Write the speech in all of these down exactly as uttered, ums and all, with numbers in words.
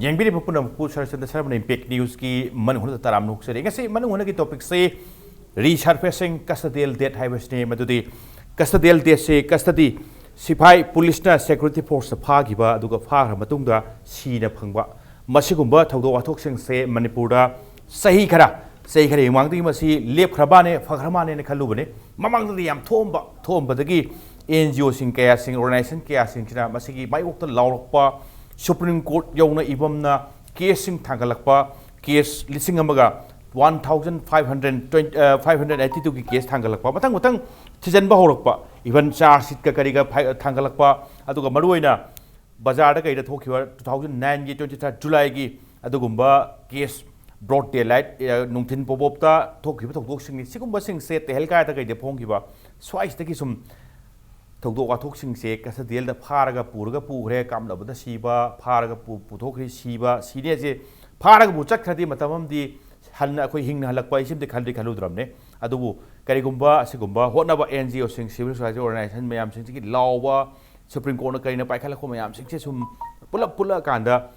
ꯌꯦꯡꯕꯤꯔꯤꯕ ꯄꯨꯝꯅꯃꯛꯄꯨ ꯁꯔꯆꯟꯗ ꯁꯔꯃꯅ ꯏꯝꯄꯦꯛ ꯅ꯭ꯌꯨꯁꯀꯤ ꯃꯅꯨꯡ ꯍꯨꯠꯅ ꯇꯔꯥꯝꯅ ꯑꯣꯛꯆꯔꯤ꯫ ꯉꯁꯤ ꯃꯅꯨꯡ ꯍꯨꯠꯅꯒꯤ ꯇꯣꯄꯤꯛꯁꯤ ꯔꯤꯁꯔꯐꯦꯁꯤꯡ ꯀꯁꯇꯗꯤꯌꯦꯜ ꯗꯦꯠ ꯍꯥꯏꯕꯁꯤꯅꯤ꯫ ꯃꯗꯨꯗꯤ ꯀꯁꯇꯗꯤꯌꯦꯜ ꯗꯦꯠꯁꯤ ꯀꯁꯇꯗꯤ ꯁꯤꯐꯥꯏ ꯄꯨꯂꯤꯁꯅ ꯁꯦꯀ꯭ꯌꯨꯔꯤꯇꯤ ꯐꯣꯔꯁꯇ ꯐꯥꯈꯤꯕ ꯑꯗꯨꯒ ꯐꯥꯈ꯭ꯔ ꯃꯇꯨꯡꯗ ꯁꯤꯅ ꯐꯪꯕ ꯃꯁꯤꯒꯨꯝꯕ ꯊꯧꯗꯣꯛ ꯋꯥꯊꯣꯛꯁꯤꯡꯁꯦ ꯃꯅꯤꯄꯨꯔꯗ ꯆꯍꯤ ꯈꯔ ꯆꯍꯤ ꯈꯔꯒꯤ ꯃꯃꯥꯡꯗꯒꯤ ꯃꯁꯤ ꯂꯦꯞꯈ꯭ꯔ ꯃꯥꯅꯦ, ꯐꯈ꯭ꯔ ꯃꯥꯅꯦꯅ ꯈꯜꯂꯨꯕꯅꯤ꯫ ꯃꯃꯥꯡꯗꯗꯤ ꯌꯥꯝ ꯊꯣꯛꯑꯝꯕ, ꯊꯣꯛꯑꯝꯕꯗꯒꯤ ꯑꯦꯟ ꯖꯤ ꯑꯣꯁꯤꯡ ꯀꯌꯥꯁꯤꯡ, ꯑꯣꯔꯒꯅꯥꯏꯖꯦꯁꯟ ꯀꯌꯥꯁꯤꯡꯁꯤꯅ ꯃꯁꯤꯒꯤ ꯃꯥꯌꯣꯛꯇ ꯂꯥꯎꯔꯛꯄ, ꯁꯨꯄ꯭ꯔꯤꯝ ꯀꯣꯔꯠ ꯌꯧꯅ ꯏꯕꯝꯅ ꯀꯦꯁꯁꯤꯡ ꯊꯥꯡꯒꯠꯂꯛꯄ, ꯀꯦꯁ ꯂꯤꯁꯤꯡ ꯑꯃꯒ one thousand five hundred twenty, five hundred eighty ꯇꯨꯒꯤ ꯀꯦꯁ ꯊꯥꯡꯒꯠꯂꯛꯄ, ꯃꯊꯪ ꯃꯊꯪ ꯊꯤꯖꯤꯟꯕ ꯍꯧꯔꯛꯄ, ꯏꯚꯟ ꯆꯥꯔꯖ ꯁꯤꯠꯀ ꯀꯔꯤꯒ ꯐꯥꯏ-, ꯊꯥꯡꯒꯠꯂꯛꯄ, ꯑꯗꯨꯒ ꯃꯔꯨꯑꯣꯏꯅ ꯕꯖꯥꯔꯗ ꯀꯩꯗ ꯊꯣꯛꯈꯤꯕ ꯇꯨ ꯊꯥꯎꯖꯟ ꯅꯥꯏꯟꯒꯤ ꯇ꯭ꯋꯦꯟꯇꯤ ꯊꯥꯔꯠ ꯖꯨꯂꯥꯏꯒꯤ ꯑꯗꯨꯒꯨꯝꯕ ꯀꯦꯁ, ꯕ꯭ꯔꯣꯗ ꯗꯦ ꯂꯥꯏꯠ, ꯑ, ꯅꯨꯡꯊꯤꯟ ꯄꯣꯞ ꯑꯞꯇ ꯊꯣꯛꯈꯤꯕ ꯊꯧꯗꯣꯛꯁꯤꯡꯅꯤ꯫ ꯁꯤꯒꯨꯝꯕꯁꯤꯡꯁꯦ ꯇꯦꯍꯜꯀꯥꯏꯗ ꯀꯩꯗ ꯐꯣꯡꯈꯤꯕ ꯁ꯭ꯋꯥꯏꯁꯤꯗꯒꯤ ꯁꯨꯝ ꯊꯧꯗꯣꯛ ꯋꯥꯊꯣꯛꯁꯤꯡꯁꯦ ꯀꯁꯇꯗꯤꯌꯦꯜꯗ ꯐꯥꯔꯒ ꯄꯨꯔꯒ ꯄꯨꯈ꯭ꯔꯦ, ꯀꯥꯞꯅꯕꯗ ꯁꯤꯕ, ꯐꯥꯔꯒ ꯄꯨ-, ꯄꯨꯊꯣꯛꯈ꯭ꯔꯦ, ꯁꯤꯕ, ꯁꯤꯅꯦꯁꯦ ꯐꯥꯔꯒꯕꯨ ꯆꯠꯈ꯭ꯔꯗꯤ ꯃꯇꯝ ꯑꯃꯗꯤ ꯍꯟꯅ ꯑꯩꯈꯣꯏ ꯍꯤꯡꯅ ꯍꯜꯂꯛꯄ ꯑꯩ ꯁꯤꯝꯇ ꯈꯟꯗꯤ ꯈꯜꯂꯨꯗ꯭ꯔꯕꯅꯦ꯫ ꯑꯗꯨꯕꯨ ꯀꯔꯤꯒꯨꯝꯕ ꯑꯁꯤꯒꯨꯝꯕ ꯍꯣꯠꯅꯕ ꯑꯦꯟ ꯖꯤ ꯑꯣꯁꯤꯡ, ꯁꯤꯚꯤꯜ ꯁꯣꯁꯥꯏꯇꯤ ꯑꯣꯔꯒꯅꯥꯏꯖꯦꯁꯟ ꯃꯌꯥꯝꯁꯤꯡꯁꯤꯒꯤ ꯂꯥꯎꯕ, ꯁꯨꯄ꯭ꯔꯤꯝ ꯀꯣꯔꯠꯅ ꯀꯔꯤꯅ ꯄꯥꯏꯈꯠꯂꯛꯄ ꯃꯌꯥꯝꯁꯤꯡꯁꯦ ꯁꯨꯝ ꯄꯨꯂꯞ ꯄꯨꯜꯂꯛꯑꯀꯥꯟꯗ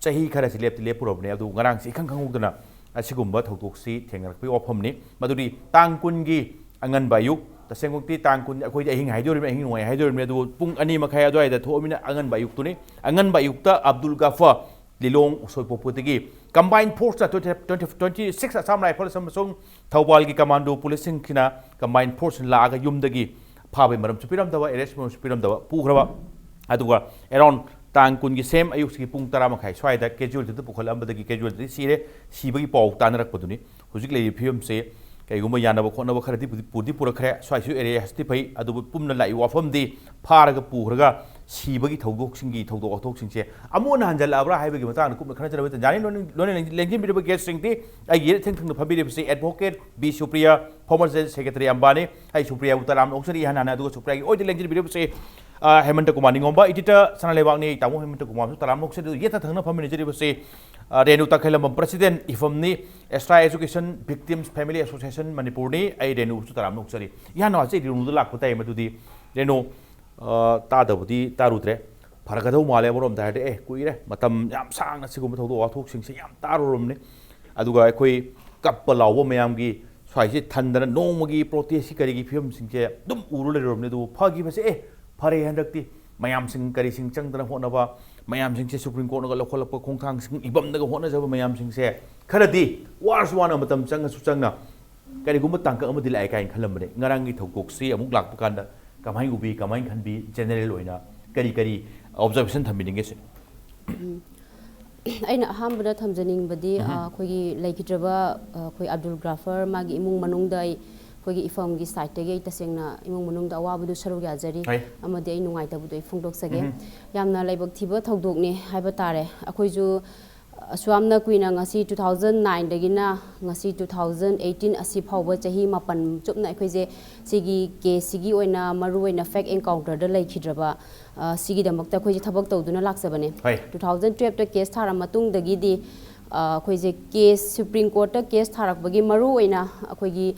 ꯆꯍꯤ ꯈꯔꯁꯤ ꯂꯦꯞꯇꯤ ꯂꯦꯞꯄꯨꯔꯕꯅꯦ꯫ ꯑꯗꯨ ꯉꯔꯥꯡꯁꯤ ꯏꯈꯪ ꯈꯪꯍꯧꯗꯅ ꯑꯁꯤꯒꯨꯝꯕ ꯊꯧꯗꯣꯛꯁꯤ ꯊꯦꯡꯅꯔꯛꯄꯒꯤ ꯋꯥꯐꯝꯅꯤ꯫ ꯃꯗꯨꯗꯤ ꯇꯥꯡ ꯀꯨꯟꯒꯤ ꯑꯉꯟꯕ ꯑꯌꯨꯛ, ꯇꯁꯦꯡꯃꯛꯇꯤ ꯇꯥꯡ ꯀꯨꯟ ꯑꯩꯈꯣꯏꯗꯤ ꯑꯍꯤꯡ ꯍꯥꯏꯗꯣꯔꯤꯕꯅꯤ, ꯑꯍꯤꯡ ꯅꯣꯡꯌꯥꯏ ꯍꯥꯏꯗꯣꯔꯤꯕꯅꯤ, ꯑꯗꯨꯕꯨ ꯄꯨꯡ ꯑꯅꯤ ꯃꯈꯥꯏ ꯑꯗꯨꯋꯥꯏꯗ ꯊꯣꯛꯑꯃꯤꯅ ꯑꯉꯟꯕ ꯑꯌꯨꯛꯇꯨꯅꯤ꯫ ꯑꯉꯟꯕ ꯑꯌꯨꯛꯇ ꯑꯕꯗꯨꯜ ꯒꯐꯔ ꯂꯤꯂꯣꯡ ꯎꯁꯣꯏꯄꯣꯛꯄꯗꯒꯤ combined force twenty, twenty, twenty six Assam rifles ꯑꯃꯁꯨꯡ ꯊꯧꯕꯥꯜꯒꯤ ꯀꯃꯥꯟꯗꯣ ꯄꯨꯂꯤꯁꯁꯤꯡꯁꯤꯅ ꯀꯝꯕꯥꯏꯟ ꯐꯣꯔꯁ ꯂꯥꯛꯑꯒ ꯌꯨꯝꯗꯒꯤ ꯐꯥꯕꯒꯤ ꯃꯔꯝꯁꯨ ꯄꯤꯔꯝꯗꯕ, ꯑꯦꯔꯦꯁ ꯃꯔꯝꯁꯨ ꯄꯤꯔꯝꯗꯕ, ꯄꯨꯈ꯭ꯔꯕ꯫ ꯑꯗꯨꯒ ꯑꯦꯔꯥꯎꯟ ꯇꯥꯡ ꯀꯨꯟꯒꯤ ꯁꯦꯝ ꯑꯌꯨꯛꯁꯤꯒꯤ ꯄꯨꯡ ꯇꯔꯥ ꯃꯈꯥꯏ ꯁ꯭ꯋꯥꯏꯗ ꯀꯦꯖꯨꯋꯦꯜꯇꯤꯗ ꯄꯨꯈꯠꯂꯝꯕꯗꯒꯤ ꯀꯦꯖꯨꯋꯦꯜꯇꯤꯗ ꯁꯤꯔꯦ꯫ ꯁꯤꯕꯒꯤ ꯄꯥꯎ ꯇꯥꯅꯔꯛꯄꯗꯨꯅꯤ꯫ ꯍꯧꯖꯤꯛ ꯂꯩꯔꯤꯕ ꯐꯤꯕꯝꯁꯦ ꯀꯩꯒꯨꯝꯕ ꯌꯥꯅꯕ ꯈꯣꯠꯅꯕ ꯈꯔꯗꯤ ꯄꯨꯗꯤ, ꯄꯨꯗꯤ ꯄꯨꯔꯛꯈ꯭ꯔꯦ꯫ ꯁ꯭ꯋꯥꯏꯁꯨ ꯑꯦꯔꯦꯁꯇꯤ ꯐꯩ, ꯑꯗꯨꯕꯨ ꯄꯨꯝꯅ ꯂꯥꯛꯏ ꯋꯥꯐꯝꯗꯤ ꯐꯥꯔꯒ ꯄꯨꯈ꯭ꯔꯒ ꯁꯤꯕꯒꯤ ꯊꯧꯗꯣꯛꯁꯤꯡꯒꯤ ꯊꯧꯗꯣꯛ ꯋꯥꯊꯣꯛꯁꯤꯡꯁꯦ ꯑꯃꯨꯛ ꯍꯟꯅ ꯍꯟꯖꯜꯂꯛꯑꯕ꯭ꯔꯥ ꯍꯥꯏꯕꯒꯤ ꯃꯇꯥꯡꯗ ꯀꯨꯞꯅ ꯈꯟꯅꯖꯅꯕ ꯇꯟꯖꯥꯅꯤ꯫ ꯂꯣꯏꯅ, ꯂꯣꯏꯅ ꯂꯦꯡꯁꯤꯟꯕꯤꯔꯤꯕ ꯒꯦꯁꯁꯤꯡꯗꯤ ꯑꯩꯒꯤ ꯏꯊꯪ ꯊꯪꯅ ꯐꯝꯕꯤꯔꯤꯕꯁꯤ advocate B Supriya, former general secretary ꯑꯝꯕꯥꯅꯤ꯫ ꯑꯩ ꯁꯨꯄ꯭ꯔꯤꯌꯥꯕꯨ ꯇꯔꯥꯝꯅ ꯑꯣꯛꯆꯔꯤ ꯏꯍꯥꯟ ꯍꯥꯟꯅ, ꯑꯗꯨꯒ ꯁꯨꯄ꯭ꯔꯤꯌꯥꯒꯤ ꯑꯣꯏꯗ ꯂꯦꯡꯁꯤꯟꯕꯤꯔꯤꯕꯁꯤ, ꯑ, ꯍꯦꯃꯟꯇ ꯀꯨꯃꯥꯔ ꯅꯤꯉꯣꯝꯕ, ꯏꯗꯤꯇꯔ ꯁꯅꯥ ꯂꯩꯕꯥꯛꯅꯤ꯫ ꯇꯥꯃꯣ ꯍꯦꯃꯟꯇ ꯀꯨꯃꯥꯔꯁꯨ ꯇꯔꯥꯝꯅ ꯑꯣꯛꯆꯔꯤ꯫ ꯑꯗꯨ ꯌꯦꯠꯇ ꯊꯪꯅ ꯐꯝꯃꯤꯟꯅꯖꯔꯤꯕꯁꯤ, ꯑ, ꯔꯦꯅꯨ ꯇꯈꯦꯂꯝꯕꯝ, ꯄ꯭ꯔꯁꯤꯗꯦꯟ ꯏꯐꯝꯅꯤ, extra execution victims family association ꯃꯅꯤꯄꯨꯔꯅꯤ꯫ ꯑꯩ ꯔꯦꯅꯨꯁꯨ ꯇꯔꯥꯝꯅ ꯑꯣꯛꯆꯔꯤ꯫ ꯏꯍꯥꯟ ꯍꯥꯟꯅ ꯑꯩ ꯔꯦꯅꯨꯗ ꯂꯥꯛꯄ ꯇꯥꯏ, ꯃꯗꯨꯗꯤ ꯔꯦꯅꯨ, ꯑ, ꯇꯥꯗꯕꯗꯤ ꯇꯥꯔꯨꯗ꯭ꯔꯦ꯫ ꯐꯔꯛꯀꯗꯧ ꯃꯥꯜꯂꯦ꯫ ꯑꯃꯔꯣꯝꯗ ꯍꯥꯏꯔꯗꯤ ꯑꯦ ꯀꯨꯏꯔꯦ, ꯃꯇꯝ ꯌꯥꯝ ꯁꯥꯡꯅ ꯁꯤꯒꯨꯝꯕ ꯊꯧꯗꯣꯛ ꯋꯥꯊꯣꯛꯁꯤꯡꯁꯦ ꯌꯥꯝ ꯇꯥꯔꯨꯔꯕꯅꯤ꯫ ꯑꯗꯨꯒ ꯑꯩꯈꯣꯏ ꯀꯞꯄ ꯂꯥꯎꯕ ꯃꯌꯥꯝꯒꯤ ꯁ꯭ꯋꯥꯏꯁꯦ ꯊꯟꯗꯅ ꯅꯣꯡꯃꯒꯤ ꯄ꯭ꯔꯣꯇꯦꯁꯀꯤ ꯀꯔꯤꯒꯤ ꯐꯤꯕꯝꯁꯤꯡꯁꯦ ꯑꯗꯨꯝ ꯎꯔ ꯂꯩꯔꯨꯔꯕꯅꯤ꯫ ꯑꯗꯨꯕꯨ ꯐꯈꯤꯕꯁꯦ ꯑꯦ ꯐꯔꯦ, ꯍꯟꯗꯛꯇꯤ ꯃꯌꯥꯝꯁꯤꯡ ꯀꯔꯤꯁꯤꯡ ꯆꯪꯗꯅ ꯍꯣꯠꯅꯕ, ꯃꯌꯥꯝꯁꯤꯡꯁꯦ ꯁꯨꯄ꯭ꯔꯤꯝ ꯀꯣꯔꯠꯅꯒ ꯂꯧꯈꯠꯂꯛꯄ ꯈꯣꯡꯊꯥꯡꯁꯤꯡ ꯏꯕꯝꯗꯒ ꯍꯣꯠꯅꯖꯕ ꯃꯌꯥꯝꯁꯤꯡꯁꯦ ꯈꯔꯗꯤ ꯋꯥꯔꯁꯨ ꯋꯥꯅ ꯃꯇꯝ ꯆꯪꯉꯁꯨ ꯆꯪꯅ ꯀꯔꯤꯒꯨꯝꯕ ꯇꯥꯡꯀꯛ ꯑꯃꯗꯤ ꯂꯥꯛꯑꯦ ꯀꯥꯏꯅ ꯈꯜꯂꯝꯕꯅꯦ꯫ ꯉꯔꯥꯡꯒꯤ ꯊꯧꯗꯣꯛꯁꯤ ꯑꯃꯨꯛ ꯂꯥꯛꯄ ꯀꯥꯟꯗ ꯀꯃꯥꯏꯅ ꯎꯕꯤ, ꯀꯃꯥꯏꯅ ꯈꯟꯕꯤ, ꯖꯦꯅꯔꯦꯜ ꯑꯣꯏꯅ ꯀꯔꯤ ꯀꯔꯤ ꯑꯣꯕꯖꯥꯔꯕꯦꯁꯟ ꯊꯝꯕꯤꯅꯤꯡꯒꯦ ꯁꯦ? ꯑꯩꯅ ꯑꯍꯥꯟꯕꯗ ꯊꯝꯖꯅꯤꯡꯕꯗꯤ ꯑ, ꯑꯩꯈꯣꯏꯒꯤ ꯂꯩꯈꯤꯗ꯭ꯔꯕ ꯑ, ꯑꯩꯈꯣꯏ ꯑꯕꯗꯨꯜ ꯒꯥꯐꯔ ꯃꯥꯒꯤ ꯏꯃꯨꯡ ꯃꯅꯨꯡꯗ ꯑꯩ ꯑꯩꯈꯣꯏꯒꯤ ꯏꯐꯝꯒꯤ ꯁꯥꯏꯠꯇꯒꯤ ꯑꯩ ꯇꯁꯦꯡꯅ ꯏꯃꯨꯡ ꯃꯅꯨꯡꯗ ꯑꯋꯥꯕꯗꯨ ꯁꯔꯨꯛ ꯌꯥꯖꯔꯤ꯫ ꯍꯣꯏ꯫ ꯑꯃꯗꯤ ꯑꯩ ꯅꯨꯡꯉꯥꯏꯇꯕꯗꯨ ꯑꯩ ꯐꯣꯡꯗꯣꯛꯆꯒꯦ꯫ ꯌꯥꯝꯅ ꯂꯥꯏꯕꯛ ꯊꯤꯕ ꯊꯧꯗꯣꯛꯅꯤ ꯍꯥꯏꯕ ꯇꯥꯔꯦ꯫ ꯑꯩꯈꯣꯏꯁꯨ ꯑꯁꯨꯌꯥꯝꯅ ꯀꯨꯏꯅ ꯉꯁꯤ two thousand nineꯗꯒꯤꯅ ꯉꯁꯤ two thousand eighteen ꯑꯁꯤ ꯐꯥꯎꯕ ꯆꯍꯤ ꯃꯥꯄꯟ ꯆꯨꯞꯅ ꯑꯩꯈꯣꯏꯁꯦ ꯁꯤꯒꯤ ꯀꯦꯁꯁꯤꯒꯤ ꯑꯣꯏꯅ ꯃꯔꯨꯑꯣꯏꯅ ꯐꯦꯛ ꯑꯦꯟꯀꯥꯎꯟꯇꯔꯗ ꯂꯩꯈꯤꯗ꯭ꯔꯕ ꯑ, ꯁꯤꯒꯤꯗꯃꯛꯇ ꯑꯩꯈꯣꯏꯁꯦ ꯊꯕꯛ ꯇꯧꯗꯨꯅ ꯂꯥꯛꯆꯕꯅꯦ꯫ ꯍꯣꯏ꯫ Two thousand twelveꯇ ꯀꯦꯁ ꯊꯥꯔ ꯃꯇꯨꯡꯗꯒꯤꯗꯤ ꯑ, ꯑꯩꯈꯣꯏꯁꯦ ꯀꯦꯁ ꯁꯨꯄ꯭ꯔꯤꯝ ꯀꯣꯔꯠꯇ ꯀꯦꯁ ꯊꯥꯔꯛꯄꯒꯤ ꯃꯔꯨꯑꯣꯏꯅ ꯑꯩꯈꯣꯏꯒꯤ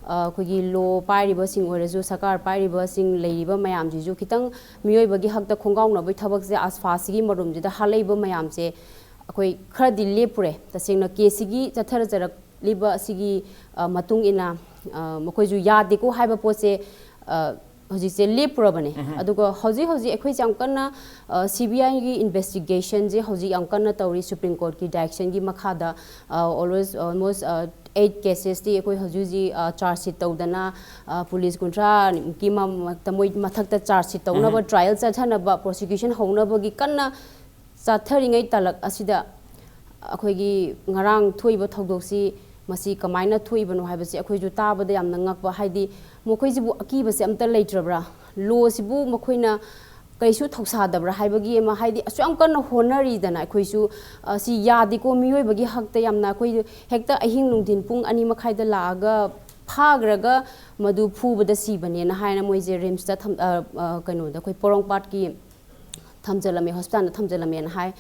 ꯑ, ꯑꯩꯈꯣꯏꯒꯤ ꯂꯣ ꯄꯥꯏꯔꯤꯕꯁꯤꯡ ꯑꯣꯏꯔꯁꯨ, ꯁꯔꯀꯥꯔ ꯄꯥꯏꯔꯤꯕꯁꯤꯡ ꯂꯩꯔꯤꯕ ꯃꯌꯥꯝꯁꯤꯁꯨ ꯈꯤꯇꯪ ꯃꯤꯑꯣꯏꯕꯒꯤ ꯍꯛꯇ ꯈꯣꯡꯒꯥꯎꯅꯕꯒꯤ ꯊꯕꯛꯁꯦ ꯑꯁꯐꯥꯁꯤꯒꯤ ꯃꯔꯨꯝꯁꯤꯗ ꯍꯥꯠꯂꯛꯏꯕ ꯃꯌꯥꯝꯁꯦ ꯑꯩꯈꯣꯏ ꯈꯔꯗꯤ ꯂꯦꯞꯄꯨꯔꯦ꯫ ꯇꯁꯦꯡꯅ ꯀꯦꯁꯁꯤꯒꯤ ꯆꯠꯊꯔꯖꯔꯛꯂꯤꯕ ꯑꯁꯤꯒꯤ ꯑ, ꯃꯇꯨꯡ ꯏꯟꯅ ꯑ, ꯃꯈꯣꯏꯁꯨ ꯌꯥꯗꯦꯀꯣ ꯍꯥꯏꯕ ꯄꯣꯠꯁꯦ ꯑ, ꯍꯧꯖꯤꯛꯁꯦ ꯂꯦꯞꯄꯨꯔꯕꯅꯦ꯫ ꯑꯗꯨꯒ ꯍꯧꯖꯤꯛ ꯍꯧꯖꯤꯛ ꯑꯩꯈꯣꯏꯁꯦ ꯌꯥꯝ ꯀꯟꯅ ꯁꯤ ꯕꯤ ꯑꯥꯏꯒꯤ ꯏꯟꯚꯦꯁꯇꯤꯒꯦꯁꯟꯁꯦ ꯍꯧꯖꯤꯛ ꯌꯥꯝ ꯀꯟꯅ ꯇꯧꯔꯤ꯫ ꯁꯨꯄ꯭ꯔꯤꯝ ꯀꯣꯔꯠꯀꯤ ꯗꯥꯏꯔꯦꯛꯁꯟꯒꯤ ꯃꯈꯥꯗ ꯑꯣꯜꯋꯦꯁ ꯑꯣꯜꯃꯣꯁ ꯑꯩꯠ ꯀꯦꯁꯦꯁꯇꯤ ꯑꯩꯈꯣꯏ ꯍꯧꯖꯤꯛ ꯍꯧꯖꯤꯛ ꯆꯥꯔꯖ ꯁꯤꯠ ꯇꯧꯗꯅ ꯄꯨꯂꯤꯁ ꯀꯨꯟꯊ꯭ꯔꯥꯃꯨꯛꯀꯤ ꯃꯊꯛꯇ ꯃꯣꯏ ꯃꯊꯛꯇ ꯆꯥꯔꯖ ꯁꯤꯠ ꯇꯧꯅꯕ, ꯇ꯭ꯔꯥꯏꯌꯦꯜ ꯆꯠꯊꯅꯕ, ꯄ꯭ꯔꯣꯁꯤꯀ꯭ꯌꯨꯁꯟ ꯍꯧꯅꯕꯒꯤ ꯀꯟꯅ ꯆꯠꯊꯔꯤꯉꯩ ꯇꯥꯂꯛ ꯑꯁꯤꯗ ꯑꯩꯈꯣꯏꯒꯤ ꯉꯔꯥꯡ ꯊꯣꯛꯏꯕ ꯊꯧꯗꯣꯛꯁꯤ ꯃꯁꯤ ꯀꯃꯥꯏꯅ ꯊꯣꯛꯏꯕꯅꯣ ꯍꯥꯏꯕꯁꯤ ꯑꯩꯈꯣꯏꯁꯨ ꯇꯥꯕꯗ ꯌꯥꯝꯅ ꯉꯛꯄ, ꯍꯥꯏꯗꯤ ꯃꯈꯣꯏꯁꯤꯕꯨ ꯑꯀꯤꯕꯁꯦ ꯑꯝꯇ ꯂꯩꯇ꯭ꯔꯕ꯭ꯔꯥ? ꯂꯣꯁꯤꯕꯨ ꯃꯈꯣꯏꯅ ꯀꯩꯁꯨ ꯊꯧꯁꯥꯗꯕ꯭ꯔꯥ ꯍꯥꯏꯕꯒꯤ ꯑꯃ, ꯍꯥꯏꯗꯤ ꯑꯁꯨꯛ ꯌꯥꯝ ꯀꯟꯅ ꯍꯣꯠꯅꯔꯤꯗꯅ ꯑꯩꯈꯣꯏꯁꯨ, ꯑ, ꯁꯤ ꯌꯥꯗꯦꯀꯣ, ꯃꯤꯑꯣꯏꯕꯒꯤ ꯍꯛꯇ ꯌꯥꯝꯅ ꯑꯩꯈꯣꯏ ꯍꯦꯛꯇ ꯑꯍꯤꯡ ꯅꯨꯡꯊꯤꯟ ꯄꯨꯡ ꯑꯅꯤ ꯃꯈꯥꯏꯗ ꯂꯥꯛꯑꯒ ꯐꯥꯈ꯭ꯔꯒ ꯃꯗꯨ ꯐꯨꯕꯗ ꯁꯤꯕꯅꯦꯅ ꯍꯥꯏꯅ ꯃꯣꯏꯁꯦ ꯔꯤꯝꯁꯇ ꯊꯝ-, ꯑ, ꯑ, ꯀꯩꯅꯣꯗ ꯑꯩꯈꯣꯏ ꯄꯣꯔꯣꯝꯄꯥꯠꯀꯤ ꯊꯝꯖꯜꯂꯝꯃꯦ, ꯍꯣꯁꯄꯤꯇꯥꯜꯗ ꯊꯝꯖꯜꯂꯝꯃꯦꯅ ꯍꯥꯏ꯫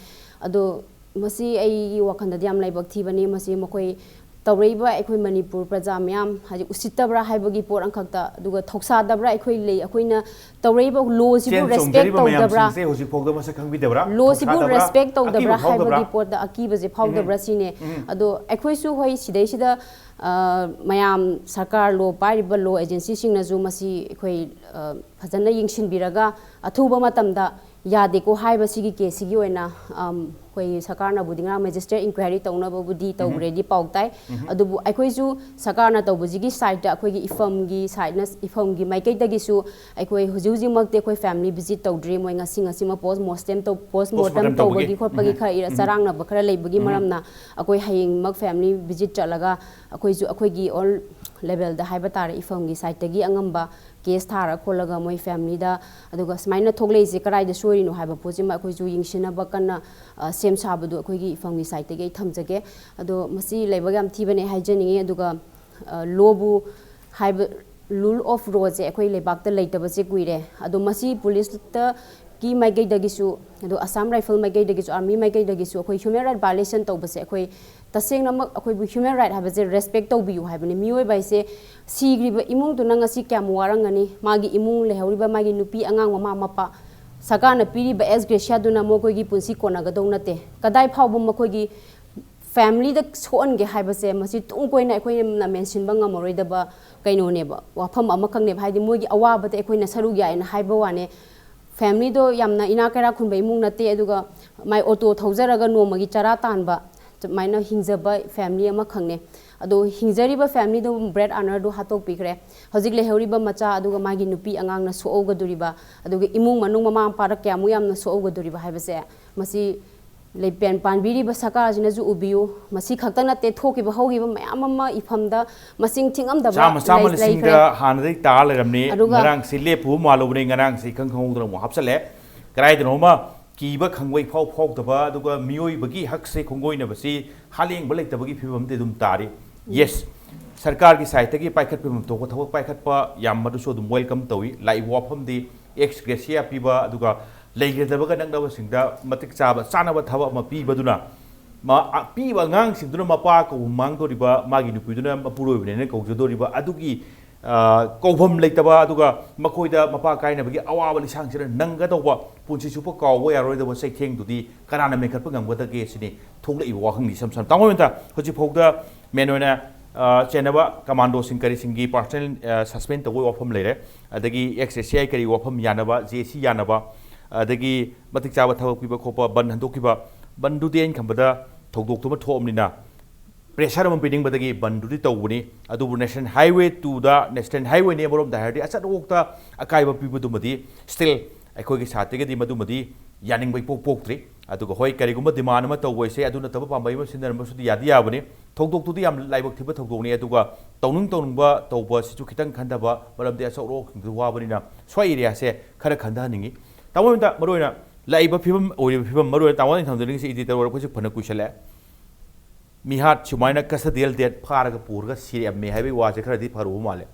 ꯑꯗꯣ ꯃꯁꯤ ꯑꯩꯒꯤ ꯋꯥꯈꯜꯗꯗꯤ ꯌꯥꯝ ꯂꯥꯏꯕꯛ ꯊꯤꯕꯅꯤ꯫ ꯃꯁꯤ ꯃꯈꯣꯏ ꯇꯧꯔꯛꯏꯕ ꯑꯩꯈꯣꯏ ꯃꯅꯤꯄꯨꯔ ꯄ꯭ꯔꯖꯥ ꯃꯌꯥꯝ ꯍꯥꯏꯗꯤ ꯎꯁꯤꯠꯇꯕ꯭ꯔꯥ ꯍꯥꯏꯕꯒꯤ ꯄꯣꯠ ꯑꯃꯈꯛꯇ, ꯑꯗꯨꯒ ꯊꯧꯁꯥꯗꯕ꯭ꯔꯥ, ꯑꯩꯈꯣꯏ ꯂꯩ, ꯑꯩꯈꯣꯏꯅ ꯇꯧꯔꯛꯏꯕ ꯂꯣꯁꯤꯕꯨ ꯆꯦꯟ ꯔꯦꯁꯄꯦꯛ ꯆꯣꯡꯖꯔꯤꯕ ꯇꯧꯗꯕ꯭ꯔꯥ, ꯃꯌꯥꯝꯁꯤꯡꯁꯦ ꯍꯧꯖꯤꯛ ꯐꯥꯎꯗ ꯃꯁꯛ ꯈꯪꯕꯤꯗꯕ꯭ꯔꯥ? ꯂꯣꯁꯤꯕꯨ ꯊꯧꯁꯥꯗꯕ꯭ꯔꯥ? ꯔꯦꯁꯄꯦꯛ ꯇꯧꯗꯕ꯭ꯔꯥ ꯑꯀꯤꯕ ꯐꯥꯎꯗꯕ꯭ꯔꯥ? ꯍꯥꯏꯕꯒꯤ ꯄꯣꯠꯇ ꯑꯀꯤꯕꯁꯦ ꯐꯥꯎꯗꯕ꯭ꯔꯥ ꯁꯤꯅꯦ꯫ ꯑꯗꯣ ꯑꯩꯈꯣꯏꯁꯨ ꯍꯣꯏ ꯁꯤꯗꯩꯁꯤꯗ ꯑ, ꯃꯌꯥꯝ ꯁꯔꯀꯥꯔ ꯂꯣ ꯄꯥꯏꯔꯤꯕ ꯂꯣ ꯑꯦꯖꯦꯟꯁꯤꯁꯤꯡꯅꯁꯨ ꯃꯁꯤ ꯑꯩꯈꯣꯏ ꯑ, ꯐꯖꯅ ꯌꯦꯡꯁꯤꯟꯕꯤꯔꯒ ꯑꯊꯨꯕ ꯃꯇꯝꯗ ꯌꯥꯗꯦꯀꯣ ꯍꯥꯏꯕꯁꯤꯒꯤ ꯀꯦꯁꯁꯤꯒꯤ ꯑꯣꯏꯅ ꯑꯝ, ꯑꯩꯈꯣꯏ ꯁꯔꯀꯥꯔꯅꯕꯨꯗꯤ ꯉꯔꯥꯡ ꯃꯦꯖꯤꯁꯇ꯭ꯔꯦꯠ ꯏꯟꯀ꯭ꯋꯥꯏꯔꯤ ꯇꯧꯅꯕꯕꯨꯗꯤ ꯇꯧꯈ꯭ꯔꯦꯗꯤ ꯄꯥꯎ ꯇꯥꯏ꯫ ꯑꯗꯨꯕꯨ ꯑꯩꯈꯣꯏꯁꯨ ꯁꯔꯀꯥꯔꯅ ꯇꯧꯕꯁꯤꯒꯤ ꯁꯥꯏꯠꯇ ꯑꯩꯈꯣꯏꯒꯤ ꯏꯐꯝꯒꯤ ꯁꯥꯏꯠꯅ ꯏꯐꯝꯒꯤ ꯃꯥꯏꯀꯩꯗꯒꯤꯁꯨ ꯑꯩꯈꯣꯏ ꯍꯧꯖꯤꯛ ꯍꯧꯖꯤꯛꯃꯛꯇꯤ ꯑꯩꯈꯣꯏ ꯐꯦꯃꯤꯂꯤ ꯚꯤꯖꯤꯠ ꯇꯧꯗ꯭ꯔꯤ꯫ ꯃꯣꯏ ꯉꯁꯤ ꯉꯁꯤꯃꯛ ꯄꯣꯁ ꯃꯣꯔꯇꯦꯝ ꯇꯧ ꯄꯣꯁ Postmortem ꯃꯣꯔꯇꯦꯝ ꯇꯧꯕꯒꯤ ꯇꯧꯕꯒꯤ꯫ ꯈꯣꯠꯄꯒꯤ ꯈꯔ ꯏꯔ ꯆꯔꯥꯡꯅꯕ ꯈꯔ ꯂꯩꯕꯒꯤ ꯃꯔꯝꯅ ꯑꯩꯈꯣꯏ ꯍꯌꯦꯡꯃꯛ ꯐꯦꯃꯤꯂꯤ ꯚꯤꯖꯤꯠ ꯆꯠꯂꯒ ꯑꯩꯈꯣꯏꯁꯨ ꯑꯩꯈꯣꯏꯒꯤ ꯑꯣꯜ ꯂꯦꯕꯦꯜꯗ ꯍꯥꯏꯕ ꯇꯥꯔꯦ, ꯏꯐꯝꯒꯤ ꯁꯥꯏꯠꯇꯒꯤ ꯑꯉꯝꯕ ꯀꯦꯁ ꯊꯥꯔ ꯈꯣꯠꯂꯒ ꯃꯣꯏ ꯐꯦꯃꯤꯂꯤꯗ, ꯑꯗꯨꯒ ꯁꯨꯃꯥꯏꯅ ꯊꯣꯛꯂꯛꯏꯁꯦ ꯀꯗꯥꯏꯗ ꯁꯣꯏꯔꯤꯅꯣ ꯍꯥꯏꯕ ꯄꯣꯠꯁꯤꯃ ꯑꯩꯈꯣꯏꯁꯨ ꯌꯦꯡꯁꯤꯟꯅꯕ ꯀꯟꯅ ꯑ, ꯁꯦꯝ ꯁꯥꯕꯗꯣ ꯑꯩꯈꯣꯏꯒꯤ ꯏꯐꯝꯒꯤ ꯁꯥꯏꯠꯇꯒꯤ ꯑꯩ ꯊꯝꯖꯒꯦ꯫ ꯑꯗꯣ ꯃꯁꯤ ꯂꯩꯕꯥꯛ ꯌꯥꯝ ꯊꯤꯕꯅꯦ ꯍꯥꯏꯖꯅꯤꯡꯉꯤ꯫ ꯑꯗꯨꯒ ꯑ, ꯂꯣꯕꯨ ꯍꯥꯏꯕ, ꯔꯨꯜ ꯑꯣꯐ ꯂꯣꯁꯦ ꯑꯩꯈꯣꯏ ꯂꯩꯕꯥꯛꯇ ꯂꯩꯇꯕꯁꯦ ꯀꯨꯏꯔꯦ꯫ ꯑꯗꯣ ꯃꯁꯤ ꯄꯨꯂꯤꯁꯇꯒꯤ ꯃꯥꯏꯀꯩꯗꯒꯤꯁꯨ, ꯑꯗꯣ ꯑꯁꯥꯝ ꯔꯥꯏꯐꯜ ꯃꯥꯏꯀꯩꯗꯒꯤꯁꯨ, ꯑꯥꯔꯃꯤ ꯃꯥꯏꯀꯩꯗꯒꯤꯁꯨ ꯑꯩꯈꯣꯏ ꯍ꯭ꯌꯨꯃꯦꯟ ꯔꯥꯏꯠ ꯚꯥꯏꯑꯣꯂꯦꯁꯟ ꯇꯧꯕꯁꯦ ꯑꯩꯈꯣꯏ ꯇꯁꯦꯡꯅꯃꯛ ꯑꯩꯈꯣꯏꯕꯨ ꯍ꯭ꯌꯨꯃꯦꯟ ꯔꯥꯏꯠ ꯍꯥꯏꯕꯁꯦ ꯔꯦꯁꯄꯦꯛ ꯇꯧꯕꯤꯌꯨ ꯍꯥꯏꯕꯅꯤ꯫ ꯃꯤꯑꯣꯏꯕ ꯍꯥꯏꯁꯦ ꯁꯤꯈ꯭ꯔꯤꯕ ꯏꯃꯨꯡꯗꯨꯅ ꯉꯁꯤ ꯀꯌꯥꯝ ꯋꯥꯔꯝꯒꯅꯤ, ꯃꯥꯒꯤ ꯏꯃꯨꯡ ꯂꯩꯍꯧꯔꯤꯕ ꯃꯥꯒꯤ ꯅꯨꯄꯤ ꯑꯉꯥꯡ ꯃꯃꯥ ꯃꯄꯥ ꯁꯔꯀꯥꯔꯅ ꯄꯤꯔꯤꯕ ꯑꯦꯁ ꯒ꯭ꯔꯦꯁꯤꯌꯥꯗꯨꯅ ꯃꯈꯣꯏꯒꯤ ꯄꯨꯟꯁꯤ ꯀꯣꯟꯅꯒꯗꯧ ꯅꯠꯇꯦ꯫ ꯀꯗꯥꯏ ꯐꯥꯎꯕ ꯃꯈꯣꯏꯒꯤ ꯐꯦꯃꯤꯂꯤꯗ ꯁꯣꯛꯍꯟꯒꯦ ꯍꯥꯏꯕꯁꯦ ꯃꯁꯤ ꯇꯨꯡ ꯀꯣꯏꯅ ꯑꯩꯈꯣꯏꯅ ꯃꯦꯟꯁꯤꯟꯕ ꯉꯝꯃꯔꯣꯏꯗꯕ ꯀꯩꯅꯣꯅꯦꯕ, ꯋꯥꯐꯝ ꯑꯃꯈꯛꯅꯦꯕ꯫ ꯍꯥꯏꯗꯤ ꯃꯣꯏꯒꯤ ꯑꯋꯥꯕꯗ ꯑꯩꯈꯣꯏꯅ ꯁꯔꯨꯛ ꯌꯥꯏꯅ ꯍꯥꯏꯕ ꯋꯥꯅꯦ꯫ ꯐꯦꯃꯤꯂꯤꯗꯣ ꯌꯥꯝꯅ ꯏꯅꯥꯛ ꯀꯩꯔꯥꯛ ꯈꯨꯟꯕ ꯏꯃꯨꯡ ꯅꯠꯇꯦ, ꯑꯗꯨꯒ ꯃꯥꯏ ꯑꯣꯇꯣ ꯊꯧꯖꯔꯒ ꯅꯣꯡꯃꯒꯤ ꯆꯔꯥ ꯇꯥꯟꯕ, ꯁꯨꯃꯥꯏꯅ ꯍꯤꯡꯖꯕ ꯐꯦꯃꯤꯂꯤ ꯑꯃꯈꯛꯅꯦ꯫ ꯑꯗꯣ ꯍꯤꯡꯖꯔꯤꯕ ꯐꯦꯃꯤꯂꯤꯗꯣ ꯕ꯭ꯔꯦꯗ ꯑꯥꯔꯅꯔꯗꯣ ꯍꯥꯠꯇꯣꯛꯄꯤꯈ꯭ꯔꯦ꯫ ꯍꯧꯖꯤꯛ ꯂꯩꯍꯧꯔꯤꯕ ꯃꯆꯥ ꯑꯗꯨꯒ ꯃꯥꯒꯤ ꯅꯨꯄꯤ ꯑꯉꯥꯡꯅ ꯁꯣꯛꯍꯧꯒꯗꯣꯔꯤꯕ, ꯑꯗꯨꯒ ꯏꯃꯨꯡ ꯃꯅꯨꯡ ꯃꯃꯥ ꯃꯄꯥꯗ ꯀꯌꯥꯃꯨꯛ ꯌꯥꯝꯅ ꯁꯣꯛꯍꯧꯒꯗꯣꯔꯤꯕ ꯍꯥꯏꯕꯁꯦ ꯃꯁꯤ ꯂꯩꯄꯦꯟ ꯄꯥꯟꯕꯤꯔꯤꯕ ꯁꯔꯀꯥꯔꯁꯤꯅꯁꯨ ꯎꯕꯤꯌꯨ꯫ ꯃꯁꯤ ꯈꯛꯇ ꯅꯠꯇꯦ, ꯊꯣꯛꯈꯤꯕ ꯍꯧꯈꯤꯕ ꯃꯌꯥꯝ ꯑꯃ ꯏꯐꯝꯗ ꯃꯁꯤꯡ ꯊꯤꯉꯝꯗꯕ ꯆꯥꯝꯃ ꯆꯥꯝꯃ ꯂꯩ-, ꯂꯩꯈ꯭ꯔꯦ꯫ ꯂꯤꯁꯤꯡꯗ ꯍꯥꯟꯅꯗꯒꯤ ꯇꯥꯔ ꯂꯩꯔꯝꯅꯤ꯫ ꯑꯗꯨꯒ ꯉꯔꯥꯡꯁꯤ ꯂꯦꯞꯄꯨꯕ ꯃꯥꯜꯂꯨꯕꯅꯤ, ꯉꯔꯥꯡꯁꯤ ꯏꯈꯪ ꯈꯪꯍꯧꯗꯅ ꯑꯃꯨꯛ ꯍꯥꯞꯆꯜꯂꯦ꯫ ꯀꯗꯥꯏꯗꯅꯣꯃ ꯀꯤꯕ ꯈꯪꯕ ꯏꯐꯥꯎ ꯐꯥꯎꯗꯕ, ꯑꯗꯨꯒ ꯃꯤꯑꯣꯏꯕꯒꯤ ꯍꯛꯁꯦ ꯈꯣꯡꯒꯣꯏꯅꯕꯁꯤ ꯍꯥꯂꯦꯡꯕ ꯂꯩꯇꯕꯒꯤ ꯐꯤꯕꯝꯗꯤ ꯑꯗꯨꯝ ꯇꯥꯔꯤ꯫ ꯌꯦꯁ, ꯁꯔꯀꯥꯔꯒꯤ ꯁꯥꯏꯠꯇꯒꯤ ꯄꯥꯏꯈꯠꯄ ꯊꯣꯛꯄ ꯊꯕꯛ ꯄꯥꯏꯈꯠꯄ ꯌꯥꯝ ꯃꯗꯨꯁꯨ ꯑꯗꯨꯝ ꯋꯦꯜꯀꯝ ꯇꯧꯏ꯫ ꯂꯥꯛꯏꯕ ꯋꯥꯐꯝꯗꯤ ꯑꯦꯛꯁ ꯒ꯭ꯔꯦꯁꯤꯌꯥ ꯄꯤꯕ, ꯑꯗꯨꯒ ꯂꯩꯒꯗꯕꯒ ꯅꯛꯅꯕꯁꯤꯡꯗ ꯃꯇꯤꯛ ꯆꯥꯕ ꯆꯥꯅꯕ ꯊꯕꯛ ꯑꯃ ꯄꯤꯕꯗꯨꯅ ꯃ-, ꯑ-, ꯄꯤꯕ ꯑꯉꯥꯡꯁꯤꯡꯗꯨꯅ ꯃꯄꯥ ꯀꯧꯕ ꯃꯥꯡꯗꯣꯔꯤꯕ, ꯃꯥꯒꯤ ꯅꯨꯄꯤꯗꯨꯅ ꯃꯄꯨꯔꯣꯏꯕꯅꯦꯅ ꯀꯧꯖꯗꯣꯔꯤꯕ, ꯑꯗꯨꯒꯤ, ꯑ, ꯀꯧꯐꯝ ꯂꯩꯇꯕ, ꯑꯗꯨꯒ ꯃꯈꯣꯏꯗ ꯃꯄꯥ ꯀꯥꯏꯅꯕꯒꯤ ꯑꯋꯥꯕ ꯂꯤꯁꯥꯡꯁꯤꯗ ꯅꯪꯒꯗꯧꯕ, ꯄꯨꯟꯁꯤ ꯆꯨꯞꯄ ꯀꯥꯎꯕ ꯌꯥꯔꯣꯏꯗꯕ ꯆꯩꯊꯦꯡꯗꯨꯗꯤ ꯀꯅꯥꯅ ꯃꯦꯟꯈꯠꯄ ꯉꯝꯒꯗꯒꯦ ꯁꯤꯅꯤ ꯊꯣꯛꯂꯛꯏꯕ ꯋꯥꯍꯪꯗꯤ ꯏꯁꯝ ꯁꯝꯅ꯫ ꯇꯥꯃꯣ ꯃꯦꯟꯇ, ꯍꯧꯖꯤꯛ ꯐꯥꯎꯗ, ꯑ, ꯆꯦꯟꯅꯕ ꯀꯃꯥꯟꯗꯣꯁꯤꯡ ꯀꯔꯤꯁꯤꯡꯒꯤ personal, ꯑ, suspend ꯇꯧꯕꯒꯤ ꯋꯥꯐꯝ ꯂꯩꯔꯦ, ꯑꯗꯒꯤ X S C I ꯀꯔꯤ ꯋꯥꯐꯝ ꯌꯥꯅꯕ, J C ꯌꯥꯅꯕ, ꯑꯗꯒꯤ ꯃꯇꯤꯛ ꯆꯥꯕ ꯊꯕꯛ ꯄꯤꯕ ꯈꯣꯠꯄ, ꯕꯟ ꯍꯟꯗꯣꯛꯈꯤꯕ, ꯕꯟꯗꯨꯗꯤ ꯑꯩꯅ ꯈꯟꯕꯗ ꯊꯧꯗꯣꯛꯇꯨꯃ ꯊꯣꯛꯑꯕꯅꯤꯅ pressure ꯑꯃ ꯄꯤꯅꯤꯡꯕꯗꯒꯤ ꯕꯟꯗꯨꯗꯤ ꯇꯧꯕꯅꯤ꯫ ꯑꯗꯨꯕꯨ National Highway twoꯗ National Highwayꯅꯤ, ꯑꯃꯔꯣꯝꯗ ꯍꯥꯏꯔꯗꯤ ꯑꯆꯠ ꯑꯣꯛꯇ ꯑꯀꯥꯏꯕ ꯄꯤꯕꯗꯨꯃꯗꯤ still ꯑꯩꯈꯣꯏꯒꯤ sideꯇꯒꯤꯗꯤ ꯃꯗꯨꯃꯗꯤ ꯌꯥꯅꯤꯡꯕ ꯏꯄꯣꯛ ꯄꯣꯛꯇ꯭ꯔꯤ꯫ ꯑꯗꯨꯒ ꯍꯣꯏ, ꯀꯔꯤꯒꯨꯝꯕ demand ꯑꯃ ꯇꯧꯕ ꯍꯥꯏꯁꯦ ꯑꯗꯨ ꯅꯠꯇꯕ ꯄꯥꯝꯕꯩ ꯑꯃ ꯁꯤꯖꯤꯟꯅꯔꯝꯕꯁꯨꯗꯤ ꯌꯥꯗꯤ ꯌꯥꯕꯅꯤ꯫ ꯊꯧꯗꯣꯛꯇꯨꯗꯤ ꯌꯥꯝ ꯂꯥꯏꯕꯛ ꯊꯤꯕ ꯊꯧꯗꯣꯛꯅꯤ꯫ ꯑꯗꯨꯒ ꯇꯧꯅꯤꯡ ꯇꯧꯅꯤꯡꯕ ꯇꯧꯕ ꯁꯤꯁꯨ ꯈꯤꯇꯪ ꯈꯟꯊꯕ, ꯃꯔꯝꯗꯤ ꯑꯆꯧ ꯑꯔꯣꯛꯁꯤꯡꯗꯨ ꯋꯥꯕꯅꯤꯅ꯫ ꯁ꯭ꯋꯥꯏ areaꯁꯦ ꯈꯔ ꯈꯟꯊꯍꯟꯅꯤꯡꯉꯤ꯫ ꯇꯥꯃꯣ ꯃꯦꯟꯇ, ꯃꯔꯨꯑꯣꯏꯅ ꯂꯥꯛꯏꯕ ꯐꯤꯕꯝ, ꯑꯣꯏꯔꯤꯕ ꯐꯤꯕꯝ, ꯃꯔꯨꯑꯣꯏꯅ ꯇꯥꯃꯣꯅ ꯊꯝꯖꯅꯤꯡꯉꯤꯁꯤ editor ꯑꯣꯏꯔꯛꯄꯁꯤ ꯐꯅ ꯀꯨꯏꯁꯜꯂꯛꯑꯦ꯫ ꯃꯤꯍꯥꯠ ꯁꯨꯃꯥꯏꯅ custodial death ꯐꯥꯔꯒ ꯄꯨꯔꯒ ꯁꯤꯔꯝꯃꯦ ꯍꯥꯏꯕꯒꯤ ꯋꯥꯁꯦ ꯈꯔꯗꯤ ꯐꯔꯨꯕ ꯃꯥꯜꯂꯦ꯫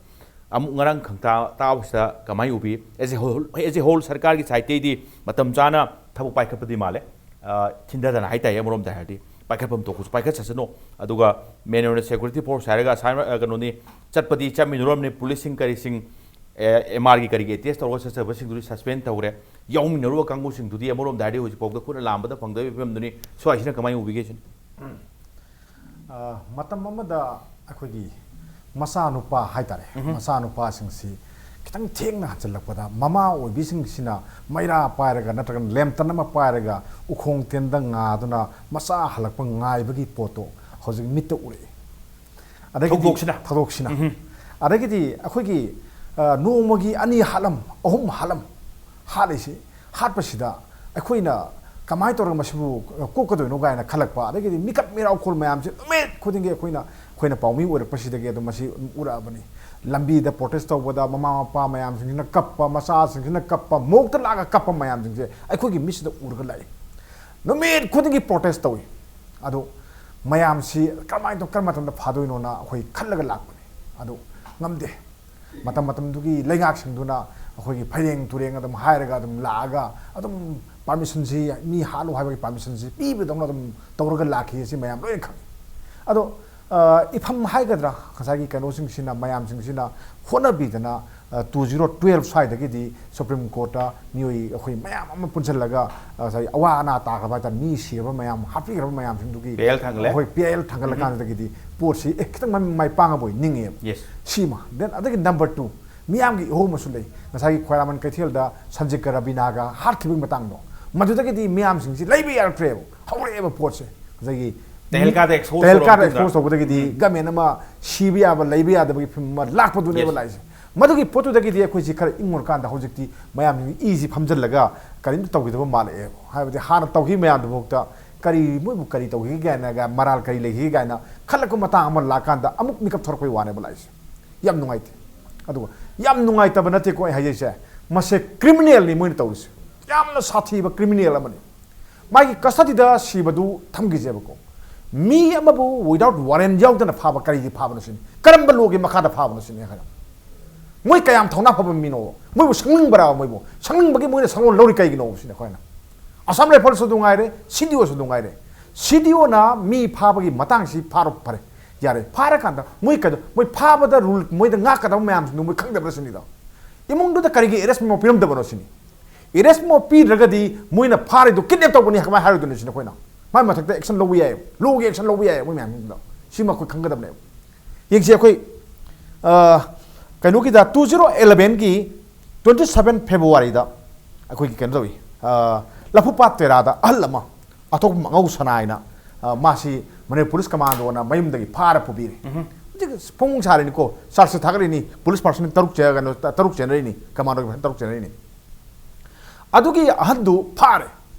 ꯑꯃꯨꯛ ꯉꯔꯥꯡ ꯈꯪꯇꯥ ꯇꯥꯕꯁꯤꯗ ꯀꯃꯥꯏꯅ ꯎꯕꯤ? As a whole, as a whole ꯁꯔꯀꯥꯔꯒꯤ sideꯇꯩꯗꯤ ꯃꯇꯝ ꯆꯥꯅ ꯊꯕꯛ ꯄꯥꯏꯈꯠꯄꯗꯤ ꯃꯥꯜꯂꯦ꯫ ꯑ, ꯊꯤꯟꯊꯗꯅ ꯍꯥꯏꯇꯥꯔꯦ, ꯑꯃꯔꯣꯝꯗ ꯍꯥꯏꯔꯗꯤ ꯄꯥꯏꯈꯠꯐꯝ ꯊꯣꯛꯄꯁꯨ ꯄꯥꯏꯈꯠꯆꯁꯅꯨ꯫ ꯑꯗꯨꯒ main ꯑꯣꯏꯅ security force ꯍꯥꯏꯔꯒ ꯑꯁꯥꯏ, ꯑ, ꯀꯩꯅꯣꯅꯤ, ꯆꯠꯄꯗꯤ ꯆꯠꯃꯤꯟꯅꯔꯝꯅꯤ, ꯄꯨꯂꯤꯁꯁꯤꯡ ꯀꯔꯤꯁꯤꯡ, ꯑꯦ, M R ꯒꯤ ꯀꯔꯤꯒꯤ attach ꯇꯧꯔꯒ ꯆꯠꯆꯕꯁꯤꯡꯗꯨꯗꯤ suspend ꯇꯧꯔꯦ꯫ ꯌꯥꯎꯃꯤꯟꯅꯔꯨꯕ ꯀꯥꯡꯕꯨꯁꯤꯡꯗꯨꯗꯤ ꯑꯃꯔꯣꯝꯗ ꯍꯥꯏꯔꯗꯤ ꯍꯧꯖꯤꯛꯐꯥꯎꯗ ꯈꯨꯠꯅ ꯂꯥꯝꯕꯗ ꯐꯪꯗꯕꯒꯤ ꯐꯤꯕꯝꯗꯨꯅꯤ꯫ ꯁ꯭ꯋꯥꯏꯁꯤꯅ ꯀꯃꯥꯏꯅ ꯎꯕꯤꯒꯦ ꯁꯤꯅꯤ? ꯑ, ꯃꯇꯝ ꯑꯃꯗ ꯑꯩꯈꯣꯏꯒꯤ ꯃꯆꯥꯅꯨꯄꯥ ꯍꯥꯏꯇꯥꯔꯦ, ꯃꯆꯥꯅꯨꯄꯥꯁꯤꯡꯁꯤ ꯈꯤꯇꯪ ꯊꯦꯡꯅ ꯍꯟꯖꯜꯂꯛꯄꯗ ꯃꯃꯥ ꯑꯣꯏꯕꯤꯁꯤꯡꯁꯤꯅ ꯃꯩꯔꯥ ꯄꯥꯏꯔꯒ ꯅꯠꯇ꯭ꯔꯒꯅ ꯂꯦꯝꯇꯟ ꯑꯃ ꯄꯥꯏꯔꯒ ꯎꯈꯣꯡ ꯇꯦꯟꯗ ꯉꯥꯗꯨꯅ ꯃꯆꯥ ꯍꯜꯂꯛꯄ ꯉꯥꯏꯕꯒꯤ ꯄꯣꯠꯇꯣ ꯍꯧꯖꯤꯛ ꯃꯤꯠꯇ ꯎꯔꯛꯏ꯫ ꯑꯗꯒꯤꯗꯤ ꯊꯧꯗꯣꯛꯁꯤꯅ? ꯊꯧꯗꯣꯛꯁꯤꯅ꯫ ꯑꯗꯒꯤꯗꯤ ꯑꯩꯈꯣꯏꯒꯤ, ꯑ, ꯅꯣꯡꯃꯒꯤ ꯑꯅꯤ ꯍꯥꯠꯂꯝ, ꯑꯍꯨꯝ ꯍꯥꯠꯂꯝ, ꯍꯥꯠꯂꯤꯁꯤ, ꯍꯥꯠꯄꯁꯤꯗ ꯑꯩꯈꯣꯏꯅ ꯀꯃꯥꯏꯅ ꯇꯧꯔꯒ ꯃꯁꯤꯕꯨ ꯀꯣꯛꯀꯗꯣꯏꯅꯣ ꯀꯥꯏꯅ ꯈꯜꯂꯛꯄ, ꯑꯗꯒꯤꯗꯤ ꯃꯤꯀꯞ ꯃꯤꯔꯥꯎꯈꯣꯜ ꯃꯌꯥꯝꯁꯦ ꯅꯨꯃꯤꯠ ꯈꯨꯗꯤꯡꯒꯤ ꯑꯩꯈꯣꯏꯅ, ꯑꯩꯈꯣꯏꯅ ꯄꯥꯎꯃꯤ ꯑꯣꯏꯔꯛꯄꯁꯤꯗꯒꯤ ꯑꯗꯨꯝ ꯃꯁꯤ ꯑꯗꯨꯝ ꯎꯔꯛꯑꯕꯅꯤ꯫ ꯂꯝꯕꯤꯗ protest ꯇꯧꯕꯗ ꯃꯃꯥ ꯃꯄꯥ ꯃꯌꯥꯝꯁꯤꯡꯁꯤꯅ ꯀꯞꯄ, ꯃꯆꯥꯁꯤꯡꯁꯤꯅ ꯀꯞꯄ, ꯃꯣꯛꯇ ꯂꯥꯛꯑꯒ ꯀꯞꯄ ꯃꯌꯥꯝꯁꯤꯡꯁꯦ ꯑꯩꯈꯣꯏꯒꯤ ꯃꯤꯠꯁꯤꯗ ꯎꯔꯒ ꯂꯥꯛꯏ꯫ ꯅꯨꯃꯤꯠ ꯈꯨꯗꯤꯡꯒꯤ protest ꯇꯧꯏ꯫ ꯑꯗꯣ ꯃꯌꯥꯝꯁꯤ ꯀꯔꯝꯍꯥꯏꯅ ꯇꯧ-, ꯀꯔꯝꯕ ꯃꯇꯝꯗ ꯐꯥꯗꯣꯏꯅꯣꯅ ꯑꯩꯈꯣꯏ ꯈꯜꯂꯒ ꯂꯥꯛꯄꯅꯤ꯫ ꯑꯗꯨ ꯉꯝꯗꯦ꯫ ꯃꯇꯝ ꯃꯇꯝꯗꯨꯒꯤ ꯂꯩꯉꯥꯛꯁꯤꯡꯗꯨꯅ ꯑꯩꯈꯣꯏꯒꯤ ꯐꯩꯔꯦꯡ ꯇꯨꯔꯦꯡ ꯑꯗꯨꯝ ꯍꯥꯏꯔꯒ ꯑꯗꯨꯝ ꯂꯥꯛꯑꯒ ꯑꯗꯨꯝ ꯄꯥꯔꯃꯤꯁꯟꯁꯤ, ꯃꯤ ꯍꯥꯠꯂꯨ ꯍꯥꯏꯕꯒꯤ ꯄꯥꯔꯃꯤꯁꯟꯁꯤ ꯄꯤꯕꯗꯧꯅ ꯑꯗꯨꯝ ꯇꯧꯔꯒ ꯂꯥꯛꯈꯤ, ꯑꯁꯤ ꯃꯌꯥꯝ ꯂꯣꯏꯅ ꯈꯪꯉꯤ꯫ ꯑꯗꯣ ꯑ, ꯏꯐꯝ ꯍꯥꯏꯒꯗ꯭ꯔꯥ, ꯉꯁꯥꯏꯒꯤ ꯀꯩꯅꯣꯁꯤꯡꯁꯤꯅ, ꯃꯌꯥꯝꯁꯤꯡꯁꯤꯅ ꯍꯣꯠꯅꯕꯤꯗꯅ, ꯑ, two zero twelve ꯁ꯭ꯋꯥꯏꯗꯒꯤꯗꯤ ꯁꯨꯄ꯭ꯔꯤꯝ ꯀꯣꯔꯠꯇ ꯃꯤꯑꯣꯏ ꯑꯩꯈꯣꯏ ꯃꯌꯥꯝ ꯑꯃ ꯄꯨꯟꯁꯤꯜꯂꯒ, ꯑ, ꯉꯁꯥꯏ ꯑꯋꯥ ꯑꯅꯥ ꯇꯥꯈ꯭ꯔꯕ ꯍꯥꯏꯇꯥꯔꯦ, ꯃꯤ ꯁꯤꯔꯕ ꯃꯌꯥꯝ, ꯍꯥꯠꯄꯤꯈ꯭ꯔꯕ ꯃꯌꯥꯝꯁꯤꯡꯗꯨꯒꯤ ꯕꯦꯜ ꯊꯥꯡꯒꯠꯂꯦ꯫ ꯑꯩꯈꯣꯏ ꯕꯦꯜ ꯊꯥꯡꯒꯠꯂꯀꯥꯟꯗꯒꯤꯗꯤ ꯄꯣꯠꯁꯤ, ꯑꯦ, ꯈꯤꯇꯪ ꯃꯥꯏ, ꯃꯥꯏ ꯄꯥꯡꯉꯕꯣꯏ ꯅꯤꯡꯉꯦꯕ꯫ Yes꯫ ꯁꯤꯃ꯫ Then ꯑꯗꯒꯤ number two, ꯃꯤꯌꯥꯝꯒꯤ ꯏꯍꯧ ꯑꯃꯁꯨ ꯂꯩ꯫ ꯉꯁꯥꯏꯒꯤ ꯈ꯭ꯋꯥꯏꯔꯥꯛꯃꯟ ꯀꯩꯊꯦꯜꯗ ꯁꯟꯖꯤꯀ ꯔꯕꯤꯅꯥꯒ ꯍꯥꯠꯈꯤꯕꯒꯤ ꯃꯇꯥꯡꯗꯣ, ꯃꯗꯨꯗꯒꯤꯗꯤ ꯃꯤꯌꯥꯝꯁꯤꯡꯁꯤ ꯂꯩꯕ ꯌꯥꯔꯛꯇ꯭ꯔꯦꯕ, ꯍꯧꯔꯛꯑꯦꯕ ꯄꯣꯠꯁꯦ꯫ ꯉꯁꯥꯏꯒꯤ ꯇꯦꯍꯜꯀꯥꯗ expose ꯇꯧꯔꯕ ꯇꯦꯍꯜꯀꯥꯗ ꯃꯇꯨꯡꯗ꯫ Expose ꯇꯧꯕꯗꯒꯤꯗꯤ ꯎꯝ꯫ Government ꯑꯃ ꯁꯤꯕ ꯌꯥꯕ, ꯂꯩꯕ ꯌꯥꯗꯕꯒꯤ ꯐꯤꯕꯝ ꯑꯃ ꯂꯥꯛꯄꯗꯨꯅꯦꯕ Yes꯫ ꯂꯥꯛꯏꯁꯦ꯫ ꯃꯗꯨꯒꯤ ꯄꯣꯠꯇꯨꯗꯒꯤꯗꯤ ꯑꯩꯈꯣꯏꯁꯤ ꯈꯔ ꯏꯪꯉꯨꯔꯀꯥꯟꯗ ꯍꯧꯖꯤꯛꯇꯤ ꯃꯌꯥꯝꯁꯤꯡꯒꯤ ꯏꯁꯤ ꯐꯝꯖꯤꯜꯂꯒ ꯀꯔꯤꯝꯇ ꯇꯧꯈꯤꯗꯕ ꯃꯥꯜꯂꯛꯑꯦꯕ꯫ ꯍꯥꯏꯕꯗꯤ ꯍꯥꯟꯅ ꯇꯧꯈꯤꯕ ꯃꯌꯥꯝꯗꯨꯐꯥꯎꯗ ꯀꯔꯤ, ꯃꯣꯏꯕꯨ ꯀꯔꯤ ꯇꯧꯈꯤꯒꯦ ꯀꯥꯏꯅꯒ, ꯃꯔꯥꯜ ꯀꯔꯤ ꯂꯩꯈꯤꯒꯦ ꯀꯥꯏꯅ ꯈꯜꯂꯛꯄ ꯃꯇꯥꯡ ꯑꯃ ꯂꯥꯛꯀꯥꯟꯗ ꯑꯃꯨꯛ ꯃꯤꯀꯞ ꯊꯣꯔꯛꯄꯒꯤ ꯋꯥꯅꯦꯕ ꯂꯥꯛꯏꯁꯦ꯫ ꯌꯥꯝ ꯅꯨꯡꯉꯥꯏꯇꯦ꯫ ꯑꯗꯨꯒ ꯌꯥꯝ ꯅꯨꯡꯉꯥꯏꯇꯕ ꯅꯠꯇꯦꯀꯣ ꯑꯩ ꯍꯥꯏꯖꯩꯁꯦ, ꯃꯁꯦ criminalꯅꯤ ꯃꯣꯏꯅ ꯇꯧꯔꯤꯁꯦ, ꯌꯥꯝꯅ ꯁꯥꯊꯤꯕ criminal ꯑꯃꯅꯤ꯫ ꯃꯥꯒꯤ custodyꯗ ꯁꯤꯕꯗꯨ ꯊꯝꯈꯤꯁꯦꯕꯀꯣ, ꯃꯤ ꯑꯃꯕꯨ without warrant ꯌꯥꯎꯗꯅ ꯐꯥꯕ ꯀꯔꯤꯒꯤ ꯐꯥꯕꯅꯣ ꯁꯤꯅꯤ, ꯀꯔꯝꯕ lawꯒꯤ ꯃꯈꯥꯗ ꯐꯥꯕꯅꯣ ꯁꯤꯅꯤ ꯍꯥꯏꯅ꯫ ꯃꯣꯏ ꯀꯌꯥꯝ ꯊꯧꯅꯥ ꯐꯕ ꯃꯤꯅꯣ, ꯃꯣꯏꯕꯨ ꯁꯪꯅꯤꯡꯕ꯭ꯔꯥ? ꯃꯣꯏꯕꯨ ꯁꯪꯅꯤꯡꯕꯒꯤ ꯃꯣꯏꯅ ꯁꯪꯂꯣꯟ ꯂꯧꯔꯤ ꯀꯩꯒꯤꯅꯣ ꯁꯤꯅꯤ ꯑꯩꯈꯣꯏꯅ꯫ Assam Riflesꯁꯨ ꯑꯗꯨ ꯉꯥꯏꯔꯦ, CDOꯁꯨ ꯑꯗꯨ ꯉꯥꯏꯔꯦ꯫ CDOꯅ ꯃꯤ ꯐꯥꯕꯒꯤ ꯃꯇꯥꯡꯁꯤ ꯐꯥꯔꯣ, ꯐꯔꯦ, ꯌꯥꯔꯦ, ꯐꯥꯔꯀꯥꯟꯗ ꯃꯣꯏ ꯀꯩꯗꯧ-, ꯃꯣꯏ ꯐꯥꯕꯗ rule, ꯃꯣꯏꯗ ꯉꯥꯛꯀꯗꯕ ꯃꯌꯥꯝꯁꯤꯡꯗꯣ ꯃꯣꯏ ꯈꯪꯗꯕ꯭ꯔꯥ ꯁꯤꯅꯤꯗꯣ꯫ ꯏꯃꯨꯡꯗꯨꯗ ꯀꯔꯤꯒꯤ arrest memo ꯄꯤꯔꯝꯗꯕꯅꯣ ꯁꯤꯅꯤ꯫ Arrest memo ꯄꯤꯗ꯭ꯔꯒꯗꯤ ꯃꯣꯏꯅ ꯐꯥꯔꯤꯗꯣ kidnap ꯇꯧꯕꯅꯤ ꯀꯃꯥꯏꯅ ꯍꯥꯏꯔꯣꯏꯗꯣꯏꯅꯣ ꯁꯤꯅꯤ ꯑꯩꯈꯣꯏꯅ꯫ ꯃꯥꯏ ꯃꯊꯛꯇ action ꯂꯧꯕ ꯌꯥꯏꯌꯦꯕ, lawꯒꯤ action ꯂꯧꯕ ꯌꯥꯏꯌꯦꯕ ꯃꯣꯏ ꯃꯌꯥꯝꯁꯤꯡꯗꯣ꯫ ꯁꯤꯃ ꯑꯩꯈꯣꯏ ꯈꯪꯒꯗꯕꯅꯦꯕ꯫ ꯌꯦꯡꯁꯤ ꯑꯩꯈꯣꯏ, ꯑ, ꯀꯩꯅꯣꯒꯤꯗ two zero elevenꯒꯤ twenty seven Februaryꯗ ꯑꯩꯈꯣꯏꯒꯤ ꯀꯩꯅꯣ ꯇꯧꯏ, ꯑ, ꯂꯐꯨꯄꯥꯠ ꯇꯦꯔꯥꯗ ꯑꯍꯜ ꯑꯃ ꯑꯇꯣꯞꯄ ꯑꯉꯧ ꯁꯅꯥ ꯍꯥꯏꯅ, ꯑ, ꯃꯥꯁꯤ ꯃꯅꯤꯄꯨꯔ police commandoꯅ ꯃꯌꯨꯝꯗꯒꯤ ꯐꯥꯔ ꯄꯨꯕꯤꯔꯦ꯫ ꯎꯝꯍꯨꯝ꯫ ꯍꯧꯖꯤꯛ ꯐꯣꯡ ꯁꯥꯔꯤꯅꯤꯀꯣ, charge sheet ꯊꯥꯒꯠꯂꯤꯅꯤ, police personnel ꯇꯔꯨꯛ ꯆꯦ-, ꯀꯩꯅꯣ, ꯇꯔꯨꯛ ꯆꯦꯟꯅꯔꯤꯅꯤ, commandoꯒꯤ ꯇꯔꯨꯛ ꯆꯦꯟꯅꯔꯤꯅꯤ꯫ ꯑꯗꯨꯒꯤ ꯑꯍꯟꯗꯨ ꯐꯥꯔꯦ꯫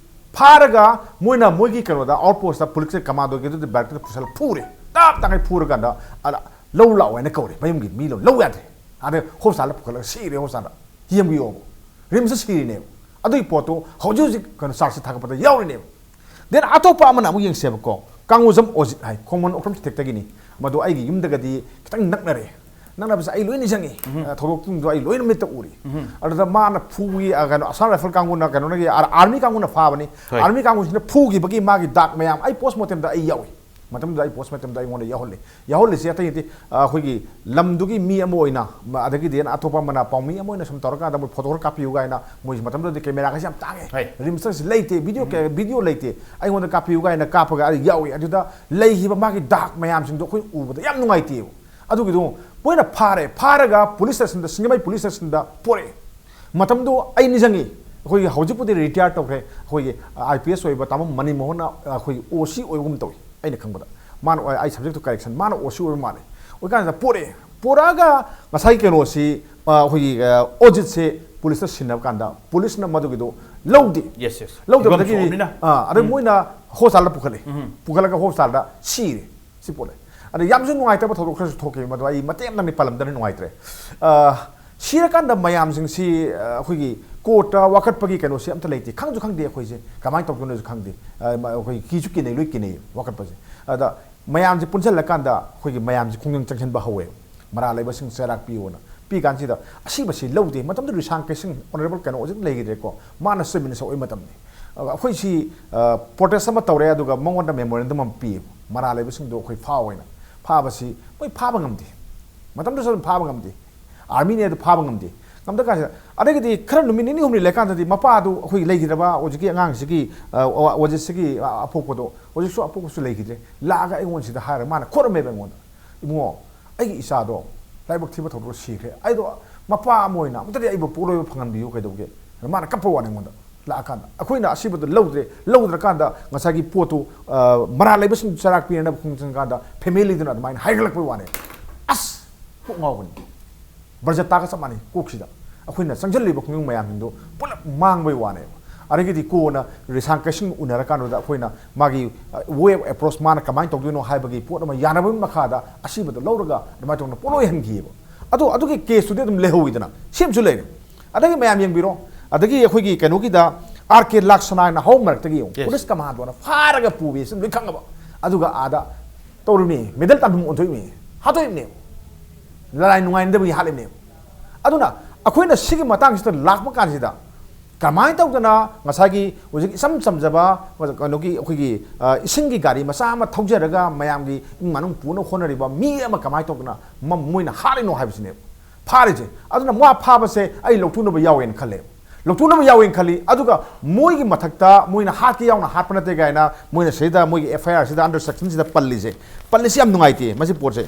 ꯐꯥꯔꯒ ꯃꯣꯏꯅ ꯃꯣꯏꯒꯤ ꯀꯩꯅꯣꯗ, outpostꯇ police commandoꯒꯤ ꯑꯗꯨꯗꯤ barrackꯇ ꯄꯨꯁꯜꯂ ꯐꯨꯔꯦ꯫ ꯇꯞ ꯇꯥꯉꯩ ꯐꯨꯔꯀꯥꯟꯗ ꯑꯗ ꯂꯧ ꯂꯥꯛꯑꯣ ꯍꯥꯏꯅ ꯀꯧꯔꯦ꯫ ꯃꯌꯨꯝꯒꯤ ꯃꯤ ꯂꯧ, ꯂꯧ ꯌꯥꯗ꯭ꯔꯦ꯫ ꯑꯗꯩ hospitalꯗ ꯄꯨꯈꯠꯂꯒ ꯁꯤꯔꯦ hospitalꯗ꯫ ꯌꯦꯡꯕꯤꯌꯣꯕ꯫ RIMSꯇ ꯁꯤꯔꯤꯅꯦꯕ꯫ ꯑꯗꯨꯒꯤ ꯄꯣꯠꯇꯣ ꯍꯧꯖꯤꯛ ꯍꯧꯖꯤꯛ ꯀꯩꯅꯣ charge sheet ꯊꯥꯒꯠꯄꯗ ꯌꯥꯎꯔꯤꯅꯦꯕ꯫ Then ꯑꯇꯣꯞꯄ ꯑꯃꯅ ꯑꯃꯨꯛ ꯌꯦꯡꯁꯦꯕꯀꯣ꯫ ꯀꯥꯡꯉꯨꯖꯝ ꯑꯣꯖꯤꯠ ꯍꯥꯏ, ꯈꯣꯡꯃꯟ ꯑꯣꯀ꯭ꯔꯝ ꯆꯤꯊꯦꯛꯇꯒꯤꯅꯤ꯫ ꯃꯗꯨ ꯑꯩꯒꯤ ꯌꯨꯝꯗꯒꯗꯤ ꯈꯤꯇꯪ ꯅꯛꯅꯔꯦ꯫ ꯅꯛꯅꯕꯁꯦ ꯑꯩ ꯂꯣꯏ ꯅꯤꯡꯁꯤꯡꯉꯤ꯫ ꯑ, ꯊꯧꯗꯣꯛꯇꯨꯝꯗꯣ ꯑꯩ ꯂꯣꯏꯅ ꯃꯤꯠꯇ ꯎꯔꯤ꯫ ꯑꯗꯨꯗ ꯃꯥꯅ ꯐꯨꯒꯤ, ꯑ, ꯀꯩꯅꯣ, Assam Rifle ꯀꯥꯡꯕꯨꯅ, ꯀꯩꯅꯣꯅꯒꯤ, ꯑꯥꯔ-, army ꯀꯥꯡꯕꯨꯅ ꯐꯥꯕꯅꯤ꯫ ꯍꯣꯏ꯫ Army ꯀꯥꯡꯕꯨꯁꯤꯅ ꯐꯨꯈꯤꯕꯒꯤ ꯃꯥꯒꯤ ꯗꯥꯛ ꯃꯌꯥꯝ ꯑꯩ post mortemꯗ ꯑꯩ ꯌꯥꯎꯏ꯫ ꯃꯇꯝꯗꯨꯗ ꯑꯩ post mortemꯗ ꯑꯩꯉꯣꯟꯗ ꯌꯥꯎꯍꯜꯂꯤ꯫ ꯌꯥꯎꯍꯜꯂꯤꯁꯦ ꯑꯇꯩ ꯅꯠꯇꯦ, ꯑ, ꯑꯩꯈꯣꯏꯒꯤ ꯂꯝꯗꯨꯒꯤ ꯃꯤ ꯑꯃ ꯑꯣꯏꯅ, ꯃ-, ꯑꯗꯒꯤꯗꯤ ꯑꯇꯣꯞꯄ ꯑꯃꯅ ꯄꯥꯎꯃꯤ ꯑꯃ ꯑꯣꯏꯅ ꯁꯨꯝ ꯇꯧꯔꯀꯥꯟꯗ ꯃꯣꯏ photo ꯈꯔ ꯀꯥꯞꯄꯤꯌꯨ ꯀꯥꯏꯅ ꯃꯣꯏꯁꯦ ꯃꯇꯝꯗꯨꯗꯗꯤ cameraꯒꯁꯦ ꯌꯥꯝ ꯇꯥꯡꯉꯦ꯫ ꯍꯣꯏ꯫ RIMSꯀꯁꯦ ꯂꯩꯇꯦ, video ꯀꯦ-, video ꯂꯩꯇꯦ꯫ ꯑꯩꯉꯣꯟꯗ ꯀꯥꯞꯄꯤꯌꯨ ꯀꯥꯏꯅ ꯀꯥꯞꯄꯒ ꯑꯩ ꯌꯥꯎꯏ꯫ ꯑꯗꯨꯗ ꯂꯩꯈꯤꯕ ꯃꯥꯒꯤ ꯗꯥꯛ ꯃꯌꯥꯝꯁꯤꯡꯗꯣ ꯑꯩꯈꯣꯏ ꯎꯕꯗ ꯌꯥꯝ ꯅꯨꯡꯉꯥꯏꯇꯦꯕ꯫ ꯑꯗꯨꯒꯤꯗꯣ ꯃꯣꯏꯅ ꯐꯥꯔꯦ, ꯐꯥꯔꯒ police stationꯗ, ꯁꯤꯡꯖꯃꯩ police stationꯗ ꯄꯣꯔꯛꯑꯦ꯫ ꯃꯇꯝꯗꯨ ꯑꯩ ꯅꯤꯡꯁꯤꯡꯉꯤ, ꯑꯩꯈꯣꯏꯒꯤ ꯍꯧꯖꯤꯛꯄꯨꯗꯤ retire ꯇꯧꯈ꯭ꯔꯦ, ꯑꯩꯈꯣꯏꯒꯤ IPS ꯑꯣꯏꯕ ꯇꯥꯃꯣ ꯃꯅꯤ ꯃꯣꯍꯟꯅ ꯑꯩꯈꯣꯏꯒꯤ OC ꯑꯣꯏꯕꯒꯨꯝ ꯇꯧꯏ, ꯑꯩꯅ ꯈꯪꯕꯗ꯫ ꯃꯥꯅ ꯑꯣꯏ-, ꯑꯩ subjecꯇꯨ correction, ꯃꯥꯅ OC ꯑꯣꯏꯕ ꯃꯥꯜꯂꯦ꯫ ꯑꯣꯏꯀꯥꯟꯗ ꯄꯣꯔꯛꯑꯦ, ꯄꯣꯔꯛꯑꯒ ꯉꯁꯥꯏꯒꯤ ꯀꯩꯅꯣꯁꯤ, ꯑ, ꯑꯩꯈꯣꯏꯒꯤ, ꯑ, ꯑꯣꯖꯤꯠꯁꯦ policeꯇ ꯁꯤꯟꯅꯕ ꯀꯥꯟꯗ policeꯅ ꯃꯗꯨꯒꯤꯗꯣ ꯂꯧꯗꯦ꯫ Yes, yes. ꯂꯧꯗꯕꯗꯒꯤ, ꯐꯤꯕꯝ ꯁꯣꯛꯑꯕꯅꯤꯅ꯫ ꯑ, ꯑꯗꯩ ꯎꯝ꯫ ꯃꯣꯏꯅ hospitalꯗ ꯄꯨꯈꯠꯂꯦ꯫ ꯎꯝ꯫ ꯄꯨꯈꯠꯂꯒ hospitalꯗ ꯁꯤꯔꯦ꯫ ꯁꯤ ꯄꯣꯠꯂꯦ꯫ ꯑꯗ ꯌꯥꯝꯁꯨ ꯅꯨꯡꯉꯥꯏꯇꯕ ꯊꯧꯗꯣꯛ ꯈꯔꯁꯨ ꯊꯣꯛꯈꯤ, ꯃꯗꯨ ꯑꯩ ꯃꯇꯦꯛ ꯑꯃꯇꯪꯗꯤ ꯄꯜꯂꯝꯗꯅ ꯅꯨꯡꯉꯥꯏꯇ꯭ꯔꯦ꯫ ꯑ, ꯁꯤꯔꯀꯥꯟꯗ ꯃꯌꯥꯝꯁꯤꯡꯁꯤ, ꯑ, ꯑꯩꯈꯣꯏꯒꯤ courtꯇ ꯋꯥꯀꯠꯄꯒꯤ ꯀꯩꯅꯣꯁꯤ ꯑꯝꯇ ꯂꯩꯇꯦ꯫ ꯈꯪꯁꯨ ꯈꯪꯗꯦ ꯑꯩꯈꯣꯏꯁꯦ꯫ ꯀꯃꯥꯏꯅ ꯇꯧꯗꯣꯏꯅꯣꯁꯨ ꯈꯪꯗꯦ꯫ ꯑ, ꯃ-, ꯑꯩꯈꯣꯏ ꯀꯤꯁꯨ ꯀꯤꯅꯩ, ꯂꯣꯏ ꯀꯤꯅꯩ ꯋꯥꯀꯠꯄꯁꯦ꯫ ꯑꯗ ꯃꯌꯥꯝꯁꯦ ꯄꯨꯟꯁꯤꯜꯂꯀꯥꯟꯗ ꯑꯩꯈꯣꯏꯒꯤ ꯃꯌꯥꯝꯁꯦ ꯈꯣꯡꯖꯪ ꯆꯪꯁꯤꯟꯕ ꯍꯧꯋꯦ꯫ ꯃꯔꯥꯜ ꯂꯩꯕꯁꯤꯡ ꯆꯩꯔꯥꯛ ꯄꯤꯌꯣꯅ꯫ ꯄꯤ ꯀꯥꯟꯁꯤꯗ ꯑꯁꯤꯕꯁꯤ ꯂꯧꯗꯦ꯫ ꯃꯇꯝꯗꯨ ꯔꯤꯁꯥꯡ ꯀꯩꯁꯤꯡ, honourable ꯀꯩꯅꯣ ꯍꯧꯖꯤꯛ ꯂꯩꯈꯤꯗ꯭ꯔꯦꯀꯣ꯫ ꯃꯥꯅ chief minister ꯑꯣꯏꯕ ꯃꯇꯝꯅꯤ꯫ ꯑ, ꯑꯩꯈꯣꯏꯁꯤ, ꯑ, protest ꯑꯃ ꯇꯧꯔꯦ, ꯑꯗꯨꯒ ꯃꯉꯣꯟꯗ memorandum ꯑꯃ ꯄꯤ꯫ ꯃꯔꯥꯜ ꯂꯩꯕꯁꯤꯡꯗꯣ ꯑꯩꯈꯣꯏ ꯐꯥꯎ ꯍꯥꯏꯅ꯫ ꯐꯥꯕꯁꯤ ꯃꯣꯏ ꯐꯥꯕ ꯉꯝꯗꯦ꯫ ꯃꯇꯝꯗꯨꯗꯁꯨ ꯑꯗꯨꯝ ꯐꯥꯕ ꯉꯝꯗꯦ꯫ Armyꯅꯦ ꯑꯗꯨ ꯐꯥꯕ ꯉꯝꯗꯦ꯫ ꯉꯝꯗ ꯀꯥꯟꯁꯤꯗ, ꯑꯗꯒꯤꯗꯤ ꯈꯔ ꯅꯨꯃꯤꯠ ꯅꯤꯅꯤ ꯍꯨꯝꯅꯤ ꯂꯩꯀꯥꯟꯗꯗꯤ ꯃꯄꯥꯗꯨ ꯑꯩꯈꯣꯏ ꯂꯩꯈꯤꯗ꯭ꯔꯕ ꯍꯧꯖꯤꯛꯀꯤ ꯑꯉꯥꯡꯁꯤꯒꯤ, ꯑ, ꯑꯣ, ꯑꯣꯖꯤꯠꯁꯤꯒꯤ, ꯑ, ꯑꯄꯣꯛꯄꯗꯣ ꯍꯧꯖꯤꯛꯁꯨ ꯑꯄꯣꯛꯄꯁꯨ ꯂꯩꯈꯤꯗ꯭ꯔꯦ꯫ ꯂꯥꯛꯑꯒ ꯑꯩꯉꯣꯟꯁꯤꯗ ꯍꯥꯏꯔꯒ ꯃꯥꯅ ꯈꯣꯠꯂꯝꯃꯦꯕ ꯑꯩꯉꯣꯟꯗ, "ꯏꯕꯨꯡꯉꯣ, ꯑꯩꯒꯤ ꯏꯆꯥꯗꯣ ꯂꯥꯏꯕꯛ ꯊꯤꯕ ꯊꯧꯗꯣꯛꯇ ꯁꯤꯈ꯭ꯔꯦ꯫ ꯑꯩꯗꯣ ꯃꯄꯥ ꯑꯃ ꯑꯣꯏꯅ ꯑꯃꯨꯛꯇꯗꯤ ꯑꯩꯕꯨ ꯄꯣꯛꯂꯣꯏꯕ ꯐꯪꯍꯟꯕꯤꯌꯨ ꯀꯩꯗꯧꯒꯦ?" ꯑꯗ ꯃꯥꯅ ꯀꯞꯄ ꯋꯥꯅꯤ ꯑꯩꯉꯣꯟꯗ ꯂꯥꯛꯑꯀꯥꯟꯗ꯫ ꯑꯩꯈꯣꯏꯅ ꯑꯁꯤꯕꯗꯣ ꯂꯧꯗ꯭ꯔꯦ, ꯂꯧꯗ꯭ꯔꯀꯥꯟꯗ ꯉꯁꯥꯏꯒꯤ ꯄꯣꯠꯇꯨ, ꯑ, ꯃꯔꯥꯜ ꯂꯩꯕꯁꯤꯡ ꯆꯩꯔꯥꯛ ꯄꯤꯅꯅꯕ ꯈꯣꯡꯖꯪ ꯆꯪꯀꯥꯟꯗ familyꯗꯨꯅ ꯑꯗꯨꯃꯥꯏꯅ ꯍꯥꯏꯒꯠꯂꯛꯄꯩ ꯋꯥꯅꯤ꯫ ꯑꯁ! ꯀꯣꯛ ꯉꯥꯎꯕꯅꯤ꯫ ꯕ꯭ꯔꯖꯇꯥꯒ ꯆꯞ ꯃꯥꯟꯅꯩ ꯀꯣꯛꯁꯤꯗ꯫ ꯑꯩꯈꯣꯏꯅ ꯆꯪꯁꯤꯜꯂꯤꯕ ꯈꯣꯡꯖꯪ ꯃꯌꯥꯝꯁꯤꯡꯗꯣ ꯄꯨꯂꯞ ꯃꯥꯡꯕꯩ ꯋꯥꯅꯦꯕ꯫ ꯑꯗꯒꯤꯗꯤ ꯀꯣꯟꯅ ꯔꯤꯁꯥꯡ ꯀꯩꯁꯤꯡ ꯎꯅꯔꯀꯥꯟꯗꯨꯗ ꯑꯩꯈꯣꯏꯅ ꯃꯥꯒꯤ, ꯑ, way of approach ꯃꯥꯅ ꯀꯃꯥꯏꯅ ꯇꯧꯗꯣꯏꯅꯣ ꯍꯥꯏꯕꯒꯤ ꯄꯣꯠ ꯑꯃ ꯌꯥꯅꯕꯒꯤ ꯃꯈꯥꯗ ꯑꯁꯤꯕꯗꯣ ꯂꯧꯔꯒ ꯑꯗꯨꯃꯥꯏꯅ ꯇꯧꯗꯅ ꯄꯣꯠꯂꯣꯏꯍꯟꯈꯤꯑꯕ꯫ ꯑꯗꯣ ꯑꯗꯨꯒꯤ caseꯇꯨꯗꯤ ꯑꯗꯨꯝ ꯂꯩꯍꯧꯋꯤꯗꯅ, ꯁꯦꯝꯁꯨ ꯂꯩꯔꯦ꯫ ꯑꯗꯒꯤ ꯃꯌꯥꯝ ꯌꯦꯡꯕꯤꯔꯣ, ꯑꯗꯒꯤ ꯑꯩꯈꯣꯏꯒꯤ ꯀꯩꯅꯣꯒꯤꯗ R K ꯂꯥꯛꯁꯅꯥꯅ ꯍꯧ ꯃꯔꯛꯇꯒꯤ ꯌꯦꯡꯉꯨ, Yes. Police commandoꯅ ꯐꯥꯔꯒ ꯄꯨꯕꯤ ꯁꯤ ꯂꯣꯏ ꯈꯪꯉꯕ꯫ ꯑꯗꯨꯒ ꯑꯥꯗ ꯇꯧꯔꯤꯕꯅꯤ, medal ꯇꯥꯟꯐꯝ ꯑꯣꯟꯊꯣꯛꯏꯕꯅꯤ, ꯍꯥꯠꯇꯣꯛꯏꯕꯅꯦ꯫ ꯂꯅꯥꯏ ꯅꯨꯡꯉꯥꯏꯅꯗꯕꯒꯤ ꯍꯥꯠꯂꯤꯕꯅꯦꯕ꯫ ꯑꯗꯨꯅ ꯑꯩꯈꯣꯏꯅ ꯁꯤꯒꯤ ꯃꯇꯥꯡꯁꯤꯗ ꯂꯥꯛꯄ ꯀꯥꯟꯁꯤꯗ ꯀꯃꯥꯏꯅ ꯇꯧꯗꯅ ꯉꯁꯥꯏꯒꯤ ꯍꯧꯖꯤꯛ ꯏꯆꯝ ꯆꯝꯖꯕ ꯀꯩꯅꯣꯒꯤ ꯑꯩꯈꯣꯏꯒꯤ, ꯑ, ꯏꯁꯤꯡꯒꯤ ꯒꯥꯔꯤ ꯃꯆꯥ ꯑꯃ ꯊꯧꯖꯔꯒ ꯃꯌꯥꯝꯒꯤ ꯏꯃꯨꯡ ꯃꯅꯨꯡ ꯄꯨꯅꯕ ꯍꯣꯠꯅꯔꯤꯕ ꯃꯤ ꯑꯃ ꯀꯃꯥꯏꯅ ꯇꯧꯗꯅ ꯃ-, ꯃꯣꯏꯅ ꯍꯥꯠꯂꯤꯅꯣ ꯍꯥꯏꯕꯁꯤꯅꯦꯕ ꯐꯥꯔꯤꯁꯦ꯫ ꯑꯗꯨꯅ ꯃꯥ ꯐꯥꯕꯁꯦ ꯑꯩ ꯂꯧꯊꯣꯛꯅꯕ ꯌꯥꯎꯋꯦꯅ ꯈꯜꯂꯦꯕ꯫ ꯂꯧꯊꯣꯛꯅꯕ ꯌꯥꯎꯋꯦꯅ ꯈꯜꯂꯤ꯫ ꯑꯗꯨꯒ ꯃꯣꯏꯒꯤ ꯃꯊꯛꯇ ꯃꯣꯏꯅ ꯍꯥꯠꯀꯦ ꯌꯥꯎꯅ ꯍꯥꯠꯄ ꯅꯠꯇꯦ ꯀꯥꯏꯅ ꯃꯣꯏꯅ ꯁꯤꯗ ꯃꯣꯏꯒꯤ F I R ꯁꯤꯗ under section ꯁꯤꯗ ꯄꯜꯂꯤꯁꯦ, ꯄꯜꯂꯤꯁꯤ ꯌꯥꯝ ꯅꯨꯡꯉꯥꯏꯇꯦ꯫ ꯃꯁꯤ ꯄꯣꯠꯁꯦ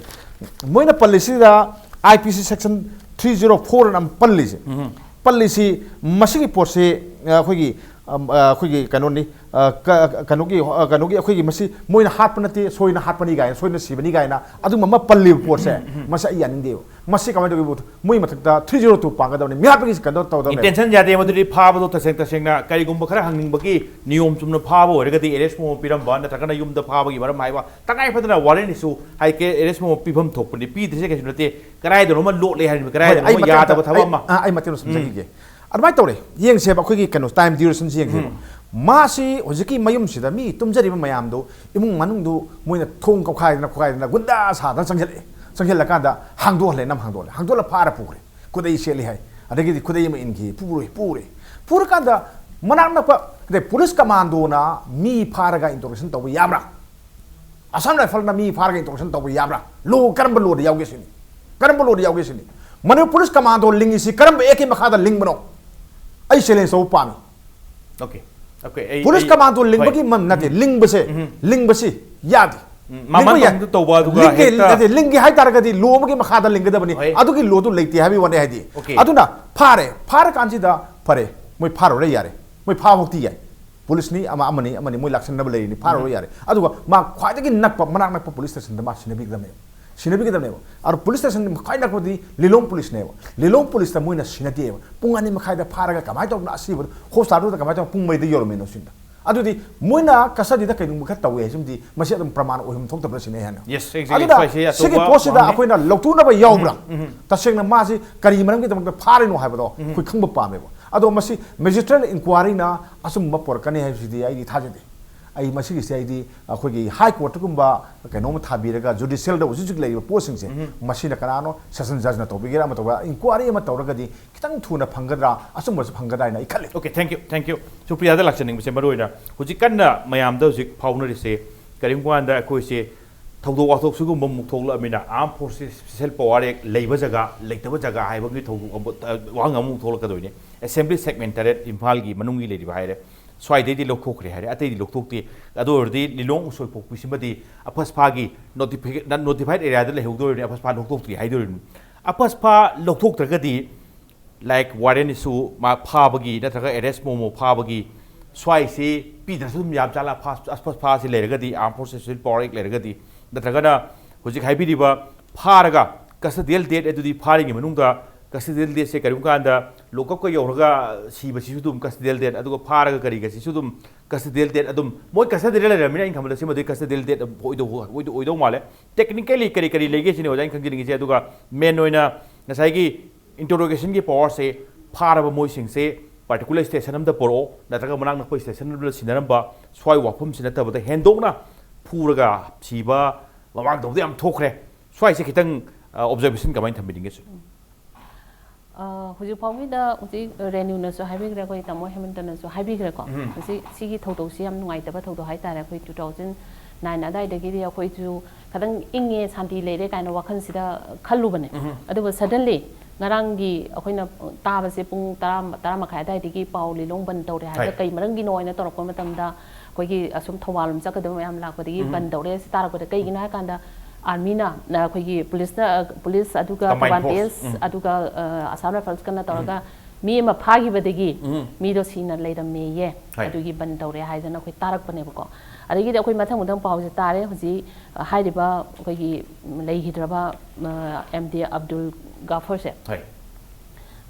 ꯃꯣꯏꯅ ꯄꯜꯂꯤꯁꯤꯗ I P C section three zero four ꯑꯅ ꯑꯃ ꯄꯜꯂꯤꯁꯦ, ꯄꯜꯂꯤꯁꯤ ꯃꯁꯤꯒꯤ ꯄꯣꯠꯁꯤ, ꯑ, ꯑꯩꯈꯣꯏꯒꯤ, ꯑꯝ, ꯑ, ꯑꯩꯈꯣꯏꯒꯤ ꯀꯩꯅꯣꯅꯤ, ꯑ, ꯀ-, ꯀꯩꯅꯣꯒꯤ, ꯑ, ꯀꯩꯅꯣꯒꯤ ꯑꯩꯈꯣꯏꯒꯤ ꯃꯁꯤ ꯃꯣꯏꯅ ꯍꯥꯠꯄ ꯅꯠꯇꯦ, ꯁꯣꯏꯅ ꯍꯥꯠꯄꯅꯤ ꯀꯥꯏꯅ, ꯁꯣꯏꯅ ꯁꯤꯕꯅꯤ ꯀꯥꯏꯅ ꯑꯗꯨꯝꯕ ꯑꯃ ꯄꯜꯂꯤꯕ ꯄꯣꯠꯁꯦ, ꯃꯁꯤ ꯑꯩ ꯌꯥꯅꯤꯡꯗꯦꯕ꯫ ꯃꯁꯤ ꯀꯃꯥꯏꯅ ꯇꯧꯒꯦꯕꯨ, ꯃꯣꯏ ꯃꯊꯛꯇ three zero two ꯄꯥꯟꯒꯗꯕꯅꯤ, ꯃꯤꯍꯥꯠꯄꯒꯤ ꯀꯩꯅꯣ ꯇꯧꯒꯗꯕꯅꯦ꯫ Intention ꯌꯥꯗꯦ, ꯃꯗꯨꯗꯤ ꯐꯥꯕꯗꯣ ꯇꯁꯦꯡ ꯇꯁꯦꯡꯅ ꯀꯔꯤꯒꯨꯝꯕ ꯈꯔ ꯍꯪꯅꯤꯡꯕꯒꯤ ꯅꯤꯌꯣꯝ ꯆꯨꯝꯅ ꯐꯥꯕ ꯑꯣꯏꯔꯒꯗꯤ arrest warrant ꯄꯤꯔꯝꯕ ꯅꯠꯇ꯭ꯔꯒꯅ ꯌꯨꯝꯗ ꯐꯥꯕꯒꯤ ꯃꯔꯝ ꯍꯥꯏꯕ ꯇꯉꯥꯏ ꯐꯗꯅ warrant issue ꯍꯥꯏ ꯀꯦ arrest warrant ꯄꯤꯐꯝ ꯊꯣꯛꯄꯅꯤ, ꯄꯤꯗ꯭ꯔꯤꯁꯦ ꯀꯩꯁꯨ ꯅꯠꯇꯦ꯫ ꯀꯗꯥꯏꯗꯅꯣꯃ ꯂꯣꯠꯂꯦ ꯍꯥꯏꯔꯤꯕ, ꯍꯣꯏ, ꯑꯩ ꯀꯗꯥꯏꯗꯅꯣꯃ ꯃꯇꯦꯛ ꯑꯃ ꯌꯥꯗꯕ ꯊꯕꯛ ꯑꯩ, ꯑꯃ꯫ ꯑ, ꯑꯩ ꯃꯇꯦꯛ ꯑꯃ ꯁꯝꯖꯈꯤꯒꯦ꯫ ꯑꯗꯨꯃꯥꯏꯅ ꯇꯧꯔꯦ, ꯌꯦꯡꯁꯦꯕ, ꯑꯩꯈꯣꯏꯒꯤ ꯀꯩꯅꯣ time duration ꯁꯤ ꯌꯦꯡꯁꯦꯕ꯫ ꯃꯥꯁꯤ ꯍꯧꯖꯤꯛꯀꯤ ꯃꯌꯨꯝꯁꯤꯗ ꯃꯤ ꯇꯨꯝꯖꯔꯤꯕ ꯃꯌꯥꯝꯗꯨ, ꯏꯃꯨꯡ ꯃꯅꯨꯡꯗꯨ ꯃꯣꯏꯅ ꯊꯣꯡ ꯀꯧꯈꯥꯏꯗꯅ ꯈꯣꯈꯥꯏꯗꯅ ꯒꯨꯟꯗꯥ ꯁꯥꯗꯅ ꯆꯪꯁꯤꯜꯂꯛꯑꯦ꯫ ꯆꯪꯁꯤꯜꯂꯀꯥꯟꯗ ꯍꯥꯡꯗꯣꯛꯍꯜꯂꯦ, ꯅꯝ ꯍꯥꯡꯗꯣꯛꯍꯜꯂꯦ, ꯍꯥꯡꯗꯣꯛꯍꯜꯂ ꯐꯥꯔ ꯄꯨꯈ꯭ꯔꯦ꯫ ꯈꯨꯗꯩ ꯁꯦꯠꯂꯤ ꯍꯥꯏ, ꯑꯗꯒꯤꯗꯤ ꯈꯨꯗꯩ ꯑꯃ ꯏꯟꯈꯤ, ꯄꯨꯔꯦ, ꯄꯨꯔꯦ꯫ ꯄꯨꯔꯀꯥꯟꯗ ꯃꯅꯥꯛ ꯅꯛꯄ, ꯑꯗꯩ ꯄꯨꯂꯤꯁ ꯀꯃꯥꯟꯗꯣꯅ ꯃꯤ ꯐꯥꯔꯒ interrogation ꯇꯧꯕ ꯌꯥꯕ꯭ꯔꯥ? Assam Rifle ꯅ ꯃꯤ ꯐꯥꯔꯒ interrogation ꯇꯧꯕ ꯌꯥꯕ꯭ꯔꯥ? Law, ꯀꯔꯝꯕ law ꯗ ꯌꯥꯎꯒꯦ ꯁꯤꯅꯤ? ꯀꯔꯝꯕ law ꯗ ꯌꯥꯎꯒꯦ ꯁꯤꯅꯤ? ꯃꯅꯤꯄꯨꯔ ꯄꯨꯂꯤꯁ ꯀꯃꯥꯟꯗꯣ ꯂꯤꯡꯉꯤꯁꯤ ꯀꯔꯝꯕ act ꯀꯤ ꯃꯈꯥꯗ ꯂꯤꯡꯕꯅꯣ? ꯑꯩ challenge ꯇꯧꯕ ꯄꯥꯝꯃꯤ꯫ Okay, okay, ꯑꯩ, ꯄꯨꯂꯤꯁ ꯑꯩ, ꯀꯃꯥꯟꯗꯣ ꯍꯣꯏ꯫ ꯂꯤꯡꯕꯒꯤ ꯃ-, ꯅꯠꯇꯦ, ꯂꯤꯡꯕꯁꯦ, ꯎꯝ꯫ ꯂꯤꯡꯕꯁꯤ ꯌꯥꯗꯦ꯫ ꯎꯝ, ꯃꯃꯥꯟ ꯂꯤꯡꯕ ꯌꯥꯏ꯫ ꯇꯧꯗ ꯇꯧꯕ ꯑꯗꯨꯒ ꯂꯤꯡꯒꯦ, ꯍꯦꯛꯇ ꯅꯠꯇꯦ, ꯂꯤꯡꯒꯦ ꯍꯥꯏꯇꯥꯔꯒꯗꯤ law ꯑꯃꯒꯤ ꯃꯈꯥꯗ ꯂꯤꯡꯒꯗꯕꯅꯤ꯫ ꯍꯣꯏ꯫ ꯑꯗꯨꯒꯤ law ꯗꯨ ꯂꯩꯇꯦ ꯍꯥꯏꯕꯒꯤ ꯋꯥꯅꯤ ꯍꯥꯏꯗꯤ꯫ Okay꯫ ꯑꯗꯨꯅ ꯐꯥꯔꯦ, ꯐꯥꯔꯀꯥꯟꯁꯤꯗ ꯐꯔꯦ, ꯃꯣꯏ ꯐꯥꯔꯨꯔꯦ ꯌꯥꯔꯦ, ꯃꯣꯏ ꯐꯥꯕ ꯐꯥꯎꯇꯤ ꯌꯥꯏ꯫ ꯄꯨꯂꯤꯁꯅꯤ, ꯑꯃ, ꯑꯃꯅꯤ, ꯑꯃꯅꯤ, ꯃꯣꯏ ꯂꯥꯛꯁꯟꯅꯕ ꯂꯩꯔꯤꯅꯤ, ꯐꯥꯔꯨꯔꯣ ꯌꯥꯔꯦ꯫ ꯑꯗꯨꯒ ꯃꯥ ꯈ꯭ꯋꯥꯏꯗꯒꯤ ꯅꯛꯄ, ꯃꯅꯥꯛ ꯅꯛꯄ ꯄꯨꯂꯤꯁ ꯁ꯭ꯇꯦꯁꯟꯗ ꯃꯥ ꯁꯤꯟꯅꯕꯤꯒꯗꯕꯅꯦꯕ꯫ ꯁꯤꯟꯅꯕꯤꯒꯗꯕꯅꯦꯕ꯫ ꯑꯗꯣ ꯄꯨꯂꯤꯁ ꯁ꯭ꯇꯦꯁꯟ ꯈ꯭ꯋꯥꯏ ꯅꯛꯄꯗꯤ ꯂꯤꯂꯣꯡ ꯄꯨꯂꯤꯁꯅꯦꯕ꯫ ꯂꯤꯂꯣꯡ ꯄꯨꯂꯤꯁꯇ ꯃꯣꯏꯅ ꯁꯤꯟꯅꯗꯦꯕ꯫ ꯄꯨꯡ ꯑꯅꯤ ꯃꯈꯥꯏꯗ ꯐꯥꯔꯒ ꯀꯃꯥꯏꯅ ꯇꯧꯗꯅ ꯑꯁꯤꯕꯗ ꯍꯣꯁꯄꯤꯇꯥꯜꯗꯨꯗ ꯀꯃꯥꯏꯅ ꯇꯧꯔꯒ ꯄꯨꯡ ꯃꯔꯤꯗ ꯌꯧꯔꯝꯃꯤꯅꯣ ꯁꯤꯅꯤꯗ꯫ ꯑꯗꯨꯗꯤ ꯃꯣꯏꯅ custody ꯗ ꯀꯩꯒꯨꯝꯕ ꯈꯔ ꯇꯧꯋꯦ ꯍꯥꯏꯁꯤꯃꯗꯤ ꯃꯁꯤ ꯑꯗꯨꯝ ꯄ꯭ꯔꯃꯥꯟ ꯑꯣꯏꯐꯝ ꯊꯣꯛꯇꯕ꯭ꯔꯥ ꯁꯤꯅꯦ ꯑꯩ ꯍꯥꯏꯅ꯫ Yes, exactly꯫ ꯑꯗꯨꯅ ꯁ꯭ꯋꯥꯏꯁꯦ ꯁꯤꯒꯤ ꯑꯆꯧꯕ ꯄꯣꯠꯁꯤꯗ ꯋꯥꯍꯪꯅꯤ꯫ ꯑꯩꯈꯣꯏꯅ ꯂꯧꯊꯣꯛꯅꯕ ꯌꯥꯎꯕ꯭ꯔꯥ? ꯎꯝ, ꯎꯝ꯫ ꯇꯁꯦꯡꯅ ꯃꯥꯁꯤ ꯀꯔꯤ ꯃꯔꯝꯒꯤꯗꯃꯛꯇ ꯐꯥꯔꯤꯅꯣ ꯍꯥꯏꯕꯗꯣ ꯎꯝ꯫ ꯑꯩꯈꯣꯏ ꯈꯪꯕ ꯄꯥꯝꯃꯦꯕ꯫ ꯑꯗꯣ ꯃꯁꯤ ꯃꯦꯖꯤꯁꯇ꯭ꯔꯦꯠ ꯏꯟꯀ꯭ꯋꯥꯔꯤꯅ ꯑꯆꯨꯝꯕ ꯄꯨꯔꯛꯀꯅꯤ ꯍꯥꯏꯕꯁꯤꯗꯤ ꯑꯩꯗꯤ ꯊꯥꯖꯗꯦ꯫ ꯑꯩ ꯃꯁꯤꯒꯤꯁꯦ ꯑꯩꯗꯤ ꯑꯩꯈꯣꯏꯒꯤ ꯍꯥꯏ ꯀꯣꯔꯠꯇꯒꯨꯝꯕ ꯀꯩꯅꯣꯝꯃ ꯊꯥꯕꯤꯔꯒ ꯖꯨꯗꯤꯁꯤꯌꯦꯜꯗ ꯍꯧꯖꯤꯛ ꯍꯧꯖꯤꯛ ꯂꯩꯔꯤꯕ ꯄꯣꯠꯁꯤꯡꯁꯦ, ꯃꯁꯤꯅ ꯀꯅꯥꯅꯣ ꯁꯦꯁꯟ ꯖꯖꯅ ꯇꯧꯕꯤꯒꯦꯔꯥ ꯑꯃ ꯇꯧꯕ ꯏꯟꯀ꯭ꯋꯥꯏꯔꯤ ꯑꯃ ꯇꯧꯔꯒꯗꯤ ꯈꯤꯇꯪ ꯊꯨꯅ ꯐꯪꯒꯗ꯭ꯔꯥ, ꯑꯆꯨꯝꯕꯁꯨ ꯐꯪꯒꯗ꯭ꯔꯥ ꯍꯥꯏꯅ ꯑꯩ ꯈꯜꯂꯤ꯫ Okay, thank you, thank you. ꯁꯨꯄ꯭ꯔꯤꯌꯥꯗ ꯂꯥꯛꯆꯅꯤꯡꯕꯁꯦ ꯃꯔꯨ ꯑꯣꯏꯅ ꯍꯧꯖꯤꯛ ꯀꯟꯅ ꯃꯌꯥꯝꯗ ꯍꯧꯖꯤꯛ ꯐꯥꯎꯅꯔꯤꯁꯦ, ꯀꯔꯤꯒꯨꯝꯕ ꯀꯥꯟꯗ ꯑꯩꯈꯣꯏꯁꯦ ꯊꯧꯗꯣꯛ ꯋꯥꯊꯣꯛ ꯁꯤꯒꯨꯝꯕ ꯑꯃꯨꯛ ꯊꯣꯛꯂꯛꯑꯃꯤꯅ, Armed Forces Special Power Act ꯂꯩꯕ ꯖꯒꯥ ꯂꯩꯇꯕ ꯖꯒꯥ ꯍꯥꯏꯕꯒꯤ ꯊꯧꯗꯣꯛ ꯑꯃ, ꯑ, ꯋꯥꯍꯪ ꯑꯃꯨꯛ ꯊꯣꯛꯂꯛꯀꯗꯣꯏꯅꯦ꯫ Assembly segment ꯇꯔꯦꯠ ꯏꯝꯐꯥꯜꯒꯤ ꯃꯅꯨꯡꯒꯤ ꯂꯩꯔꯤꯕ ꯍꯥꯏꯔꯦ, ꯁ꯭ꯋꯥꯏꯗꯩꯗꯤ ꯂꯧꯊꯣꯛꯈ꯭ꯔꯦ ꯍꯥꯏꯔꯦ, ꯑꯇꯩꯗꯤ ꯂꯧꯊꯣꯛꯇꯦ꯫ ꯑꯗꯨ ꯑꯣꯏꯔꯗꯤ ꯂꯤꯂꯣꯡ ꯎꯁꯣꯏꯄꯣꯛꯄꯤꯁꯤꯃꯗꯤ ꯑꯐꯁꯐꯥꯒꯤ notified areaꯗ ꯂꯩꯍꯧꯗꯣꯏꯔꯤꯅꯤ, ꯑꯐꯁꯐꯥ ꯂꯧꯊꯣꯛꯇ꯭ꯔꯤ ꯍꯥꯏꯗꯣꯏꯔꯤꯅꯤ꯫ ꯑꯐꯁꯐꯥ ꯂꯧꯊꯣꯛꯇ꯭ꯔꯒꯗꯤ, like, warrant issue, ꯃꯥ ꯐꯥꯕꯒꯤ ꯅꯠꯇ꯭ꯔꯒ arrest ꯃꯣꯃꯣ ꯐꯥꯕꯒꯤ ꯁ꯭ꯋꯥꯏꯁꯤ ꯄꯤꯗ꯭ꯔꯁꯨ ꯑꯗꯨꯝ ꯌꯥꯕ ꯖꯥꯠꯂꯥ? ꯐꯥ-, ꯑꯐꯁꯐꯥꯁꯤ ꯂꯩꯔꯒꯗꯤ, Armed Forces Special Power Act ꯂꯩꯔꯒꯗꯤ, ꯅꯠꯇ꯭ꯔꯒꯅ ꯍꯧꯖꯤꯛ ꯍꯥꯏꯕꯤꯔꯤꯕ ꯐꯥꯔꯒ custodial death ꯑꯗꯨꯗꯤ ꯐꯥꯔꯤꯉꯩ ꯃꯅꯨꯡꯗ custodial deathꯁꯦ ꯀꯔꯤꯒꯨꯝꯕ ꯀꯥꯟꯗ lock-upꯀ ꯌꯧꯔꯒ ꯁꯤꯕꯁꯤꯁꯨ ꯑꯗꯨꯝ custodial death, ꯑꯗꯨꯒ ꯐꯥꯔꯒ ꯀꯔꯤꯒꯁꯤꯁꯨ ꯑꯗꯨꯝ custodial death꯫ ꯑꯗꯨꯝ ꯃꯣꯏ custodial ꯂꯩꯔꯕꯅꯤꯅ ꯑꯩꯅ ꯈꯟꯕꯗ ꯁꯤꯃꯗꯤ custodial death ꯑꯣꯏꯗꯧ, ꯑꯣꯏꯗꯧ, ꯑꯣꯏꯗꯧ ꯃꯥꯜꯂꯦ꯫ Technically ꯀꯔꯤ ꯀꯔꯤ ꯂꯩꯒꯦ ꯁꯤꯅꯤ ꯑꯣꯖꯥ ꯑꯩꯅ ꯈꯪꯖꯅꯤꯡꯉꯤꯁꯦ꯫ ꯑꯗꯨꯒ main ꯑꯣꯏꯅ ꯉꯁꯥꯏꯒꯤ interrogationꯒꯤ powerꯁꯦ ꯐꯥꯔꯕ ꯃꯣꯏꯁꯤꯡꯁꯦ particular station ꯑꯃꯗ ꯄꯨꯔꯛꯑꯣ, ꯅꯠꯇ꯭ꯔꯒ ꯃꯅꯥꯛ ꯅꯛꯄ station ꯑꯃꯗ ꯁꯤꯟꯅꯔꯝꯕ ꯁ꯭ꯋꯥꯏ ꯋꯥꯐꯝꯁꯤ ꯅꯠꯇꯕꯗ ꯍꯦꯟꯗꯣꯛꯅ ꯐꯨꯔꯒ ꯁꯤꯕ ꯃꯃꯥꯡꯗꯕꯨꯗꯤ ꯌꯥꯝ ꯊꯣꯛꯈ꯭ꯔꯦ꯫ ꯁ꯭ꯋꯥꯏꯁꯦ ꯈꯤꯇꯪ, ꯑ, observation ꯀꯃꯥꯏꯅ ꯊꯝꯕꯤꯅꯤꯡꯒꯦ, ꯁꯨꯝ? ꯑ, ꯍꯧꯖꯤꯛ ꯐꯥꯎꯒꯤꯗ ꯍꯧꯖꯤꯛ ꯔꯦꯅꯨꯅꯁꯨ ꯍꯥꯏꯕꯤꯈ꯭ꯔꯦ, ꯑꯩꯈꯣꯏ ꯇꯥꯃꯣ ꯍꯦꯃꯟꯇꯅꯁꯨ ꯍꯥꯏꯕꯤꯈ꯭ꯔꯦꯀꯣ꯫ ꯍꯧꯖꯤꯛ ꯁꯤꯒꯤ ꯊꯧꯗꯣꯛꯁꯤ ꯌꯥꯝ ꯅꯨꯡꯉꯥꯏꯇꯕ ꯊꯧꯗꯣꯛ ꯍꯥꯏꯇꯥꯔꯦ꯫ ꯑꯩꯈꯣꯏ two thousand nine ꯑꯗꯥꯏꯗꯒꯤꯗꯤ ꯑꯩꯈꯣꯏꯁꯨ ꯈꯤꯇꯪ ꯏꯪꯉꯦ, ꯁꯥꯟꯇꯤ ꯂꯩꯔꯦ ꯀꯥꯏꯅ ꯋꯥꯈꯜꯁꯤꯗ ꯈꯜꯂꯨꯕꯅꯦ꯫ ꯑꯗꯨꯒ suddenly ꯉꯔꯥꯡꯒꯤ ꯑꯩꯈꯣꯏꯅ ꯇꯥꯕꯁꯦ ꯄꯨꯡ ꯇꯔꯥ, ꯇꯔꯥ ꯃꯈꯥꯏ ꯑꯗꯥꯏꯗꯒꯤ ꯄꯥꯎ ꯂꯤꯂꯣꯡ ꯕꯟ ꯇꯧꯔꯦ ꯍꯥꯏꯕꯗ, ꯀꯩ ꯃꯔꯝꯒꯤꯅꯣ ꯍꯥꯏꯅ ꯇꯧꯔꯛꯄ ꯃꯇꯝꯗ, ꯑꯩꯈꯣꯏꯒꯤ ꯑꯁꯨꯝ ꯊꯧꯕꯥꯜ ꯂꯣꯝ ꯆꯠꯀꯗꯕ ꯃꯌꯥꯝ ꯂꯥꯛꯄꯗꯒꯤ ꯕꯟ ꯇꯧꯔꯦ ꯁꯤ ꯇꯥꯔꯛꯄꯗ, ꯀꯩꯒꯤꯅꯣ ꯍꯥꯏ ꯀꯥꯟꯗ ꯑꯥꯔꯃꯤꯅ, ꯑꯩꯈꯣꯏꯒꯤ ꯄꯨꯂꯤꯁꯅ, ꯄꯨꯂꯤꯁ ꯑꯗꯨꯒ Combined Thoubal force. P S ꯑꯗꯨꯒ, ꯑ, ꯑꯁꯥꯝ ꯔꯥꯏꯐꯜꯁꯀꯅ ꯇꯧꯔꯒ ꯃꯤ ꯑꯃ ꯐꯥꯈꯤꯕꯗꯒꯤ ꯃꯤꯗꯣ ꯁꯤꯅ ꯂꯩꯔꯝꯃꯦꯌꯦ꯫ ꯍꯣꯏ꯫ ꯑꯗꯨꯒꯤ ꯕꯟ ꯇꯧꯔꯦ ꯍꯥꯏꯗꯅ ꯑꯩꯈꯣꯏ ꯇꯥꯔꯛꯄꯅꯦꯕꯀꯣ꯫ ꯑꯗꯒꯤꯗꯤ ꯑꯩꯈꯣꯏ ꯃꯊꯪ ꯃꯊꯪ ꯄꯥꯎꯁꯦ ꯇꯥꯔꯦ꯫ ꯍꯧꯖꯤꯛ, ꯑ, ꯍꯥꯏꯔꯤꯕ ꯑꯩꯈꯣꯏꯒꯤ ꯂꯩꯈꯤꯗ꯭ꯔꯕ, ꯑ, ꯑꯦꯝ ꯗꯤ ꯑꯕꯗꯨꯜ ꯒꯥꯐꯔꯁꯦ, ꯍꯣꯏ꯫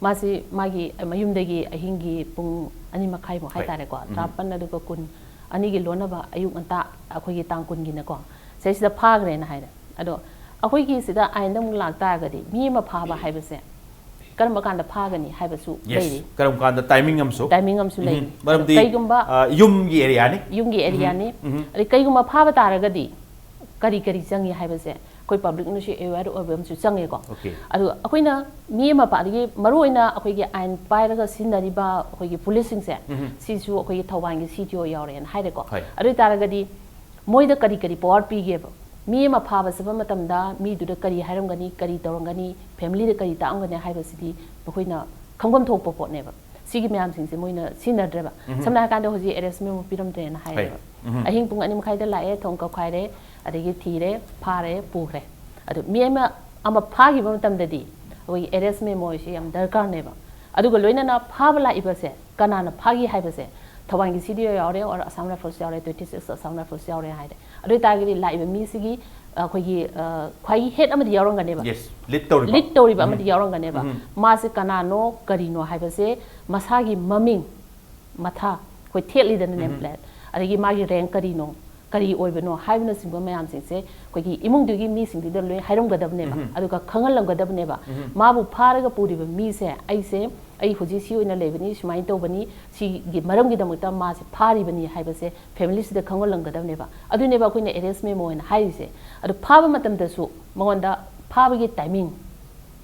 ꯃꯥꯁꯤ ꯃꯥꯒꯤ ꯃꯌꯨꯝꯗꯒꯤ ꯑꯍꯤꯡꯒꯤ ꯄꯨꯡ ꯑꯅꯤ ꯃꯈꯥꯏꯃꯨꯛ ꯍꯥꯏꯇꯥꯔꯦꯀꯣ, ꯇꯔꯥꯃꯥꯄꯟ ꯑꯗꯨꯒ ꯀꯨꯟ, ꯑꯅꯤꯒꯤ ꯂꯣꯟꯅꯕ ꯑꯌꯨꯛ ꯉꯟꯇꯥ ꯑꯩꯈꯣꯏꯒꯤ ꯇꯥꯡ ꯀꯨꯟꯒꯤꯅꯀꯣ, ꯁꯤꯗꯩꯁꯤꯗ ꯐꯥꯈ꯭ꯔꯦꯅ ꯍꯥꯏꯔꯦ꯫ ꯑꯗꯣ ꯑꯩꯈꯣꯏꯒꯤ ꯁꯤꯗ ꯑꯥꯏꯟꯗ ꯑꯃꯨꯛ ꯂꯥꯛꯇꯥꯔꯒꯗꯤ ꯃꯤ ꯑꯃ ꯐꯥꯕ ꯍꯥꯏꯕꯁꯦ ꯀꯔꯝꯕ ꯀꯥꯟꯗ ꯐꯥꯒꯅꯤ ꯍꯥꯏꯕꯁꯨ ꯌꯦꯁ ꯂꯩꯔꯤ꯫ ꯀꯔꯝ ꯀꯥꯟꯗ ꯇꯥꯏꯃꯤꯡ ꯑꯃꯁꯨ ꯇꯥꯏꯃꯤꯡ ꯑꯃꯁꯨ ꯂꯩꯔꯤ꯫ ꯃꯔꯝꯗꯤ ꯀꯩꯒꯨꯝꯕ ꯑ, ꯌꯨꯝꯒꯤ ꯑꯦꯔꯤꯌꯥꯅꯤ ꯌꯨꯝꯒꯤ ꯑꯦꯔꯤꯌꯥꯅꯤ꯫ ꯎꯝ. ꯑꯗꯩ ꯀꯩꯒꯨꯝꯕ ꯐꯥꯕ ꯇꯥꯔꯒꯗꯤ ꯀꯔꯤ ꯀꯔꯤ ꯆꯪꯉꯤ ꯍꯥꯏꯕꯁꯦ ꯑꯩꯈꯣꯏ ꯄꯕ꯭ꯂꯤꯛꯅꯁꯨ ꯑꯦꯋꯦꯌꯔ ꯑꯣꯏꯕ ꯑꯃꯁꯨ ꯆꯪꯉꯦꯀꯣ꯫ Okay. ꯑꯗꯨ ꯑꯩꯈꯣꯏꯅ ꯃꯤ ꯑꯃ ꯄꯥ-, ꯑꯗꯒꯤ ꯃꯔꯨꯑꯣꯏꯅ ꯑꯩꯈꯣꯏꯒꯤ ꯑꯥꯏꯟ ꯄꯥꯏꯔꯒ ꯁꯤꯖꯤꯟꯅꯔꯤꯕ ꯑꯩꯈꯣꯏꯒꯤ ꯄꯨꯂꯤꯁꯁꯤꯡꯁꯦ ꯎꯝ. ꯁꯤꯁꯨ ꯑꯩꯈꯣꯏꯒꯤ ꯊꯧꯕꯥꯜꯒꯤ ꯁꯤ ꯇꯤ ꯑꯣ ꯌꯥꯎꯔꯦꯅ ꯍꯥꯏꯔꯦꯀꯣ꯫ ꯍꯣꯏ. ꯑꯗꯨ ꯑꯣꯏꯇꯥꯔꯒꯗꯤ ꯃꯣꯏꯗ ꯀꯔꯤ ꯀꯔꯤ ꯄꯋꯥꯔ ꯄꯤꯒꯦꯕ? ꯃꯤ ꯑꯃ ꯐꯥꯕ ꯆꯠꯄ ꯃꯇꯝꯗ ꯃꯤꯗꯨꯗ ꯀꯔꯤ ꯍꯥꯏꯔꯝꯒꯅꯤ, ꯀꯔꯤ ꯇꯧꯔꯝꯒꯅꯤ, ꯐꯦꯃꯤꯂꯤꯗ ꯀꯔꯤ ꯇꯥꯛꯑꯝꯒꯅꯤ ꯍꯥꯏꯕꯁꯤꯗꯤ ꯃꯈꯣꯏꯅ ꯈꯪꯐꯝ ꯊꯣꯛꯄ ꯄꯣꯠꯅꯦꯕ꯫ ꯁꯤꯒꯤ ꯃꯌꯥꯝꯁꯤꯡꯁꯦ ꯃꯣꯏꯅ ꯁꯤꯖꯤꯟꯅꯗ꯭ꯔꯦꯕ꯫ ꯎꯝ. ꯁꯝꯅ ꯍꯥꯏꯔꯀꯥꯟꯗ ꯍꯧꯖꯤꯛ ꯑꯦꯔꯦꯁ ꯃꯦꯃꯣ ꯄꯤꯔꯝꯗ꯭ꯔꯦꯅ ꯍꯥꯏꯔꯦꯕ꯫ ꯎꯝ. ꯑꯍꯤꯡ ꯄꯨꯡ ꯑꯅꯤ ꯃꯈꯥꯏꯗ ꯂꯥꯛꯑꯦ, ꯊꯣꯡ ꯀꯛꯈꯥꯏꯔꯦ, ꯑꯗꯒꯤ ꯊꯤꯔꯦ, ꯐꯥꯔꯦ, ꯄꯨꯈ꯭ꯔꯦ꯫ ꯑꯗꯨ ꯃꯤ ꯑꯃ ꯑꯃ ꯐꯥꯈꯤꯕ ꯃꯇꯝꯗꯗꯤ ꯑꯩꯈꯣꯏꯒꯤ ꯑꯦꯔꯦꯁ ꯃꯦꯃꯣꯁꯤ ꯌꯥꯝ ꯗꯔꯀꯥꯔꯅꯦꯕ꯫ ꯑꯗꯨꯒ ꯂꯣꯏꯅꯅ ꯐꯥꯕ ꯂꯥꯛꯏꯕꯁꯦ ꯀꯅꯥꯅ ꯐꯥꯈꯤ ꯍꯥꯏꯕꯁꯦ ꯊꯧꯕꯥꯜꯒꯤ ꯁꯤ ꯗꯤ ꯑꯣ ꯌꯥꯎꯔꯦ, ꯑꯣꯔ ꯑꯁꯥꯝ ꯔꯥꯏꯐꯜꯁ ꯌꯥꯎꯔꯦ, ꯇ꯭ꯋꯦꯟꯇꯤ ꯁꯤꯛꯁ ꯑꯁꯥꯝ ꯔꯥꯏꯐꯜꯁ ꯌꯥꯎꯔꯦ ꯍꯥꯏꯔꯦ꯫ ꯑꯗꯨ ꯑꯣꯏꯇꯥꯔꯒꯗꯤ ꯂꯥꯛꯏꯕ ꯃꯤꯁꯤꯒꯤ ꯑ, ꯑꯩꯈꯣꯏꯒꯤ ꯑ, ꯈ꯭ꯋꯥꯏꯒꯤ ꯍꯦꯠ ꯑꯃꯗꯤ ꯌꯥꯎꯔꯝꯒꯅꯦꯕ꯫ ꯌꯦꯁ ꯂꯤꯠ ꯇꯧꯔꯤꯕ ꯂꯤꯠ ꯇꯧꯔꯤꯕ ꯑꯃꯗꯤ ꯌꯥꯎꯔꯝꯒꯅꯦꯕ꯫ ꯎꯝ. ꯃꯥꯁꯦ ꯀꯅꯥꯅꯣ ꯀꯔꯤꯅꯣ ꯍꯥꯏꯕꯁꯦ ꯃꯁꯥꯒꯤ ꯃꯃꯤꯡ, ꯃꯊꯥ, ꯑꯩꯈꯣꯏ ꯊꯦꯠꯂꯤꯗꯅ ꯅꯦꯝ ꯎꯝ. ꯄ꯭ꯂꯦꯠ, ꯑꯗꯒꯤ ꯃꯥꯒꯤ ꯔꯦꯡ ꯀꯔꯤꯅꯣ, ꯀꯔꯤ ꯑꯣꯏꯕꯅꯣ ꯍꯥꯏꯕꯅꯆꯤꯡꯕ ꯃꯌꯥꯝꯁꯤꯡꯁꯦ ꯑꯩꯈꯣꯏꯒꯤ ꯏꯃꯨꯡꯗꯨꯒꯤ ꯃꯤꯁꯤꯡꯗꯨꯗ ꯂꯣꯏ ꯍꯥꯏꯔꯝꯒꯗꯕꯅꯦꯕ꯫ ꯎꯝ. ꯑꯗꯨꯒ ꯈꯪꯍꯜꯂꯝꯒꯗꯕꯅꯦꯕ꯫ ꯎꯝ. ꯃꯥꯕꯨ ꯐꯥꯔꯒ ꯄꯨꯔꯤꯕ ꯃꯤꯁꯦ ꯑꯩꯁꯦ, ꯑꯩ ꯍꯧꯖꯤꯛ ꯁꯤ ꯑꯣꯏꯅ ꯂꯩꯕꯅꯤ, ꯁꯨꯃꯥꯏꯅ ꯇꯧꯕꯅꯤ, ꯁꯤꯒꯤ ꯃꯔꯝꯒꯤꯗꯃꯛꯇ ꯃꯥꯁꯦ ꯐꯥꯔꯤꯕꯅꯤ ꯍꯥꯏꯕꯁꯦ ꯐꯦꯃꯤꯂꯤꯁꯤꯗ ꯈꯪꯍꯜꯂꯝꯒꯗꯕꯅꯦꯕ꯫ ꯑꯗꯨꯅꯦꯕ ꯑꯩꯈꯣꯏꯅ ꯑꯦꯔꯦꯁ ꯃꯦꯃꯣ ꯍꯥꯏꯅ ꯍꯥꯏꯔꯤꯁꯦ꯫ ꯑꯗꯨ ꯐꯥꯕ ꯃꯇꯝꯗꯁꯨ ꯃꯉꯣꯟꯗ ꯐꯥꯕꯒꯤ ꯇꯥꯏꯃꯤꯡ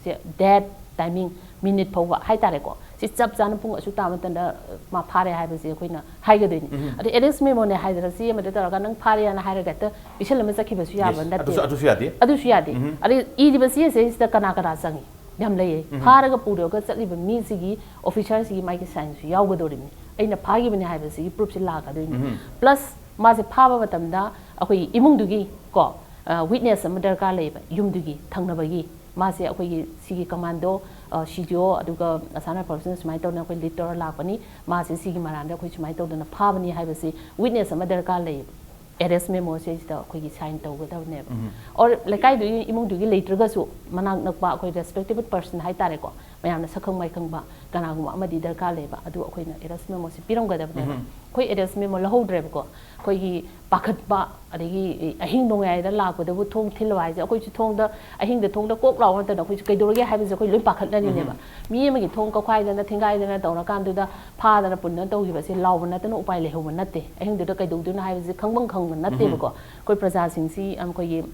ꯁꯦ, ꯗꯦꯠ, ꯇꯥꯏꯃꯤꯡ, ꯃꯤꯅꯤꯠ ꯐꯥꯎꯕ ꯍꯥꯏꯇꯥꯔꯦꯀꯣ, ꯁꯤ ꯆꯞ ꯆꯥꯅ ꯄꯨꯡ ꯑꯁꯨꯛ ꯇꯥꯕ ꯃꯇꯝꯗ ꯃꯥ ꯐꯥꯔꯦ ꯍꯥꯏꯕꯁꯦ ꯑꯩꯈꯣꯏꯅ ꯍꯥꯏꯒꯗꯣꯏꯅꯤ꯫ ꯎꯝ. ꯑꯗꯣ ꯑꯦꯔꯦꯁ ꯃꯦꯃꯣꯅꯦ ꯍꯥꯏꯗꯅ ꯆꯦ ꯑꯃꯗ ꯇꯧꯔꯒ ꯅꯪ ꯐꯥꯔꯦꯅ ꯍꯥꯏꯔꯒ ꯍꯦꯛꯇ ꯄꯤꯁꯜꯂꯝꯃ ꯆꯠꯈꯤꯕꯁꯨ ꯌꯥꯕ ꯌꯦꯁ ꯅꯠꯇꯦ꯫ ꯑꯗꯨꯁꯨ ꯑꯗꯨꯁꯨ ꯌꯥꯗꯦ. ꯑꯗꯨꯁꯨ ꯌꯥꯗꯦ꯫ ꯎꯝ. ꯑꯗꯩ ꯏꯔꯤꯕ ꯆꯦꯁꯦ ꯁꯤꯗ ꯀꯅꯥ ꯀꯅꯥ ꯆꯪꯉꯤ? ꯌꯥꯝ ꯂꯩꯌꯦ꯫ ꯎꯝ. ꯐꯥꯔꯒ ꯄꯨꯔꯒ ꯆꯠꯂꯤꯕ ꯃꯤꯁꯤꯒꯤ ꯑꯣꯐꯤꯁꯔꯁꯤꯒꯤ ꯃꯥꯒꯤ ꯁꯥꯏꯟꯁꯨ ꯌꯥꯎꯒꯗꯧꯔꯤꯕꯅꯤ꯫ ꯑꯩꯅ ꯐꯥꯈꯤꯕꯅꯤ ꯍꯥꯏꯕꯁꯤꯒꯤ ꯄ꯭ꯔꯨꯐꯁꯤ ꯂꯥꯛꯀꯗꯣꯏꯅꯤ꯫ ꯎꯝ. ꯄ꯭ꯂꯁ ꯃꯥꯁꯦ ꯐꯥꯕ ꯃꯇꯝꯗ ꯑꯩꯈꯣꯏꯒꯤ ꯏꯃꯨꯡꯗꯨꯒꯤ ꯀꯣ, ꯑ, ꯋꯤꯠꯅꯦꯁ ꯑꯃ ꯗꯔꯀꯥꯔ ꯂꯩꯌꯦꯕ, ꯌꯨꯝꯗꯨꯒꯤ ꯊꯪꯅꯕꯒꯤ꯫ ꯃꯥꯁꯦ ꯑꯩꯈꯣꯏꯒꯤ ꯁꯤꯒꯤ ꯀꯃꯥꯟꯗꯣ, ꯑ, ꯁꯤ ꯗꯤ ꯑꯣ, ꯑꯗꯨꯒ ꯑꯁꯥꯝ ꯔꯥꯏꯐꯜꯁꯤꯅ ꯁꯨꯃꯥꯏꯅ ꯇꯧꯗꯅ ꯑꯩꯈꯣꯏ ꯂꯤꯠ ꯇꯧꯔ ꯂꯥꯛꯄꯅꯤ, ꯃꯥꯁꯦ ꯁꯤꯒꯤ ꯃꯔꯥꯟꯗ ꯑꯩꯈꯣꯏ ꯁꯨꯃꯥꯏꯅ ꯇꯧꯗꯅ ꯐꯥꯕꯅꯤ ꯍꯥꯏꯕꯁꯤ ꯋꯤꯠꯅꯦꯁ ꯑꯃ ꯗꯔꯀꯥꯔ ꯂꯩꯌꯦꯕ꯫ ꯑꯦꯔꯦꯁ ꯃꯦꯃꯣꯁꯦ ꯁꯤꯗ ꯑꯩꯈꯣꯏꯒꯤ ꯁꯥꯏꯟ ꯇꯧꯒꯗꯕꯅꯦꯕ꯫ ꯎꯝ. ꯑꯣꯔ ꯂꯩꯀꯥꯏꯗꯨꯒꯤ ꯏꯃꯨꯡꯗꯨꯒꯤ ꯂꯩꯇ꯭ꯔꯒꯁꯨ ꯃꯅꯥꯛ ꯅꯛꯄ ꯑꯩꯈꯣꯏ ꯔꯦꯁꯄꯦꯛꯇꯦꯕꯜ ꯄꯔꯁꯟ ꯍꯥꯏꯇꯥꯔꯦꯀꯣ, ꯃꯌꯥꯝꯅ ꯁꯛꯈꯪ ꯃꯥꯏꯈꯪꯕ ꯀꯅꯥꯒꯨꯝꯕ ꯑꯃꯗꯤ ꯗꯔꯀꯥꯔ ꯂꯩꯕ, ꯑꯗꯨ ꯑꯩꯈꯣꯏꯅ ꯑꯦꯔꯦꯁ ꯃꯦꯃꯣꯁꯦ ꯄꯤꯔꯝꯒꯗꯕꯅꯦꯕ꯫ ꯑꯩꯈꯣꯏ ꯑꯦꯔꯦꯁ ꯃꯦꯃꯣ ꯂꯧꯍꯧꯗ꯭ꯔꯦꯕꯀꯣ꯫ ꯑꯩꯈꯣꯏꯒꯤ ꯄꯥꯈꯠꯄ, ꯑꯗꯒꯤ ꯑꯍꯤꯡ ꯅꯣꯡꯌꯥꯏꯗ ꯂꯥꯛꯄꯗꯕꯨ ꯊꯣꯡ ꯊꯤꯜꯂꯣ ꯍꯥꯏꯁꯦ, ꯑꯩꯈꯣꯏꯁꯨ ꯊꯣꯡꯗ, ꯑꯍꯤꯡꯗ ꯊꯣꯡꯗ ꯀꯣꯛ ꯂꯥꯎꯕ ꯃꯇꯝꯗ ꯑꯩꯈꯣꯏꯁꯨ ꯀꯩꯗꯧꯔꯒꯦ ꯍꯥꯏꯕꯁꯦ ꯑꯩꯈꯣꯏ ꯂꯣꯏ ꯄꯥꯈꯠꯅꯔꯤꯅꯦꯕ꯫ ꯃꯤ ꯑꯃꯒꯤ ꯊꯣꯡ ꯀꯧꯈꯥꯏꯗꯅ ꯊꯤꯡꯒꯥꯏꯗꯅ ꯇꯧꯔꯀꯥꯟꯗꯨꯗ ꯐꯥꯗꯅ ꯄꯨꯟꯗꯅ ꯇꯧꯈꯤꯕꯁꯦ ꯂꯥꯎꯕ ꯅꯠꯇꯅ ꯎꯄꯥꯏ ꯂꯩꯍꯧꯕ ꯅꯠꯇꯦ꯫ ꯑꯍꯤꯡꯗꯨꯗ ꯀꯩꯗꯧꯗꯣꯏꯅꯣ ꯍꯥꯏꯕꯁꯦ ꯈꯪꯐꯝ ꯈꯪꯕ ꯅꯠꯇꯦꯕꯀꯣ꯫ ꯑꯩꯈꯣꯏ ꯄ꯭ꯔꯖꯥꯁꯤꯡꯁꯤ ꯌꯥꯝ, ꯑꯩꯈꯣꯏꯒꯤ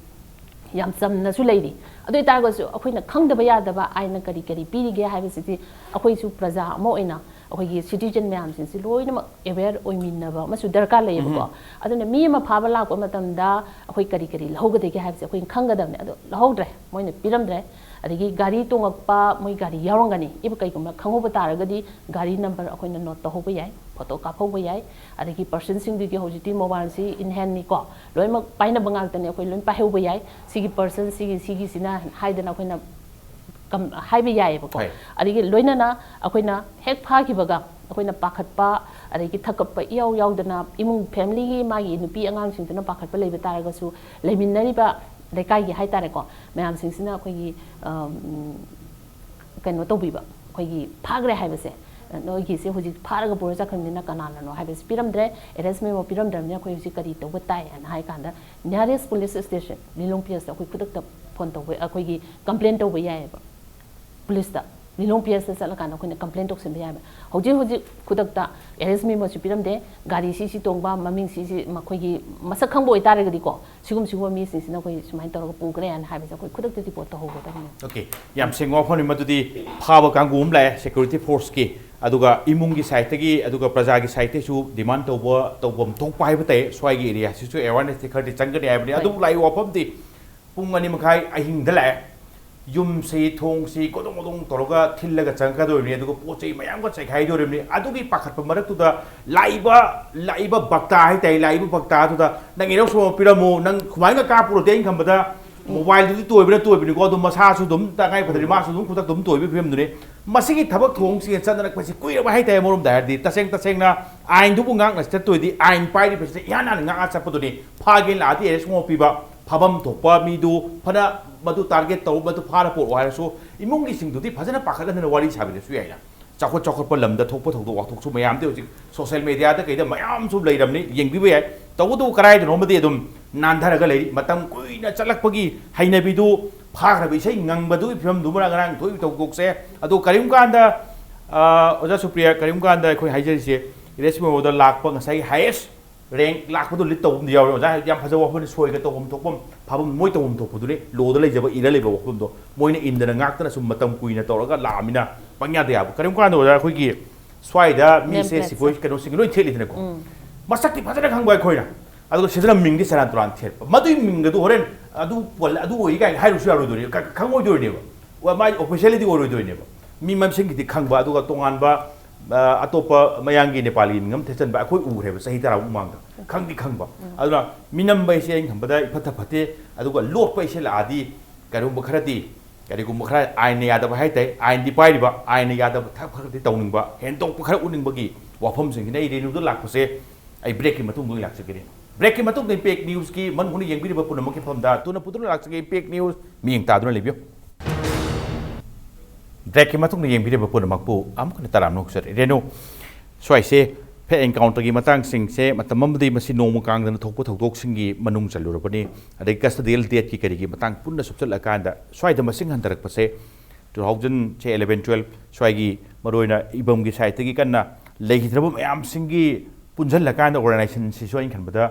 ꯌꯥꯝ ꯆꯝꯅꯁꯨ ꯂꯩꯔꯤ꯫ ꯑꯗꯨ ꯑꯣꯏꯇꯥꯔꯒꯁꯨ ꯑꯩꯈꯣꯏꯅ ꯈꯪꯗꯕ ꯌꯥꯗꯕ ꯑꯥꯏꯟꯅ ꯀꯔꯤ ꯀꯔꯤ ꯄꯤꯔꯤꯒꯦ ꯍꯥꯏꯕꯁꯤꯗꯤ ꯑꯩꯈꯣꯏꯁꯨ ꯄ꯭ꯔꯖꯥ ꯑꯃ ꯑꯣꯏꯅ ꯑꯩꯈꯣꯏꯒꯤ ꯁꯤꯇꯤꯖꯟ ꯃꯌꯥꯝꯁꯤꯡꯁꯤ ꯂꯣꯏꯅꯃꯛ ꯑꯦꯋꯦꯌꯔ ꯑꯣꯏꯃꯤꯟꯅꯕ ꯑꯃꯁꯨ ꯗꯔꯀꯥꯔ ꯂꯩꯌꯦꯕꯀꯣ꯫ ꯑꯗꯨꯅ ꯃꯤ ꯑꯃ ꯐꯥꯕ ꯂꯥꯛꯄ ꯃꯇꯝꯗ ꯑꯩꯈꯣꯏ ꯀꯔꯤ ꯀꯔꯤ ꯂꯧꯍꯧꯒꯗꯒꯦ ꯍꯥꯏꯕꯁꯦ ꯑꯩꯈꯣꯏꯅ ꯈꯪꯒꯗꯕꯅꯦ꯫ ꯑꯗꯣ ꯂꯧꯍꯧꯗ꯭ꯔꯦ, ꯃꯣꯏꯅ ꯄꯤꯔꯝꯗ꯭ꯔꯦ꯫ ꯑꯗꯒꯤ ꯒꯥꯔꯤ ꯇꯣꯡꯉꯛꯄ, ꯃꯣꯏ ꯒꯥꯔꯤ ꯌꯥꯎꯔꯝꯒꯅꯤ, ꯏꯕ ꯀꯩꯒꯨꯝꯕ ꯈꯪꯍꯧꯕ ꯇꯥꯔꯒꯗꯤ ꯒꯥꯔꯤ ꯅꯝꯕꯔ ꯑꯩꯈꯣꯏꯅ ꯅꯣꯠ ꯇꯧꯍꯧꯕ ꯌꯥꯏ, ꯐꯣꯇꯣ ꯀꯥꯞꯍꯧꯕ ꯌꯥꯏ꯫ ꯑꯗꯒꯤ ꯄꯔꯁꯟꯁꯤꯡꯗꯨꯒꯤ ꯍꯧꯖꯤꯛꯇꯤ ꯃꯣꯕꯥꯏꯜꯁꯤ ꯏꯟ ꯍꯦꯟꯅꯤꯀꯣ, ꯂꯣꯏꯅꯃꯛ ꯄꯥꯏꯅꯕ ꯉꯥꯛꯇꯅꯦ, ꯑꯩꯈꯣꯏ ꯂꯣꯏ ꯄꯥꯏꯍꯧꯕ ꯌꯥꯏ꯫ ꯁꯤꯒꯤ ꯄꯔꯁꯟ, ꯁꯤꯒꯤ, ꯁꯤꯒꯤꯁꯤꯅ ꯍꯥꯏꯗꯅ ꯑꯩꯈꯣꯏꯅ ꯀꯝ-, ꯍꯥꯏꯕ ꯌꯥꯏꯌꯦꯕꯀꯣ꯫ ꯑꯗꯒꯤ ꯂꯣꯏꯅꯅ ꯑꯩꯈꯣꯏꯅ ꯍꯦꯛ ꯐꯥꯈꯤꯕꯒ ꯑꯩꯈꯣꯏꯅ ꯄꯥꯈꯠꯄ, ꯑꯗꯒꯤ ꯊꯛꯀꯠꯄ ꯏꯌꯥꯎ ꯌꯥꯎꯗꯅ, ꯏꯃꯨꯡ ꯐꯦꯃꯤꯂꯤꯒꯤ ꯃꯥꯒꯤ ꯅꯨꯄꯤ ꯑꯉꯥꯡꯁꯤꯡꯗꯨꯅ ꯄꯥꯈꯠꯄ ꯂꯩꯕ ꯇꯥꯔꯒꯁꯨ, ꯂꯩꯃꯤꯟꯅꯔꯤꯕ ꯂꯩꯀꯥꯏꯒꯤ ꯍꯥꯏꯇꯥꯔꯦꯀꯣ, ꯃꯌꯥꯝꯁꯤꯡꯁꯤꯅ ꯑꯩꯈꯣꯏꯒꯤ, ꯑꯝ, ꯀꯩꯅꯣ ꯇꯧꯕꯤꯕ, ꯑꯩꯈꯣꯏꯒꯤ ꯐꯥꯈ꯭ꯔꯦ ꯍꯥꯏꯕꯁꯦ, ꯅꯣꯏꯒꯤꯁꯦ ꯍꯧꯖꯤꯛ ꯐꯥꯔꯒ ꯄꯨꯔ ꯆꯠꯈ꯭ꯔꯕꯅꯤꯅ ꯀꯅꯥꯅꯅꯣ ꯍꯥꯏꯕꯁꯤ ꯄꯤꯔꯝꯗ꯭ꯔꯦ, ꯑꯦꯔꯦꯁ ꯃꯦꯃꯣ ꯄꯤꯔꯝꯗ꯭ꯔꯕꯅꯤꯅ ꯑꯩꯈꯣꯏ ꯍꯧꯖꯤꯛ ꯀꯔꯤ ꯇꯧꯕ ꯇꯥꯏ ꯍꯥꯏꯅ ꯍꯥꯏ ꯀꯥꯟꯗ, nearest police station ꯂꯤꯂꯣꯡ ꯄꯤ ꯑꯦꯁꯇ ꯑꯩꯈꯣꯏ ꯈꯨꯗꯛꯇ ꯐꯣꯟ ꯇꯧꯕ, ꯑꯩꯈꯣꯏꯒꯤ ꯀꯝꯄ꯭ꯂꯦꯟ ꯇꯧꯕ ꯌꯥꯏꯌꯦꯕ꯫ ꯄꯨꯂꯤꯁꯇ, ꯂꯤꯂꯣꯡ ꯄꯤ ꯑꯦꯁꯇ ꯆꯠꯂꯀꯥꯟꯗ ꯑꯩꯈꯣꯏꯅ ꯀꯝꯄ꯭ꯂꯦꯟ ꯇꯧꯁꯤꯟꯕ ꯌꯥꯏꯕ꯫ ꯍꯧꯖꯤꯛ ꯍꯧꯖꯤꯛ ꯈꯨꯗꯛꯇ ꯑꯦꯔꯦꯁ ꯃꯦꯃꯣꯁꯨ ꯄꯤꯔꯝꯗꯦ, ꯒꯥꯔꯤ ꯁꯤꯁꯤ ꯇꯣꯡꯕ, ꯃꯃꯤꯡ ꯁꯤꯁꯤ ꯃꯈꯣꯏꯒꯤ ꯃꯁꯛ ꯈꯪꯕ ꯑꯣꯏꯇꯥꯔꯒꯗꯤꯀꯣ, ꯁꯤꯒꯨꯝ ꯁꯤꯒꯨꯝꯕ ꯃꯤꯁꯤꯡꯁꯤꯅ ꯑꯩꯈꯣꯏ ꯁꯨꯃꯥꯏꯅ ꯇꯧꯔꯒ ꯄꯨꯈ꯭ꯔꯦꯅ ꯍꯥꯏꯕꯁꯦ ꯑꯩꯈꯣꯏ ꯈꯨꯗꯛꯇ ꯔꯤꯄꯣꯔꯠ ꯇꯧꯍꯧꯒꯗꯕꯅꯤ꯫ ꯑꯣꯀꯦ, ꯌꯥꯝ ꯁꯦꯡꯕ ꯋꯥꯐꯝꯅꯤ꯫ ꯃꯗꯨꯗꯤ ꯐꯥꯕ ꯀꯥꯡꯕꯨ ꯑꯃ ꯂꯥꯛꯑꯦ ꯁꯦꯀ꯭ꯌꯨꯔꯤꯇꯤ ꯐꯣꯔꯁꯀꯤ, ꯑꯗꯨꯒ ꯏꯃꯨꯡꯒꯤ ꯁꯥꯏꯠꯇꯒꯤ, ꯑꯗꯨꯒ ꯄ꯭ꯔꯖꯥꯒꯤ ꯁꯥꯏꯠꯇꯒꯤꯁꯨ ꯗꯤꯃꯥꯟ ꯇꯧꯕ, ꯇꯧꯐꯝ ꯊꯣꯛꯄ ꯍꯥꯏꯕ ꯇꯥꯏ꯫ ꯁ꯭ꯋꯥꯏꯒꯤ ꯑꯦꯔꯤꯌꯥꯁꯤꯁꯨ ꯑꯦꯋꯥꯔꯅꯦꯁꯇꯤ ꯈꯔꯗꯤ ꯆꯪꯒꯅꯤ ꯍꯥꯏꯕꯅꯤ꯫ ꯍꯣꯏ꯫ ꯑꯗꯨꯕꯨ ꯂꯥꯛꯏ ꯋꯥꯐꯝꯗꯤ ꯄꯨꯡ ꯑꯅꯤ ꯃꯈꯥꯏ ꯑꯍꯤꯡꯗ ꯂꯥꯛꯑꯦ, ꯌꯨꯝꯁꯤ ꯊꯣꯡꯁꯤ ꯒꯣꯗꯣꯡ ꯒꯣꯗꯣꯡ ꯇꯧꯔꯒ ꯊꯤꯜꯂꯒ ꯆꯪꯉꯛꯀꯗꯧꯔꯤꯕꯅꯤ, ꯑꯗꯨꯒ ꯄꯣꯠ ꯆꯩ ꯃꯌꯥꯝꯒ ꯆꯥꯏꯈꯥꯏꯗꯧꯔꯤꯕꯅꯤ꯫ ꯑꯗꯨꯒꯤ ꯄꯥꯈꯠꯄ ꯃꯔꯛꯇꯨꯗ ꯂꯥꯛꯏꯕ, ꯂꯥꯛꯏꯕ ꯚꯛꯇ ꯍꯥꯏꯇꯥꯔꯦ, ꯂꯥꯛꯏꯕ ꯚꯛꯇꯗꯨꯗ ꯅꯪ ꯏꯔꯧ ꯁꯣꯛꯑ ꯄꯤꯔꯝꯃꯨ, ꯅꯪ ꯈꯨꯃꯥꯏꯅ ꯀꯥꯞꯄꯨꯔꯣ ꯇꯦꯡ ꯈꯟꯕꯗ ꯃꯣꯕꯥꯏꯜꯗꯨꯗꯤ ꯇꯣꯏꯕꯅ ꯇꯣꯏꯕꯅꯤꯀꯣ, ꯑꯗꯨꯝ ꯃꯁꯥꯁꯨ ꯑꯗꯨꯝ ꯇꯉꯥꯏ ꯐꯗ꯭ꯔꯗꯤ ꯃꯥꯁꯨ ꯑꯗꯨꯝ ꯈꯨꯗꯛꯇ ꯑꯗꯨꯝ ꯇꯣꯏꯕꯒꯤ ꯐꯤꯕꯝꯗꯨꯅꯤ꯫ ꯃꯁꯤꯒꯤ ꯊꯕꯛ ꯊꯧꯑꯣꯡꯁꯤꯡꯁꯦ ꯆꯠꯅꯔꯛꯄꯁꯤ ꯀꯨꯏꯔꯕ ꯍꯥꯏꯇꯥꯔꯦ꯫ ꯑꯃꯔꯣꯝꯗ ꯍꯥꯏꯔꯗꯤ ꯇꯁꯦꯡ ꯇꯁꯦꯡꯅ ꯑꯥꯏꯟꯗꯨꯕꯨ ꯉꯥꯛꯅ ꯆꯠꯇꯣꯏꯗꯤ ꯑꯥꯏꯟ ꯄꯥꯏꯔꯤꯕꯁꯤꯗ ꯏꯍꯥꯟ ꯍꯥꯟꯅ ꯉꯥꯛꯑ ꯆꯠꯄꯗꯨꯅꯤ꯫ ꯐꯥꯒꯦꯅ ꯂꯥꯛꯑꯗꯤ ꯑꯦꯔꯦꯁ ꯋꯥꯔꯟ ꯄꯤꯕ, ꯐꯥꯐꯝ ꯊꯣꯛꯄ ꯃꯤꯗꯨ ꯐꯅ ꯃꯗꯨ ꯇꯥꯔꯒꯦꯠ ꯇꯧ, ꯃꯗꯨ ꯐꯥꯔ ꯄꯣꯔꯛꯑꯣ ꯍꯥꯏꯔꯁꯨ, ꯏꯃꯨꯡꯒꯤꯁꯤꯡꯗꯨꯗꯤ ꯐꯖꯅ ꯄꯥꯈꯠꯍꯟꯗꯅ ꯋꯥꯔꯤ ꯁꯥꯕꯤꯔꯁꯨ ꯌꯥꯏꯅ꯫ ꯆꯥꯎꯈꯠ ꯆꯥꯎꯈꯠꯄ ꯂꯝꯗ ꯊꯣꯛꯄ ꯊꯧꯗꯣꯛ ꯋꯥꯊꯣꯛꯁꯨ ꯃꯌꯥꯝꯗꯤ ꯍꯧꯖꯤꯛ ꯁꯣꯁꯦꯜ ꯃꯦꯗꯤꯌꯥꯗ ꯀꯩꯗ ꯃꯌꯥꯝꯁꯨ ꯂꯩꯔꯝꯅꯤ, ꯌꯦꯡꯕꯤꯕ ꯌꯥꯏ꯫ ꯇꯧꯕꯇꯕꯨ ꯀꯗꯥꯏꯗꯅꯣꯃꯗꯤ ꯑꯗꯨꯝ ꯅꯥꯟꯊꯔꯒ ꯂꯩꯔꯤ꯫ ꯃꯇꯝ ꯀꯨꯏꯅ ꯆꯠꯂꯛꯄꯒꯤ ꯍꯩꯅꯕꯤꯗꯨ ꯐꯥꯈ꯭ꯔꯕ ꯏꯁꯩ ꯉꯪꯕꯗꯨꯒꯤ ꯐꯤꯕꯝꯗꯨꯃ ꯉꯔꯥꯡ ꯊꯣꯛꯏꯕ ꯊꯧꯗꯣꯛꯁꯦ꯫ ꯑꯗꯣ ꯀꯔꯤꯒꯨꯝꯕ ꯀꯥꯟꯗ, ꯑ, ꯑꯣꯖꯥ ꯁꯨꯄ꯭ꯔꯤꯌꯥ, ꯀꯔꯤꯒꯨꯝꯕ ꯀꯥꯟꯗ ꯑꯩꯈꯣꯏ ꯍꯥꯏꯖꯔꯤꯁꯦ, ꯏꯔꯦꯁ ꯃꯣꯃꯣꯗ ꯂꯥꯛꯄ ꯉꯁꯥꯏꯒꯤ ꯍꯥꯏꯌꯦꯁ ꯔꯦꯡꯛ ꯂꯥꯛꯄꯗꯣ ꯂꯤꯠ ꯇꯧꯕ ꯑꯃꯗꯤ ꯌꯥꯎꯔꯦ꯫ ꯑꯣꯖꯥ ꯍꯥꯏꯗꯤ ꯌꯥꯝ ꯐꯖꯕ ꯋꯥꯐꯝꯅꯤ, ꯁꯣꯏꯒ ꯇꯧꯐꯝ ꯊꯣꯛꯐꯝ ꯐꯥꯐꯝ ꯃꯣꯏ ꯇꯧꯐꯝ ꯊꯣꯛꯄꯗꯨꯅꯤ꯫ ꯂꯣꯗ ꯂꯩꯖꯕ, ꯏꯔ ꯂꯩꯕ ꯋꯥꯐꯝꯗꯣ ꯃꯣꯏꯅ ꯏꯟꯗꯅ ꯉꯥꯛꯇꯅ ꯁꯨꯝ ꯃꯇꯝ ꯀꯨꯏꯅ ꯇꯧꯔꯒ ꯂꯥꯛꯑꯃꯤꯅ ꯄꯪꯌꯥꯗ ꯌꯥꯕ꯫ ꯀꯔꯤꯒꯨꯝꯕ ꯀꯥꯟꯗ ꯑꯣꯖꯥ ꯑꯩꯈꯣꯏꯒꯤ ꯁ꯭ꯋꯥꯏꯗ ꯃꯤꯁꯦ ꯅꯦꯝ ꯄ꯭ꯂꯦꯠꯁꯦ꯫ ꯁꯤꯐꯣꯏ ꯀꯩꯅꯣꯁꯤꯡꯒꯤ ꯂꯣꯏ ꯊꯦꯠꯂꯤꯗꯅꯀꯣ꯫ ꯎꯝ꯫ ꯃꯁꯛꯇꯤ ꯐꯖꯅ ꯈꯪꯕ ꯑꯩꯈꯣꯏꯅ, ꯑꯗꯨꯒ ꯁꯤꯗꯅ ꯃꯤꯡꯗꯤ ꯁꯦꯔꯥꯟ ꯇꯨꯔꯥꯟ ꯊꯦꯠꯄ꯫ ꯃꯗꯨꯒꯤ ꯃꯤꯡꯒꯗꯨ ꯍꯣꯔꯦꯟ ꯑꯗꯨ ꯄꯣꯜꯂꯦ, ꯑꯗꯨ ꯑꯣꯏ ꯀꯥꯏꯅ ꯍꯥꯏꯔꯨꯁꯨ ꯌꯥꯔꯣꯏꯗꯣꯏꯅꯦ, ꯈ-, ꯈꯪꯉꯣꯏꯗꯣꯏꯅꯦꯕ꯫ ꯋꯥ-, ꯃꯥꯒꯤ ꯑꯣꯐꯤꯁꯤꯌꯦꯂꯤꯇꯤ ꯑꯣꯏꯔꯣꯏꯗꯣꯏꯅꯦꯕ꯫ ꯃꯤ ꯃꯁꯤꯡꯒꯤꯗꯤ ꯈꯪꯕ, ꯑꯗꯨꯒ ꯇꯣꯉꯥꯟꯕ, ꯑ, ꯑꯇꯣꯞꯄ ꯃꯌꯥꯡꯒꯤ ꯅꯦꯄꯥꯂꯤꯒꯤ ꯃꯤꯡ ꯑꯃ ꯊꯦꯠꯆꯟꯕ ꯑꯩꯈꯣꯏ ꯎꯈ꯭ꯔꯦꯕ ꯆꯍꯤ ꯇꯔꯥꯃꯨꯛ ꯃꯃꯥꯡꯗ꯫ ꯈꯪꯗꯤ ꯈꯪꯕ꯫ ꯎꯝ꯫ ꯑꯗꯨꯅ ꯃꯤꯅꯝꯕ ꯍꯥꯏꯁꯦ ꯑꯩꯅ ꯈꯟꯕꯗ ꯏꯐꯠꯇ ꯐꯠꯇꯦ꯫ ꯑꯗꯨꯒ ꯂꯣꯠꯄ ꯍꯥꯏꯁꯦ ꯂꯥꯛꯑꯗꯤ ꯀꯔꯤꯒꯨꯝꯕ ꯈꯔꯗꯤ, ꯀꯔꯤꯒꯨꯝꯕ ꯈꯔ ꯑꯥꯏꯟꯅ ꯌꯥꯗꯕ ꯍꯥꯏ ꯇꯥꯏ, ꯑꯥꯏꯟꯗꯤ ꯄꯥꯏꯔꯤꯕ, ꯑꯥꯏꯟꯅ ꯌꯥꯗꯕ ꯊꯕꯛ ꯈꯔꯗꯤ ꯇꯧꯅꯤꯡꯕ, ꯍꯦꯟꯗꯣꯛꯄ ꯈꯔ ꯎꯠꯅꯤꯡꯕꯒꯤ ꯋꯥꯐꯝꯁꯤꯡꯁꯤꯅ ꯑꯩ ꯔꯦꯅꯨꯗ ꯂꯥꯛꯄꯁꯦ꯫ ꯑꯩ ꯕ꯭ꯔꯦꯛꯀꯤ ꯃꯇꯨꯡꯗ ꯑꯣꯏꯅ ꯂꯥꯛꯆꯒꯦ꯫ ꯕ꯭ꯔꯦꯛꯀꯤ ꯃꯇꯨꯡꯗ ꯏꯝꯄꯦꯛ ꯅ꯭ꯌꯨꯁꯀꯤ ꯃꯟ ꯍꯨꯅ ꯌꯦꯡꯕꯤꯔꯤꯕ ꯄꯨꯝꯅꯃꯛꯀꯤ ꯃꯐꯝꯗ ꯊꯨꯅ ꯄꯨꯗꯨꯅ ꯂꯥꯛꯆꯒꯦ꯫ ꯏꯝꯄꯦꯛ ꯅ꯭ꯌꯨꯁ ꯃꯤꯠꯌꯦꯡ ꯇꯥꯗꯨꯅ ꯂꯩꯕꯤꯌꯨ꯫ ꯕ꯭ꯔꯦꯛꯀꯤ ꯃꯇꯨꯡꯗ ꯌꯦꯡꯕꯤꯔꯤꯕ ꯄꯨꯝꯅꯃꯛꯄꯨ ꯑꯃꯨꯛ ꯍꯟꯅ ꯇꯔꯥꯝꯅ ꯑꯣꯛꯆꯔꯤ꯫ ꯔꯦꯅꯨ, ꯁ꯭ꯋꯥꯏꯁꯦ ꯐꯦꯛ ꯑꯦꯟꯀꯥꯎꯟꯇꯔꯒꯤ ꯃꯇꯥꯡꯁꯤꯡꯁꯦ ꯃꯇꯝ ꯑꯃꯗꯤ ꯃꯁꯤ ꯅꯣꯡꯃ ꯀꯥꯡꯗꯅ ꯊꯣꯛꯄ ꯊꯧꯗꯣꯛꯁꯤꯡꯒꯤ ꯃꯅꯨꯡ ꯆꯜꯂꯨꯔꯕꯅꯤ꯫ ꯑꯗꯒꯤ ꯀꯁꯇꯗꯤꯌꯦꯜ ꯗꯦꯠꯀꯤ ꯀꯔꯤꯒꯤ ꯃꯇꯥꯡ ꯄꯨꯟꯅ ꯁꯨꯞꯆꯜꯂꯀꯥꯟꯗ ꯁ꯭ꯋꯥꯏꯗ ꯃꯁꯤꯡ ꯍꯟꯊꯔꯛꯄꯁꯦ, ꯇꯨ ꯊꯥꯎꯖꯟ ꯁꯦ ꯏꯂꯚꯦꯟ ꯇꯨꯋꯦꯜꯐ ꯁ꯭ꯋꯥꯏꯒꯤ ꯃꯔꯨꯑꯣꯏꯅ ꯏꯕꯝꯒꯤ ꯁꯥꯏꯠꯇꯒꯤ ꯀꯟꯅ ꯂꯩꯈꯤꯗ꯭ꯔꯕ ꯃꯌꯥꯝꯁꯤꯡꯒꯤ ꯄꯨꯟꯁꯤꯜꯂꯀꯥꯟꯗ ꯑꯣꯔꯒꯅꯥꯏꯖꯦꯁꯟꯁꯤꯁꯨ ꯑꯩꯅ ꯈꯟꯕꯗ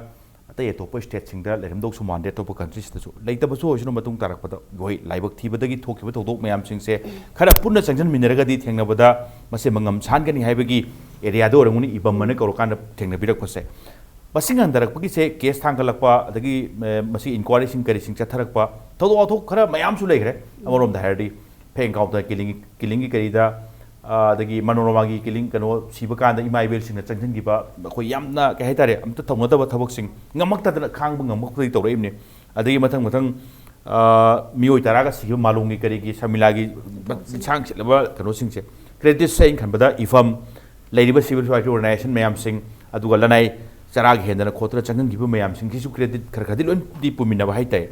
ꯑꯇꯩ ꯑꯇꯣꯞꯄ ꯁ꯭ꯇꯦꯠꯁꯤꯡꯗ ꯂꯩꯔꯝꯗꯧꯁꯨ ꯃꯥꯟꯗꯦ, ꯑꯇꯣꯞꯄ ꯀꯟꯇ꯭ꯔꯤꯁꯤꯗꯁꯨ ꯂꯩꯇꯕꯁꯨ ꯑꯣꯏꯁꯅꯨ꯫ ꯃꯇꯨꯡ ꯇꯥꯔꯛꯄꯗ ꯑꯩꯈꯣꯏ ꯂꯥꯏꯕꯛ ꯊꯤꯕꯗꯒꯤ ꯊꯣꯛꯈꯤꯕ ꯊꯧꯗꯣꯛ ꯃꯌꯥꯝꯁꯤꯡꯁꯦ ꯈꯔ ꯄꯨꯟꯅ ꯆꯪꯁꯤꯟꯃꯤꯟꯅꯔꯒꯗꯤ ꯊꯦꯡꯅꯕꯗ ꯃꯁꯦ ꯃꯉꯝ ꯁꯥꯟꯒꯅꯤ ꯍꯥꯏꯕꯒꯤ ꯑꯦꯔꯤꯌꯥꯗ ꯑꯣꯏꯔꯝꯒꯅꯤ ꯏꯕꯝ ꯑꯅ ꯀꯧꯔꯀꯥꯟꯗ ꯊꯦꯡꯅꯕꯤꯔꯛꯄꯁꯦ꯫ ꯃꯁꯤꯡ ꯍꯟꯊꯔꯛꯄꯒꯤꯁꯦ ꯀꯦꯁ ꯊꯥꯡꯒꯠꯂꯛꯄ, ꯑꯗꯒꯤ, ꯑ, ꯃꯁꯤ ꯏꯟꯀ꯭ꯋꯥꯏꯔꯤꯁꯤꯡ ꯀꯔꯤꯁꯤꯡ ꯆꯠꯊꯔꯛꯄ ꯊꯧꯗꯣꯛ ꯋꯥꯊꯣꯛ ꯈꯔ ꯃꯌꯥꯝꯁꯨ ꯂꯩꯈ꯭ꯔꯦ꯫ ꯑꯃꯔꯣꯝꯗ ꯍꯥꯏꯔꯗꯤ ꯐꯦꯛ ꯑꯦꯟꯀꯥꯎꯟꯇꯔ ꯀꯤꯂꯤꯡ, ꯀꯤꯂꯤꯡꯒꯤ ꯀꯔꯤꯗ, ꯑ, ꯑꯗꯒꯤ ꯃꯅꯣꯔꯃꯥꯒꯤ ꯀꯤꯂꯤꯡ, ꯀꯩꯅꯣ, ꯁꯤꯕ ꯀꯥꯟꯗ ꯏꯃꯥ ꯏꯕꯦꯜꯁꯤꯡꯅ ꯆꯪꯁꯤꯟꯈꯤꯕ, ꯑꯩꯈꯣꯏ ꯌꯥꯝꯅ, ꯀꯩ ꯍꯥꯏꯇꯥꯔꯦ, ꯑꯝꯇ ꯊꯧꯅꯗꯕ ꯊꯕꯛꯁꯤꯡ ꯉꯝꯃꯛꯇꯗꯅ ꯈꯥꯡꯕ ꯉꯝꯃꯛꯇꯗꯒꯤ ꯇꯧꯔꯛꯏꯕꯅꯤ꯫ ꯑꯗꯒꯤ ꯃꯊꯪ ꯃꯊꯪ, ꯑ, ꯃꯤꯑꯣꯏ ꯇꯔꯥꯒ ꯁꯤꯈꯤꯕ ꯃꯥꯂꯣꯝꯒꯤ ꯀꯔꯤꯒꯤ ꯁꯔꯃꯤꯂꯥꯒꯤ ꯏꯟꯁꯥꯡ ꯁꯤꯠꯂꯕ ꯀꯩꯅꯣꯁꯤꯡꯁꯦ, ꯀ꯭ꯔꯦꯗꯤꯠꯁꯦ ꯑꯩꯅ ꯈꯟꯕꯗ ꯏꯐꯝ, ꯂꯩꯔꯤꯕ ꯁꯤꯚꯤꯜ ꯁꯣꯁꯥꯏꯇꯤ ꯑꯣꯔꯒꯅꯥꯏꯖꯦꯁꯟ ꯃꯌꯥꯝꯁꯤꯡ, ꯑꯗꯨꯒ ꯂꯅꯥꯏ ꯆꯔꯥꯒ ꯍꯦꯟꯗꯅ ꯈꯣꯠꯇꯅ ꯆꯪꯍꯟꯈꯤꯕ ꯃꯌꯥꯝꯁꯤꯡꯁꯤꯁꯨ credit ꯈꯔ ꯈꯔꯗꯤ ꯂꯣꯏꯅꯗꯤ ꯄꯨꯃꯤꯟꯅꯕ ꯍꯥꯏꯇꯥꯔꯦ꯫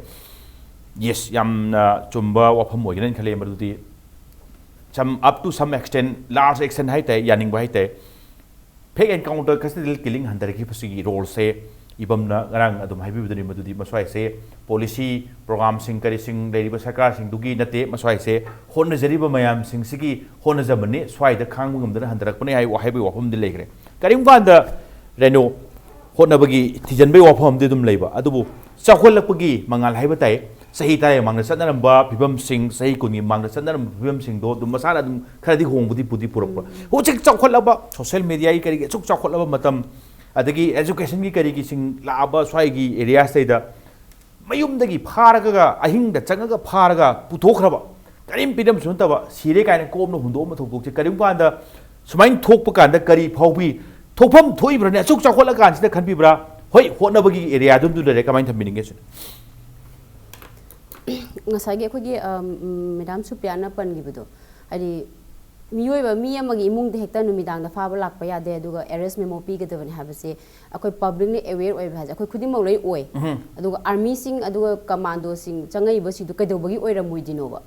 Yes, ꯌꯥꯝꯅ ꯆꯨꯝꯕ ꯋꯥꯐꯝ ꯑꯣꯏꯒꯅꯤ ꯈꯜꯂꯦ ꯃꯗꯨꯗꯤ꯫ Some, up to some extent, large extent ꯍꯥꯏꯇꯥꯔꯦ, ꯌꯥꯅꯤꯡꯕ ꯍꯥꯏꯇꯥꯔꯦ꯫ Fake encounter, custodial killing ꯍꯟꯊꯔꯛꯈꯤꯕꯁꯤꯒꯤ roleꯁꯦ ꯏꯕꯝꯅ ꯉꯔꯥꯡ ꯑꯗꯨꯝ ꯍꯥꯏꯕꯤꯕꯗꯨꯅꯤ, ꯃꯗꯨꯗꯤ ꯃꯁ꯭ꯋꯥꯏꯁꯦ policy programꯁꯤꯡ ꯀꯔꯤꯁꯤꯡ ꯂꯩꯔꯤꯕ ꯁꯔꯀꯥꯔꯁꯤꯡꯗꯨꯒꯤ ꯅꯠꯇꯦ, ꯃꯁ꯭ꯋꯥꯏꯁꯦ ꯍꯣꯠꯅꯖꯔꯤꯕ ꯃꯌꯥꯝꯁꯤꯡꯁꯤꯒꯤ ꯍꯣꯠꯅꯖꯃꯟꯅꯤ, ꯁ꯭ꯋꯥꯏꯗ ꯈꯥꯡꯕ ꯉꯝꯗꯅ ꯍꯟꯊꯔꯛꯄꯅꯤ ꯍꯥꯏ-, ꯍꯥꯏꯕꯒꯤ ꯋꯥꯐꯝꯗꯤ ꯂꯩꯈ꯭ꯔꯦ꯫ ꯀꯔꯤꯒꯨꯝꯕ ꯀꯥꯟꯗ ꯔꯦꯅꯣ ꯍꯣꯠꯅꯕꯒꯤ ꯊꯤꯖꯤꯟꯕꯒꯤ ꯋꯥꯐꯝ ꯑꯃꯗꯤ ꯑꯗꯨꯝ ꯂꯩꯕ, ꯑꯗꯨꯕꯨ ꯆꯥꯎꯈꯠꯂꯛꯄꯒꯤ ꯃꯉꯥꯜ ꯍꯥꯏꯕ ꯇꯥꯏ꯫ ꯆꯍꯤ ꯇꯔꯥꯒꯤ ꯃꯃꯥꯡꯗ ꯆꯠꯅꯔꯝꯕ ꯐꯤꯕꯝꯁꯤꯡ, ꯆꯍꯤ ꯀꯨꯟꯒꯤ ꯃꯃꯥꯡꯗ ꯆꯠꯅꯔꯝꯕ ꯐꯤꯕꯝꯁꯤꯡꯗꯣ ꯑꯗꯨꯝ ꯃꯁꯥꯅ ꯑꯗꯨꯝ ꯈꯔꯗꯤ ꯍꯣꯡꯕꯗꯤ ꯄꯨꯗꯤ ꯄꯨꯔꯛꯄ꯫ ꯍꯧꯖꯤꯛ ꯆꯥꯎꯈꯠꯂꯕ social mediaꯒꯤ ꯀꯔꯤꯒꯤ ꯑꯁꯨꯛ ꯆꯥꯎꯈꯠꯂꯕ ꯃꯇꯝ, ꯑꯗꯒꯤ educationꯒꯤ ꯀꯔꯤꯒꯤꯁꯤꯡ ꯂꯥꯛꯑꯕ ꯁ꯭ꯋꯥꯏꯒꯤ areaꯁꯤꯗꯩꯗ ꯃꯌꯨꯝꯗꯒꯤ ꯐꯥꯔꯒ, ꯑꯍꯤꯡꯗ ꯆꯪꯉꯒ ꯐꯥꯔꯒ ꯄꯨꯊꯣꯛꯈ꯭ꯔꯕ, ꯀꯔꯤꯝ ꯄꯤꯔꯝꯁꯨ ꯅꯠꯇꯕ, ꯁꯤꯔꯦ ꯀꯥꯏꯅ ꯀꯣꯝꯅ ꯍꯨꯟꯗꯣꯛꯑꯝꯕ ꯊꯧꯗꯣꯛꯁꯦ ꯀꯔꯤꯒꯨꯝꯕ ꯀꯥꯟꯗ ꯁꯨꯃꯥꯏꯅ ꯊꯣꯛꯄ ꯀꯥꯟꯗ ꯀꯔꯤ ꯐꯥꯎꯕꯤ? ꯊꯣꯛꯐꯝ ꯊꯣꯛꯏꯕ꯭ꯔꯅꯦ? ꯑꯁꯨꯛ ꯆꯥꯎꯈꯠꯂꯀꯥꯟꯁꯤꯗ ꯈꯟꯕꯤꯕ꯭ꯔꯥ? ꯍꯣꯏ, ꯍꯣꯠꯅꯕꯒꯤ areaꯗꯨꯝꯗꯨ ꯂꯩꯔꯦ, ꯀꯃꯥꯏꯅ ꯊꯝꯕꯤꯅꯤꯡꯒꯦ ꯁꯤꯅꯤ? ꯉꯁꯥꯏꯒꯤ ꯑꯩꯈꯣꯏꯒꯤ, ꯑꯝ, ꯎꯝ, ꯃꯦꯗꯥꯝ ꯁꯨꯄ꯭ꯔꯤꯌꯥꯅ ꯄꯟꯈꯤꯕꯗꯣ, ꯍꯥꯏꯗꯤ ꯃꯤꯑꯣꯏꯕ ꯃꯤ ꯑꯃꯒꯤ ꯏꯃꯨꯡꯗ ꯍꯦꯛꯇ ꯅꯨꯃꯤꯗꯥꯡꯗ ꯐꯥꯕ ꯂꯥꯛꯄ ꯌꯥꯗꯦ, ꯑꯗꯨꯒ arrest memo ꯄꯤꯒꯗꯕꯅꯤ ꯍꯥꯏꯕꯁꯦ ꯑꯩꯈꯣꯏ publicꯅ aware ꯑꯣꯏꯕ ꯍꯥꯏꯁꯦ ꯑꯩꯈꯣꯏ ꯈꯨꯗꯤꯡꯃꯛ ꯂꯣꯏ ꯑꯣꯏ꯫ ꯑꯗꯨꯒ armyꯁꯤꯡ ꯑꯗꯨꯒ commandoꯁꯤꯡ ꯆꯪꯉꯛꯏꯕꯁꯤꯡꯗꯨ ꯀꯩꯗꯧꯕꯒꯤ ꯑꯣꯏꯔꯝꯃꯣꯏꯗꯣꯏꯅꯣꯕ?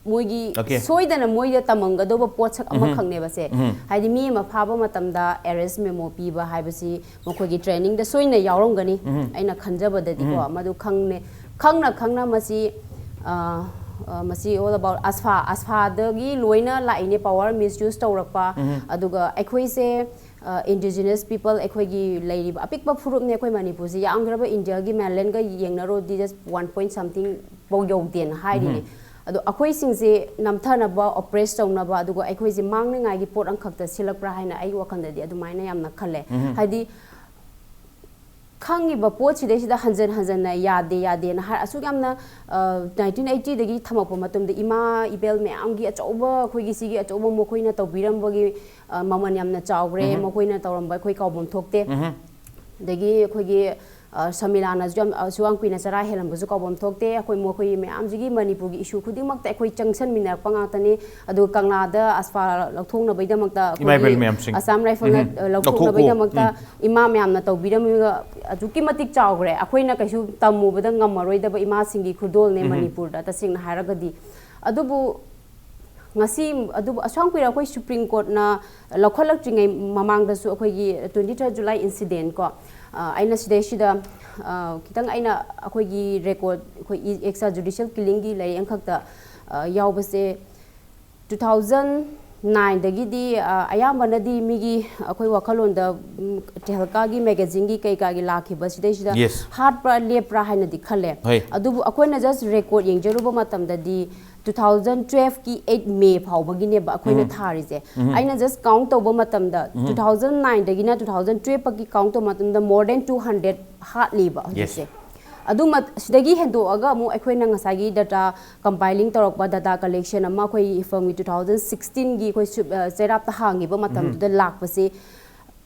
ꯃꯣꯏꯒꯤ Okay. ꯁꯣꯏꯗꯅ ꯃꯣꯏꯗ ꯇꯝꯃꯝꯒꯗꯧꯕ ꯄꯣꯠꯁꯛ ꯑꯃꯈꯛꯅꯦꯕꯁꯦ꯫ ꯍꯥꯏꯗꯤ ꯃꯤ ꯑꯃ ꯐꯥꯕ ꯃꯇꯝꯗ arrest memo ꯄꯤꯕ ꯍꯥꯏꯕꯁꯤ ꯃꯈꯣꯏꯒꯤ trainingꯗ ꯁꯣꯏꯅ ꯌꯥꯎꯔꯝꯒꯅꯤ, ꯑꯩꯅ ꯈꯟꯖꯕꯗꯗꯤꯀꯣ꯫ ꯃꯗꯨ ꯈꯪꯅꯦ, ꯈꯪꯅ ꯈꯪꯅ ꯃꯁꯤ, ꯑ, ꯑ, ꯃꯁꯤ all about ASFA, ASFAꯗꯒꯤ ꯂꯣꯏꯅ ꯂꯥꯛꯏꯅꯦ, power misuse ꯇꯧꯔꯛꯄ꯫ ꯑꯗꯨꯒ ꯑꯩꯈꯣꯏꯁꯦ, ꯑ, indigenous people, ꯑꯩꯈꯣꯏꯒꯤ ꯂꯩꯔꯤꯕ ꯑꯄꯤꯛꯄ ꯐꯨꯔꯨꯞꯅꯦ ꯑꯩꯈꯣꯏ ꯃꯅꯤꯄꯨꯔꯁꯤ, ꯌꯥꯝꯈ꯭ꯔꯕ Indiaꯒꯤ mainlandꯒ ꯌꯦꯡꯅꯔꯨꯔꯗꯤ just one point something ꯐꯥꯎ ꯌꯧꯗꯦꯅ ꯍꯥꯏꯔꯤꯅꯦ꯫ ꯑꯗꯣ ꯑꯩꯈꯣꯏꯁꯤꯡꯁꯦ ꯅꯝꯊꯅꯕ, oppress ꯇꯧꯅꯕ, ꯑꯗꯨꯒ ꯑꯩꯈꯣꯏꯁꯦ ꯃꯥꯡꯅꯉꯥꯏꯒꯤ ꯄꯣꯠ ꯑꯃꯈꯛꯇ ꯁꯤꯜꯂꯛꯄ꯭ꯔꯥ ꯍꯥꯏꯅ ꯑꯩꯒꯤ ꯋꯥꯈꯜꯗꯗꯤ ꯑꯗꯨꯃꯥꯏꯅ ꯌꯥꯝꯅ ꯈꯜꯂꯦ꯫ ꯍꯥꯏꯗꯤ ꯈꯪꯉꯤꯕ ꯄꯣꯠꯁꯤꯗꯩꯁꯤꯗ ꯍꯟꯖꯟ ꯍꯟꯖꯟꯅ ꯌꯥꯗꯦ, ꯌꯥꯗꯦꯅ ꯍꯥꯏ, ꯑꯁꯨꯛ ꯌꯥꯝꯅ, ꯑ, nineteen eightyꯗꯒꯤ ꯊꯝꯃꯛꯄ ꯃꯇꯝꯗ ꯏꯃꯥ ꯏꯕꯦꯜ ꯃꯌꯥꯝꯒꯤ ꯑꯆꯧꯕ, ꯑꯩꯈꯣꯏꯒꯤ ꯁꯤꯒꯤ ꯑꯆꯧꯕ ꯃꯈꯣꯏꯅ ꯇꯧꯕꯤꯔꯝꯕꯒꯤ, ꯑ, ꯃꯃꯜ ꯌꯥꯝꯅ ꯆꯥꯎꯈ꯭ꯔꯦ, ꯃꯈꯣꯏꯅ ꯇꯧꯔꯝꯕ ꯑꯩꯈꯣꯏ ꯀꯥꯎꯐꯝ ꯊꯣꯛꯇꯦ꯫ ꯑꯗꯒꯤ ꯑꯩꯈꯣꯏꯒꯤ ꯑ, ꯁꯃꯤꯂꯥꯅꯁꯨ ꯌꯥꯝ, ꯑ, ꯑꯁꯨꯛ ꯌꯥꯝ ꯀꯨꯏꯅ ꯆꯔꯥ ꯍꯦꯜꯂꯝꯕꯁꯨ ꯀꯥꯎꯐꯝ ꯊꯣꯛꯇꯦ꯫ ꯑꯩꯈꯣꯏ ꯃꯈꯣꯏ ꯃꯌꯥꯝꯁꯤꯒꯤ ꯃꯅꯤꯄꯨꯔꯒꯤ ꯏꯁꯨ ꯈꯨꯗꯤꯡꯃꯛꯇ ꯑꯩꯈꯣꯏ ꯆꯪꯁꯟꯃꯤꯟꯅꯔꯛꯄ ꯉꯥꯛꯇꯅꯤ꯫ ꯑꯗꯨꯒ ꯀꯪꯂꯥꯗ ꯑꯁꯐꯥ ꯂꯧꯊꯣꯛꯅꯕꯒꯤꯗꯃꯛꯇ ꯏꯃꯥ ꯏꯕꯦꯜ ꯑꯩꯈꯣꯏꯒꯤ ꯃꯌꯥꯝꯁꯤꯡ꯫ ꯑꯁꯥꯝ ꯔꯥꯏꯐꯜꯅ, ꯎꯝ꯫ ꯑ, ꯂꯧꯊꯣꯛꯎ꯫ ꯂꯧꯊꯣꯛꯅꯕꯒꯤꯗꯃꯛꯇ ꯎꯝ꯫ ꯏꯃꯥ ꯃꯌꯥꯝꯅ ꯇꯧꯕꯤꯔꯝꯃꯤꯕ ꯑꯗꯨꯛꯀꯤ ꯃꯇꯤꯛ ꯆꯥꯎꯈ꯭ꯔꯦ꯫ ꯑꯩꯈꯣꯏꯅ ꯀꯩꯁꯨ ꯇꯝꯃꯨꯕꯗ ꯉꯝꯃꯔꯣꯏꯗꯕ ꯏꯃꯥꯁꯤꯡꯒꯤ ꯈꯨꯗꯣꯜꯅꯦ ꯎꯝ꯫ ꯃꯅꯤꯄꯨꯔꯗ, ꯇꯁꯦꯡꯅ ꯍꯥꯏꯔꯒꯗꯤ꯫ ꯑꯗꯨꯕꯨ ꯉꯁꯤ, ꯑꯗꯨꯕꯨ ꯑꯁꯨꯛ ꯌꯥꯝ ꯀꯨꯏꯔ ꯑꯩꯈꯣꯏ ꯁꯨꯄ꯭ꯔꯤꯝ ꯀꯣꯔꯠꯅ ꯂꯧꯈꯠꯂꯛꯇ꯭ꯔꯤꯉꯩ ꯃꯃꯥꯡꯗꯁꯨ ꯑꯩꯈꯣꯏꯒꯤ twenty third July incident ꯀꯣ, ꯑ, ꯑꯩꯅ ꯁꯤꯗꯩꯁꯤꯗ, ꯑ, ꯈꯤꯇꯪ ꯑꯩꯅ ꯑꯩꯈꯣꯏꯒꯤ ꯔꯦꯀꯣꯔꯠ, ꯑꯩꯈꯣꯏ extra judicial killingꯒꯤ ꯂꯥꯏꯔꯤꯛ ꯑꯃꯈꯛꯇ, ꯑ, ꯌꯥꯎꯕꯁꯦ, two thousand nineꯗꯒꯤꯗꯤ, ꯑ, ꯑꯌꯥꯝꯕꯅꯗꯤ ꯃꯤꯒꯤ ꯑꯩꯈꯣꯏ ꯋꯥꯈꯜꯂꯣꯟꯗ, ꯎꯝ, ꯇꯦꯍꯜꯀꯥꯒꯤ magazineꯒꯤ ꯀꯩꯀꯥꯒꯤ ꯂꯥꯛꯈꯤꯕ ꯁꯤꯗꯩꯁꯤꯗ Yes. ꯍꯥꯠꯄ꯭ꯔꯥ ꯂꯦꯞꯄ꯭ꯔꯥ ꯍꯥꯏꯅꯗꯤ ꯈꯜꯂꯦ꯫ ꯍꯣꯏ꯫ ꯑꯗꯨꯕꯨ ꯑꯩꯈꯣꯏꯅ just record ꯌꯦꯡꯖꯔꯨꯕ ꯃꯇꯝꯗꯗꯤ two thousand twelveꯀꯤ eight May ꯐꯥꯎꯕꯒꯤꯅꯦꯕ ꯑꯩꯈꯣꯏꯅ ꯎꯝ꯫ ꯊꯥꯔꯤꯁꯦ꯫ ꯎꯝ꯫ ꯑꯩꯅ just count ꯇꯧꯕ ꯃꯇꯝꯗ ꯎꯝ꯫ two thousand nineꯗꯒꯤꯅ two thousand twelveꯐꯥꯎꯒꯤ count ꯇꯧꯕ ꯃꯇꯝꯗ more than two hundred ꯍꯥꯠꯂꯤꯕ Yes꯫ ꯍꯧꯖꯤꯛꯁꯦ꯫ ꯑꯗꯨ ꯃꯠ-, ꯁꯤꯗꯒꯤ ꯍꯦꯟꯗꯣꯛꯑꯒ ꯑꯃꯨꯛ ꯑꯩꯈꯣꯏꯅ ꯉꯁꯥꯏꯒꯤ data compiling ꯇꯧꯔꯛꯄ data collection ꯑꯃ ꯑꯩꯈꯣꯏ IFMꯒꯤ two thousand sixteenꯒꯤ ꯑꯩꯈꯣꯏ ꯁꯨꯞ-, ꯑ, ꯆꯩꯔꯥꯞꯇ ꯍꯥꯡꯉꯤꯕ ꯃꯇꯝꯗꯨꯗ ꯎꯝ꯫ ꯂꯥꯛꯄꯁꯤ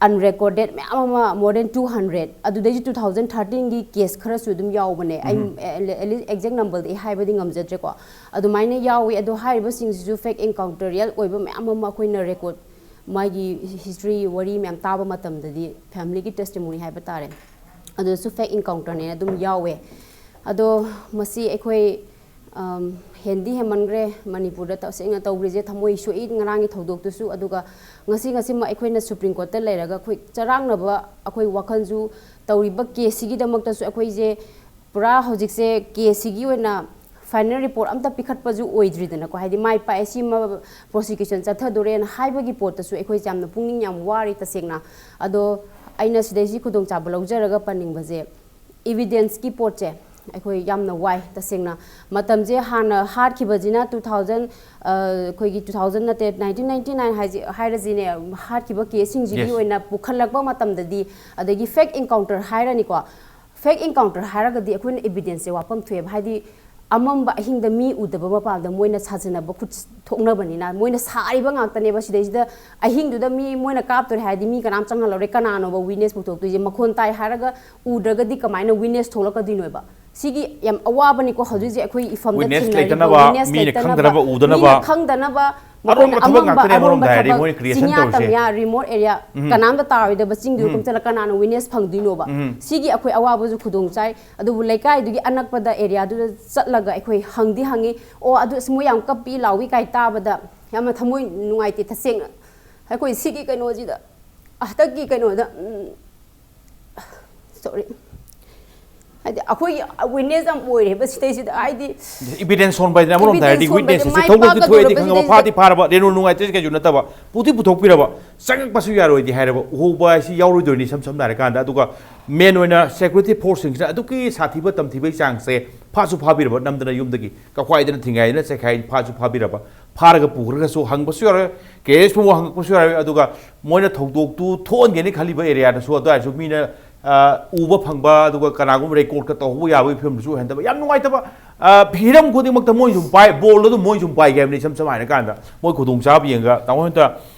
unrecorded ꯃꯌꯥꯝ ꯑꯃ, more than two hundred, ꯑꯗꯨꯗꯩꯁꯨ two thousand thirteenꯒꯤ case ꯈꯔꯁꯨ ꯑꯗꯨꯝ ꯌꯥꯎꯕꯅꯦ꯫ ꯑꯩ, ꯎꯝ꯫ ꯑ, at least exact numberꯗꯤ ꯑꯩ ꯍꯥꯏꯕꯗꯤ ꯉꯝꯖꯗ꯭ꯔꯦꯀꯣ꯫ ꯑꯗꯨꯃꯥꯏꯅ ꯌꯥꯎꯋꯤ꯫ ꯑꯗꯣ ꯍꯥꯏꯔꯤꯕꯁꯤꯡꯁꯤꯁꯨ fake encounter, real ꯑꯣꯏꯕ ꯃꯌꯥꯝ ꯑꯃ ꯑꯩꯈꯣꯏꯅ record, ꯃꯥꯒꯤ history, ꯋꯥꯔꯤ ꯃꯌꯥꯝ ꯇꯥꯕ ꯃꯇꯝꯗꯗꯤ familyꯒꯤ testimony ꯍꯥꯏꯕ ꯇꯥꯔꯦ, ꯑꯗꯨꯁꯨ fake encounterꯅꯦꯅ ꯑꯗꯨꯝ ꯌꯥꯎꯋꯦ꯫ ꯑꯗꯣ ꯃꯁꯤ ꯑꯩꯈꯣꯏ, ꯑꯝ, ꯍꯦꯟꯗꯤ ꯍꯦꯟꯃꯟꯈ꯭ꯔꯦ꯫ ꯃꯅꯤꯄꯨꯔꯗ ꯇꯁꯦꯡꯅ ꯇꯧꯈ꯭ꯔꯤꯁꯦ ꯊꯃꯣꯏ ꯁꯣꯛꯏ, ꯉꯔꯥꯡꯒꯤ ꯊꯧꯗꯣꯛꯇꯨꯁꯨ꯫ ꯑꯗꯨꯒ ꯉꯁꯤ ꯉꯁꯤꯃꯛ ꯑꯩꯈꯣꯏꯅ ꯁꯨꯄ꯭ꯔꯤꯝ ꯀꯣꯔꯠꯇ ꯂꯩꯔꯒ ꯑꯩꯈꯣꯏ ꯆꯔꯥꯡꯅꯕ ꯑꯩꯈꯣꯏ ꯋꯥꯈꯜꯁꯨ ꯇꯧꯔꯤꯕ caseꯁꯤꯒꯤꯗꯃꯛꯇꯁꯨ ꯑꯩꯈꯣꯏꯁꯦ ꯄꯨꯔꯥ ꯍꯧꯖꯤꯛꯁꯦ caseꯁꯤꯒꯤ ꯑꯣꯏꯅ final report ꯑꯝꯇ ꯄꯤꯈꯠꯄꯁꯨ ꯑꯣꯏꯗ꯭ꯔꯤꯗꯅꯀꯣ꯫ ꯍꯥꯏꯗꯤ ꯃꯥꯏ ꯄꯥꯛꯑꯦ, ꯁꯤꯃ prosecution ꯆꯠꯊꯗꯣꯔꯦꯅ ꯍꯥꯏꯕꯒꯤ ꯄꯣꯠꯇꯁꯨ ꯑꯩꯈꯣꯏꯁꯦ ꯌꯥꯝꯅ ꯄꯨꯛꯅꯤꯡ ꯌꯥꯝ ꯋꯥꯔꯤ ꯇꯁꯦꯡꯅ꯫ ꯑꯗꯣ ꯑꯩꯅ ꯁꯤꯗꯩꯁꯤ ꯈꯨꯗꯣꯡꯆꯥꯕ ꯂꯧꯖꯔꯒ ꯄꯟꯅꯤꯡꯕꯁꯦ, evidenceꯀꯤ ꯄꯣꯠꯁꯦ ꯑꯩꯈꯣꯏ ꯌꯥꯝꯅ ꯋꯥꯏ ꯇꯁꯦꯡꯅ꯫ ꯃꯇꯝꯁꯦ ꯍꯥꯟꯅ ꯍꯥꯠꯈꯤꯕꯁꯤꯅ two thousand, ꯑ, ꯑꯩꯈꯣꯏꯒꯤ two thousand ꯅꯠꯇꯦ, nineteen ninety nine ꯍꯥꯏꯁꯤ, ꯍꯥꯏꯔꯁꯤꯅꯦ, ꯍꯥꯠꯈꯤꯕ caseꯁꯤꯡꯁꯤꯒꯤ Yes꯫ ꯑꯣꯏꯅ ꯄꯨꯈꯠꯂꯛꯄ ꯃꯇꯝꯗꯗꯤ, ꯑꯗꯒꯤ fake encounter ꯍꯥꯏꯔꯅꯤꯀꯣ, fake encounter ꯍꯥꯏꯔꯒꯗꯤ ꯑꯩꯈꯣꯏꯅ evidenceꯁꯦ ꯋꯥꯐꯝ ꯊꯣꯛꯑꯦꯕ꯫ ꯍꯥꯏꯗꯤ ꯑꯃꯝꯕ ꯑꯍꯤꯡꯗ ꯃꯤ ꯎꯗꯕ ꯃꯄꯥꯗ ꯃꯣꯏꯅ ꯁꯥꯖꯤꯟꯅꯕ ꯈꯨꯠ ꯊꯣꯛꯅꯕꯅꯤꯅ ꯃꯣꯏꯅ ꯁꯥꯔꯤꯕ ꯉꯥꯛꯇꯅꯦꯕ꯫ ꯁꯤꯗꯩꯁꯤꯗ ꯑꯍꯤꯡꯗꯨꯗ ꯃꯤ ꯃꯣꯏꯅ ꯀꯥꯞꯇꯣꯔꯦ ꯍꯥꯏꯔꯗꯤ ꯃꯤ ꯀꯅꯥꯝ ꯆꯪꯍꯜꯂꯧꯔꯦ꯫ ꯀꯅꯥꯅꯣꯕ ꯋꯤꯠꯅꯦꯁ ꯄꯨꯊꯣꯛꯇꯣꯏꯁꯦ? ꯃꯈꯣꯟ ꯇꯥꯏ ꯍꯥꯏꯔꯒ ꯎꯗ꯭ꯔꯒꯗꯤ ꯀꯃꯥꯏꯅ ꯋꯤꯠꯅꯦꯁ ꯊꯣꯛꯂꯛꯀꯗꯣꯏꯅꯣꯏꯕ? ꯁꯤꯒꯤ ꯌꯥꯝ ꯑꯋꯥꯕꯅꯤꯀꯣ ꯍꯧꯖꯤꯛ ꯍꯧꯖꯤꯛ ꯑꯩꯈꯣꯏ ꯏꯐꯝꯗ ꯋꯤꯠꯅꯦꯁ ꯊꯦꯡꯅꯔꯤꯕ ꯂꯩꯇꯅꯕ, ꯋꯤꯠꯅꯦꯁ ꯃꯤꯅ ꯂꯩꯇꯅꯕ, ꯈꯪꯗꯅꯕ, ꯎꯗꯅꯕ꯫ ꯃꯤꯅ ꯈꯪꯗꯅꯕ, ꯃꯈꯣꯏꯅ ꯑꯔꯣꯟꯕ ꯊꯕꯛ ꯑꯃꯝꯕ, ꯉꯥꯛꯇꯅꯦ ꯑꯔꯣꯟꯕ ꯑꯃꯔꯣꯝꯗ ꯍꯥꯏꯔꯗꯤ ꯊꯕꯛ, ꯃꯣꯏꯅ creation ꯆꯤꯡꯌꯥ ꯇꯧꯔꯤꯁꯦ꯫ ꯇꯝꯌꯥ, remote area, ꯎꯝ꯫ ꯀꯅꯥꯝꯇ ꯇꯥꯔꯣꯏꯗꯕ ꯆꯤꯡꯗꯨꯗ ꯎꯝ꯫ ꯀꯨꯝꯊꯠꯂꯒ ꯀꯅꯥꯅ ꯋꯤꯠꯅꯦꯁ ꯐꯪꯗꯣꯏꯅꯣꯕ? ꯎꯝ꯫ ꯁꯤꯒꯤ ꯑꯩꯈꯣꯏ ꯑꯋꯥꯕꯁꯨ ꯈꯨꯗꯣꯡ ꯆꯥꯏ꯫ ꯑꯗꯨꯕꯨ ꯂꯩꯀꯥꯏꯗꯨꯒꯤ ꯑꯅꯛꯄꯗ areaꯗꯨꯗ ꯆꯠꯂꯒ ꯑꯩꯈꯣꯏ ꯍꯪꯗꯤ ꯍꯪꯉꯤ꯫ "ꯑꯣ, ꯑꯗꯨ ꯑꯁ ꯃꯣꯏ ꯌꯥꯝ ꯀꯞꯄꯤ ꯂꯥꯎꯏ" ꯀꯥꯏ ꯇꯥꯕꯗ ꯌꯥꯝꯅ ꯊꯃꯣꯏ ꯅꯨꯡꯉꯥꯏꯇꯦ ꯇꯁꯦꯡꯅ꯫ ꯑꯩꯈꯣꯏ ꯁꯤꯒꯤ ꯀꯩꯅꯣꯁꯤꯗ, ꯍꯟꯗꯛꯀꯤ ꯀꯩꯅꯣꯗ, ꯎꯝ, sorry, ꯍꯥꯏꯗꯤ ꯑꯩꯈꯣꯏꯒꯤ ꯋꯤꯠꯅꯦꯁ ꯌꯥꯝ ꯑꯣꯏꯔꯦꯕ ꯁꯤꯗꯩꯁꯤꯗ꯫ ꯍꯥꯏꯗꯤ evidence ꯁꯣꯟꯕ ꯍꯥꯏꯗꯅ ꯑꯃꯔꯣꯝꯗ evidence ꯍꯥꯏꯔꯗꯤ ꯁꯣꯟꯕ ꯋꯤꯠꯅꯦꯁꯁꯦ ꯍꯥꯏꯗꯤ ꯃꯥꯏ ꯊꯧꯗꯣꯛꯇꯤ ꯊꯣꯛꯑꯦꯗꯤ ꯄꯥꯛꯀꯗꯧꯔꯕ ꯈꯪꯉꯕ, ꯁꯤꯗꯩꯁꯤꯗ꯫ ꯐꯥꯗꯤ ꯐꯥꯔꯕ, ꯔꯦꯅꯨ ꯅꯨꯡꯉꯥꯏꯇ꯭ꯔꯤꯁꯦ ꯀꯩꯁꯨ ꯅꯠꯇꯕ, ꯄꯨꯗꯤ ꯄꯨꯊꯣꯛꯄꯤꯔꯕ, ꯆꯪꯉꯛꯄꯁꯨ ꯌꯥꯔꯣꯏꯗꯤ ꯍꯥꯏꯔꯕ, ꯎꯍꯧꯕ ꯍꯥꯏꯁꯤ ꯌꯥꯎꯔꯣꯏꯗꯣꯏꯅꯤ ꯏꯁꯝ ꯁꯝꯅ ꯍꯥꯏꯔꯀꯥꯟꯗ꯫ ꯑꯗꯨꯒ main ꯑꯣꯏꯅ security forceꯁꯤꯡꯁꯤꯅ ꯑꯗꯨꯛꯀꯤ ꯁꯥꯊꯤꯕ ꯇꯝꯊꯤꯕꯒꯤ ꯆꯥꯡꯁꯦ ꯐꯥꯁꯨ ꯐꯥꯕꯤꯔꯕ, ꯅꯝꯗꯅ ꯌꯨꯝꯗꯒꯤ ꯀꯛꯋꯥꯏꯗꯅ ꯊꯤꯡꯒꯥꯏꯗꯅ ꯆꯦꯈꯥꯏ ꯐꯥꯁꯨ ꯐꯥꯕꯤꯔꯕ, ꯐꯥꯔꯒ ꯄꯨꯈ꯭ꯔꯒꯁꯨ ꯍꯪꯕꯁꯨ ꯌꯥꯔꯣꯏ, ꯀꯦꯁ ꯐꯥꯎꯕ ꯍꯪꯉꯛꯄꯁꯨ ꯌꯥꯔꯣꯏ꯫ ꯑꯗꯨꯒ ꯃꯣꯏꯅ ꯊꯧꯗꯣꯛꯇꯨ ꯊꯣꯛꯍꯟꯒꯦꯅ ꯈꯜꯂꯤꯕ areaꯗꯁꯨ ꯑꯗꯨꯋꯥꯏꯁꯨ ꯃꯤꯅ, ꯑ, ꯎꯕ ꯐꯪꯕ, ꯑꯗꯨꯒ ꯀꯅꯥꯒꯨꯝꯕ recordꯀ ꯇꯧꯍꯧꯕ ꯌꯥꯕꯒꯤ ꯐꯤꯕꯝꯗꯨꯁꯨ ꯑꯣꯏꯍꯟꯗꯕ꯫ ꯌꯥꯝ ꯅꯨꯡꯉꯥꯏꯇꯕ, ꯑ, ꯍꯤꯔꯝ ꯈꯨꯗꯤꯡꯃꯛꯇ ꯃꯣꯏꯅ ꯁꯨꯝ ꯄꯥꯏ, ballꯗꯣ ꯑꯗꯨꯝ ꯃꯣꯏꯅ ꯁꯨꯝ ꯄꯥꯏꯒꯦ ꯍꯥꯏꯕꯅꯤ꯫ ꯏꯁꯝ ꯁꯝꯅ ꯍꯥꯏꯔꯀꯥꯟꯗ ꯃꯣꯏ ꯈꯨꯗꯣꯡꯆꯥꯕ ꯌꯦꯡꯉꯒ ꯇꯥꯃꯣ ꯍꯣꯏꯅ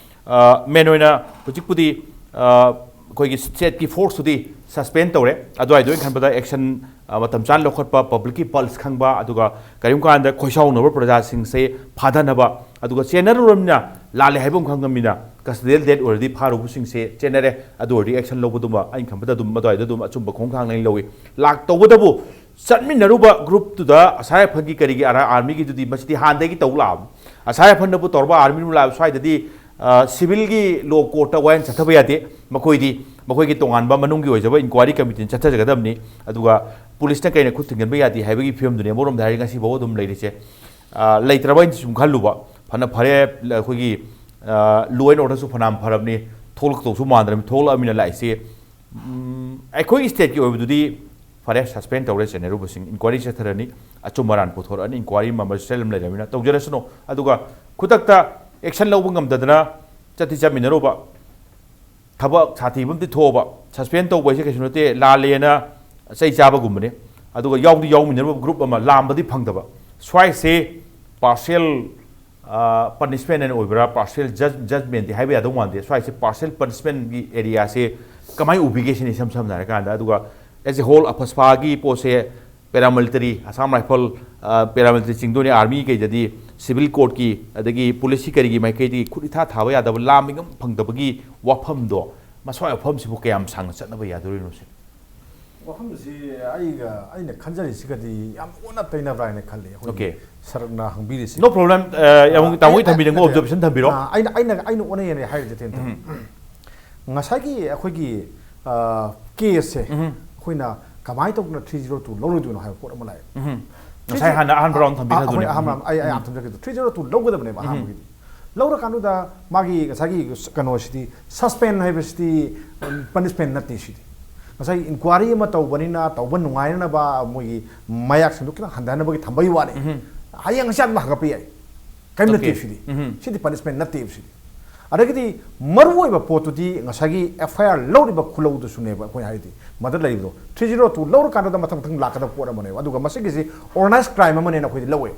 ꯑ, main ꯑꯣꯏꯅ ꯍꯧꯖꯤꯛꯄꯨꯗꯤ, ꯑ, ꯑꯩꯈꯣꯏꯒꯤ stateꯀꯤ forceꯇꯨꯗꯤ suspend ꯇꯧꯔꯦ꯫ ꯑꯗꯨꯋꯥꯏꯗ ꯑꯩꯅ ꯈꯟꯕꯗ action, ꯑ, ꯃꯇꯝ ꯆꯥꯅ ꯂꯧꯈꯠꯄ, publicꯀꯤ pulse ꯈꯪꯕ, ꯑꯗꯨꯒ ꯀꯔꯤꯒꯨꯝꯕ ꯀꯥꯟꯗ ꯈꯣꯏꯁꯥꯎꯅꯕ ꯄ꯭ꯔꯖꯥꯁꯤꯡꯁꯦ ꯐꯥꯊꯅꯕ, ꯑꯗꯨꯒ ꯆꯦꯟꯅꯔꯨꯔꯕꯅꯤꯅ, ꯂꯥꯜꯂꯦ ꯍꯥꯏꯕ ꯑꯃ ꯈꯪꯉꯕꯅꯤꯅ, custodial death ꯑꯣꯏꯔꯗꯤ ꯐꯥꯔꯨꯕꯁꯤꯡꯁꯦ ꯆꯦꯟꯅꯔꯦ, ꯑꯗꯨ ꯑꯣꯏꯔꯗꯤ action ꯂꯧꯕꯗꯨꯃ ꯑꯩꯅ ꯈꯟꯕꯗ ꯑꯗꯨꯝ ꯑꯗꯨꯋꯥꯏꯗ ꯑꯗꯨꯝ ꯑꯆꯨꯝꯕ ꯈꯣꯡꯊꯥꯡ ꯂꯣꯏꯅ ꯂꯧꯏ꯫ ꯂꯥꯛ-, ꯇꯧꯕꯇꯕꯨ ꯆꯠꯃꯤꯟꯅꯔꯨꯕ groupꯇꯨꯗ ꯑꯁꯥꯏ ꯑꯐꯟꯒꯤ ꯀꯔꯤꯒꯤ ꯑꯥꯔ-, armyꯒꯤꯗꯨꯗꯤ ꯃꯁꯤꯗꯤ ꯍꯥꯟꯅꯗꯒꯤ ꯇꯧ ꯂꯥꯛꯑꯕꯅꯤ꯫ ꯑꯁꯥꯏ ꯑꯐꯟꯅꯕꯨ ꯇꯧꯔꯕ armyꯅꯕꯨ ꯂꯥꯛꯑꯕ ꯁ꯭ꯋꯥꯏꯗꯗꯤ ꯑ, civilꯒꯤ law courtꯇ ꯋꯥꯌꯦꯜ ꯆꯠꯊꯕ ꯌꯥꯗꯦ꯫ ꯃꯈꯣꯏꯗꯤ ꯃꯈꯣꯏꯒꯤ ꯇꯣꯉꯥꯟꯕ ꯃꯅꯨꯡꯒꯤ ꯑꯣꯏꯖꯕ inquiry committeeꯅ ꯆꯠꯊꯖꯒꯗꯕꯅꯤ꯫ ꯑꯗꯨꯒ policeꯅ ꯀꯩꯅ ꯈꯨꯠ ꯊꯤꯡꯖꯤꯟꯕ ꯌꯥꯗꯦ ꯍꯥꯏꯕꯒꯤ ꯐꯤꯕꯝꯗꯨꯅꯤ꯫ ꯑꯃꯔꯣꯝꯗ ꯍꯥꯏꯔꯗꯤ ꯉꯁꯤꯐꯥꯎ ꯑꯗꯨꯝ ꯂꯩꯔꯤꯁꯦ꯫ ꯑ, ꯂꯩꯇ꯭ꯔꯕ ꯑꯩꯅ ꯁꯨꯝ ꯈꯜꯂꯨꯕ꯫ ꯐꯅ ꯐꯔꯦ, ꯑꯩꯈꯣꯏꯒꯤ, ꯑ, law and orderꯁꯨ ꯐꯅꯌꯥꯝ ꯐꯔꯕꯅꯤ, ꯊꯣꯛꯂꯛꯇꯧꯁꯨ ꯃꯥꯟꯗ꯭ꯔꯕꯅꯤ, ꯊꯣꯛꯂꯛꯑꯃꯤꯅ ꯂꯥꯛꯏꯁꯦ꯫ ꯎꯝ, ꯑꯩꯈꯣꯏꯒꯤ stateꯀꯤ ꯑꯣꯏꯕꯗꯨꯗꯤ ꯐꯔꯦ, suspend ꯇꯧꯔꯦ ꯆꯦꯟꯅꯔꯨꯕꯁꯤꯡ, inquiry ꯆꯠꯊꯔꯅꯤ, ꯑꯆꯨꯝ ꯑꯔꯥꯟ ꯄꯨꯊꯣꯔꯛꯑꯅꯤ, inquiry ꯑꯃ ꯑꯃ system ꯑꯃ ꯂꯩꯔꯕꯅꯤꯅ ꯇꯧꯖꯔꯁꯅꯨ꯫ ꯑꯗꯨꯒ ꯈꯨꯗꯛꯇ action ꯂꯧꯕ ꯉꯝꯗꯗꯅ ꯆꯠꯇꯤ ꯆꯠꯃꯤꯟꯅꯔꯨꯕ, ꯊꯕꯛ ꯁꯥꯊꯤꯕ ꯑꯃꯗꯤ ꯊꯣꯛꯑꯕ, suspend ꯇꯧꯕ ꯍꯥꯏꯁꯦ ꯀꯩꯁꯨ ꯅꯠꯇꯦ, ꯂꯥꯜꯂꯦꯅ ꯆꯩ ꯆꯥꯕꯒꯨꯝꯕꯅꯤ꯫ ꯑꯗꯨꯒ ꯌꯥꯎꯗꯤ ꯌꯥꯎꯃꯤꯟꯅꯔꯨꯕ ꯒ꯭ꯔꯨꯞ ꯑꯃ ꯂꯥꯝꯕꯗꯤ ꯐꯪꯗꯕ꯫ ꯁ꯭ꯋꯥꯏꯁꯦ ꯄꯥꯔꯁꯦꯜ ꯄꯅꯤꯁꯃꯦꯟ ꯑꯣꯏꯕ꯭ꯔꯥ, ꯄꯥꯔꯁꯦꯜ ꯖꯖꯃꯦꯟꯗꯤ ꯍꯥꯏꯕ ꯌꯥꯗꯧ ꯃꯥꯟꯗꯦ꯫ ꯁ꯭ꯋꯥꯏꯁꯦ ꯄꯥꯔꯁꯦꯜ ꯄꯅꯤꯁꯃꯦꯟꯒꯤ ꯑꯦꯔꯤꯌꯥꯁꯦ ꯀꯃꯥꯏꯅ ꯎꯕꯤꯒꯦ ꯁꯤꯅꯤ, ꯏꯁꯝ ꯁꯝꯅ ꯍꯥꯏꯔꯀꯥꯟꯗ꯫ ꯑꯗꯨꯒ ꯑꯦꯁ ꯑꯦ ꯍꯣꯜ ꯑꯐꯁꯐꯥꯒꯤ ꯄꯣꯠꯁꯦ ꯄꯦꯔꯥꯃꯤꯂꯤꯇꯔꯤ, ꯑꯁꯥꯝ ꯔꯥꯏꯐꯜ, ꯄꯦꯔꯥꯃꯤꯂꯤꯇꯔꯤ ꯆꯤꯡꯗꯣꯏꯅꯦ, ꯑꯥꯔꯃꯤ ꯀꯩꯗꯗꯤ ꯁꯤꯚꯤꯜ ꯀꯣꯔꯠꯀꯤ ꯑꯗꯒꯤ ꯄꯨꯂꯤꯁꯀꯤ ꯀꯔꯤꯒꯤ ꯃꯥꯏꯀꯩꯗꯒꯤ ꯈꯨꯠ ꯏꯊꯥ ꯊꯥꯕ ꯌꯥꯗꯕ, ꯂꯥꯝ ꯃꯤꯉꯝ ꯐꯪꯗꯕꯒꯤ ꯋꯥꯐꯝꯗꯣ, ꯃꯁ꯭ꯋꯥꯏ ꯋꯥꯐꯝꯁꯤꯕꯨ ꯀꯌꯥꯝ ꯁꯥꯡꯅ ꯆꯠꯅꯕ ꯌꯥꯗꯣꯔꯤꯅꯣ ꯁꯤꯅꯤ꯫ ꯋꯥꯐꯝꯁꯤ ꯑꯩꯒ ꯑꯩꯅ ꯈꯟꯖꯔꯤꯁꯤꯒꯗꯤ ꯌꯥꯝ ꯑꯣꯟꯅ ꯇꯩꯅꯕ꯭ꯔꯥ ꯍꯥꯏꯅ ꯈꯜꯂꯤ ꯑꯩꯈꯣꯏꯒꯤ Okay. ꯁꯔꯛꯅ ꯍꯪꯕꯤꯔꯤꯁꯤ꯫ No problem. ꯑ, ꯑꯃꯨꯛ ꯇꯥꯃꯣꯒꯤ ꯊꯝꯕꯤꯔꯒ observation ꯊꯝꯕꯤꯔꯣ꯫ ꯑ, ꯑꯩꯅ ꯑꯩꯅ ꯑꯩꯅ ꯑꯣꯟꯅ ꯌꯦꯟꯅꯩ ꯍꯥꯏꯔꯤꯁꯦ ꯇꯦꯟ ꯇꯦꯟ꯫ ꯉꯁꯥꯏꯒꯤ ꯑꯩꯈꯣꯏꯒꯤ ꯀꯦꯁꯁꯦ ꯑꯩꯈꯣꯏꯅ ꯀꯃꯥꯏꯅ ꯇꯧꯗꯅ ꯊ꯭ꯔꯤ ꯖꯤꯔꯣ ꯇꯨ ꯂꯧꯔꯣꯏꯗꯣꯏꯅꯣ ꯍꯥꯏꯕ ꯄꯣꯠ ꯑꯃ ꯂꯥꯛꯑꯦ꯫ ꯉꯁꯥꯏ ꯍꯥꯟꯅ ꯑꯍꯥꯟꯕ ꯔꯥꯎꯟ ꯊꯝꯕꯤꯈ꯭ꯔꯗꯨꯅꯦ꯫ ꯑꯩꯈꯣꯏ ꯑꯍꯥꯟꯕ ꯑꯩ ꯑꯩ ꯑꯍꯥꯟꯕ ꯊꯝꯖꯈꯤꯕꯗꯣ ꯊ꯭ꯔꯤ ꯖꯤꯔꯣ ꯇꯨ ꯂꯧꯒꯗꯕꯅꯦꯕ ꯑꯍꯥꯟꯕꯒꯤꯗꯤ꯫ ꯂꯧꯔꯀꯥꯟꯗꯨꯗ ꯃꯥꯒꯤ ꯉꯁꯥꯏꯒꯤ ꯀꯩꯅꯣꯁꯤꯗꯤ, ꯁꯁꯄꯦꯟ ꯍꯥꯏꯕꯁꯤꯗꯤ ꯄꯅꯤꯁꯃꯦꯟ ꯅꯠꯇꯦ꯫ ꯁꯤꯗꯤ ꯉꯁꯥꯏꯒꯤ ꯏꯟꯀ꯭ꯋꯥꯔꯤ ꯑꯃ ꯇꯧꯕꯅꯤꯅ ꯇꯧꯕ ꯅꯨꯡꯉꯥꯏꯅꯅꯕ ꯃꯣꯏꯒꯤ ꯃꯌꯥꯛꯁꯤꯡꯗꯣ ꯈꯤꯇꯪ ꯍꯟꯊꯍꯟꯅꯕꯒꯤ ꯊꯝꯕꯩ ꯋꯥꯅꯤ꯫ ꯍꯌꯦꯡ ꯉꯁꯤ ꯑꯗꯨꯝ ꯍꯪꯒꯠꯄ ꯌꯥꯏ, ꯀꯔꯤꯝ ꯅꯠꯇꯦ꯫ Okay. ꯁꯤꯗꯤ ꯁꯤꯗꯤ ꯄꯅꯤꯁꯃꯦꯟ ꯅꯠꯇꯦꯕ ꯁꯤꯗꯤ꯫ ꯑꯗꯒꯤꯗꯤ ꯃꯔꯨꯑꯣꯏꯕ ꯄꯣꯠꯇꯨꯗꯤ ꯉꯁꯥꯏꯒꯤ ꯑꯦꯐ ꯑꯥꯏ ꯑꯥꯔ ꯂꯧꯔꯤꯕ ꯈꯨꯂꯧꯗꯨꯁꯨꯅꯦꯕ ꯑꯩꯈꯣꯏꯅ ꯍꯥꯏꯗꯤ ꯃꯗ ꯂꯩꯔꯤꯕꯗꯣ ꯊ꯭ꯔꯤ ꯖꯤꯔꯣ ꯇꯨ ꯂꯧꯔꯀꯥꯟꯗ ꯃꯊꯪ ꯃꯊꯪ ꯂꯥꯛꯀꯗꯕ ꯄꯣꯠ ꯑꯃꯅꯦꯕ꯫ ꯑꯗꯨꯒ ꯃꯁꯤꯒꯤꯁꯤ ꯑꯣꯔꯒꯅꯥꯏꯁ ꯀ꯭ꯔꯥꯏꯝ ꯑꯃꯅꯦꯅ ꯑꯩꯈꯣꯏꯗꯤ ꯂꯧꯋꯦ꯫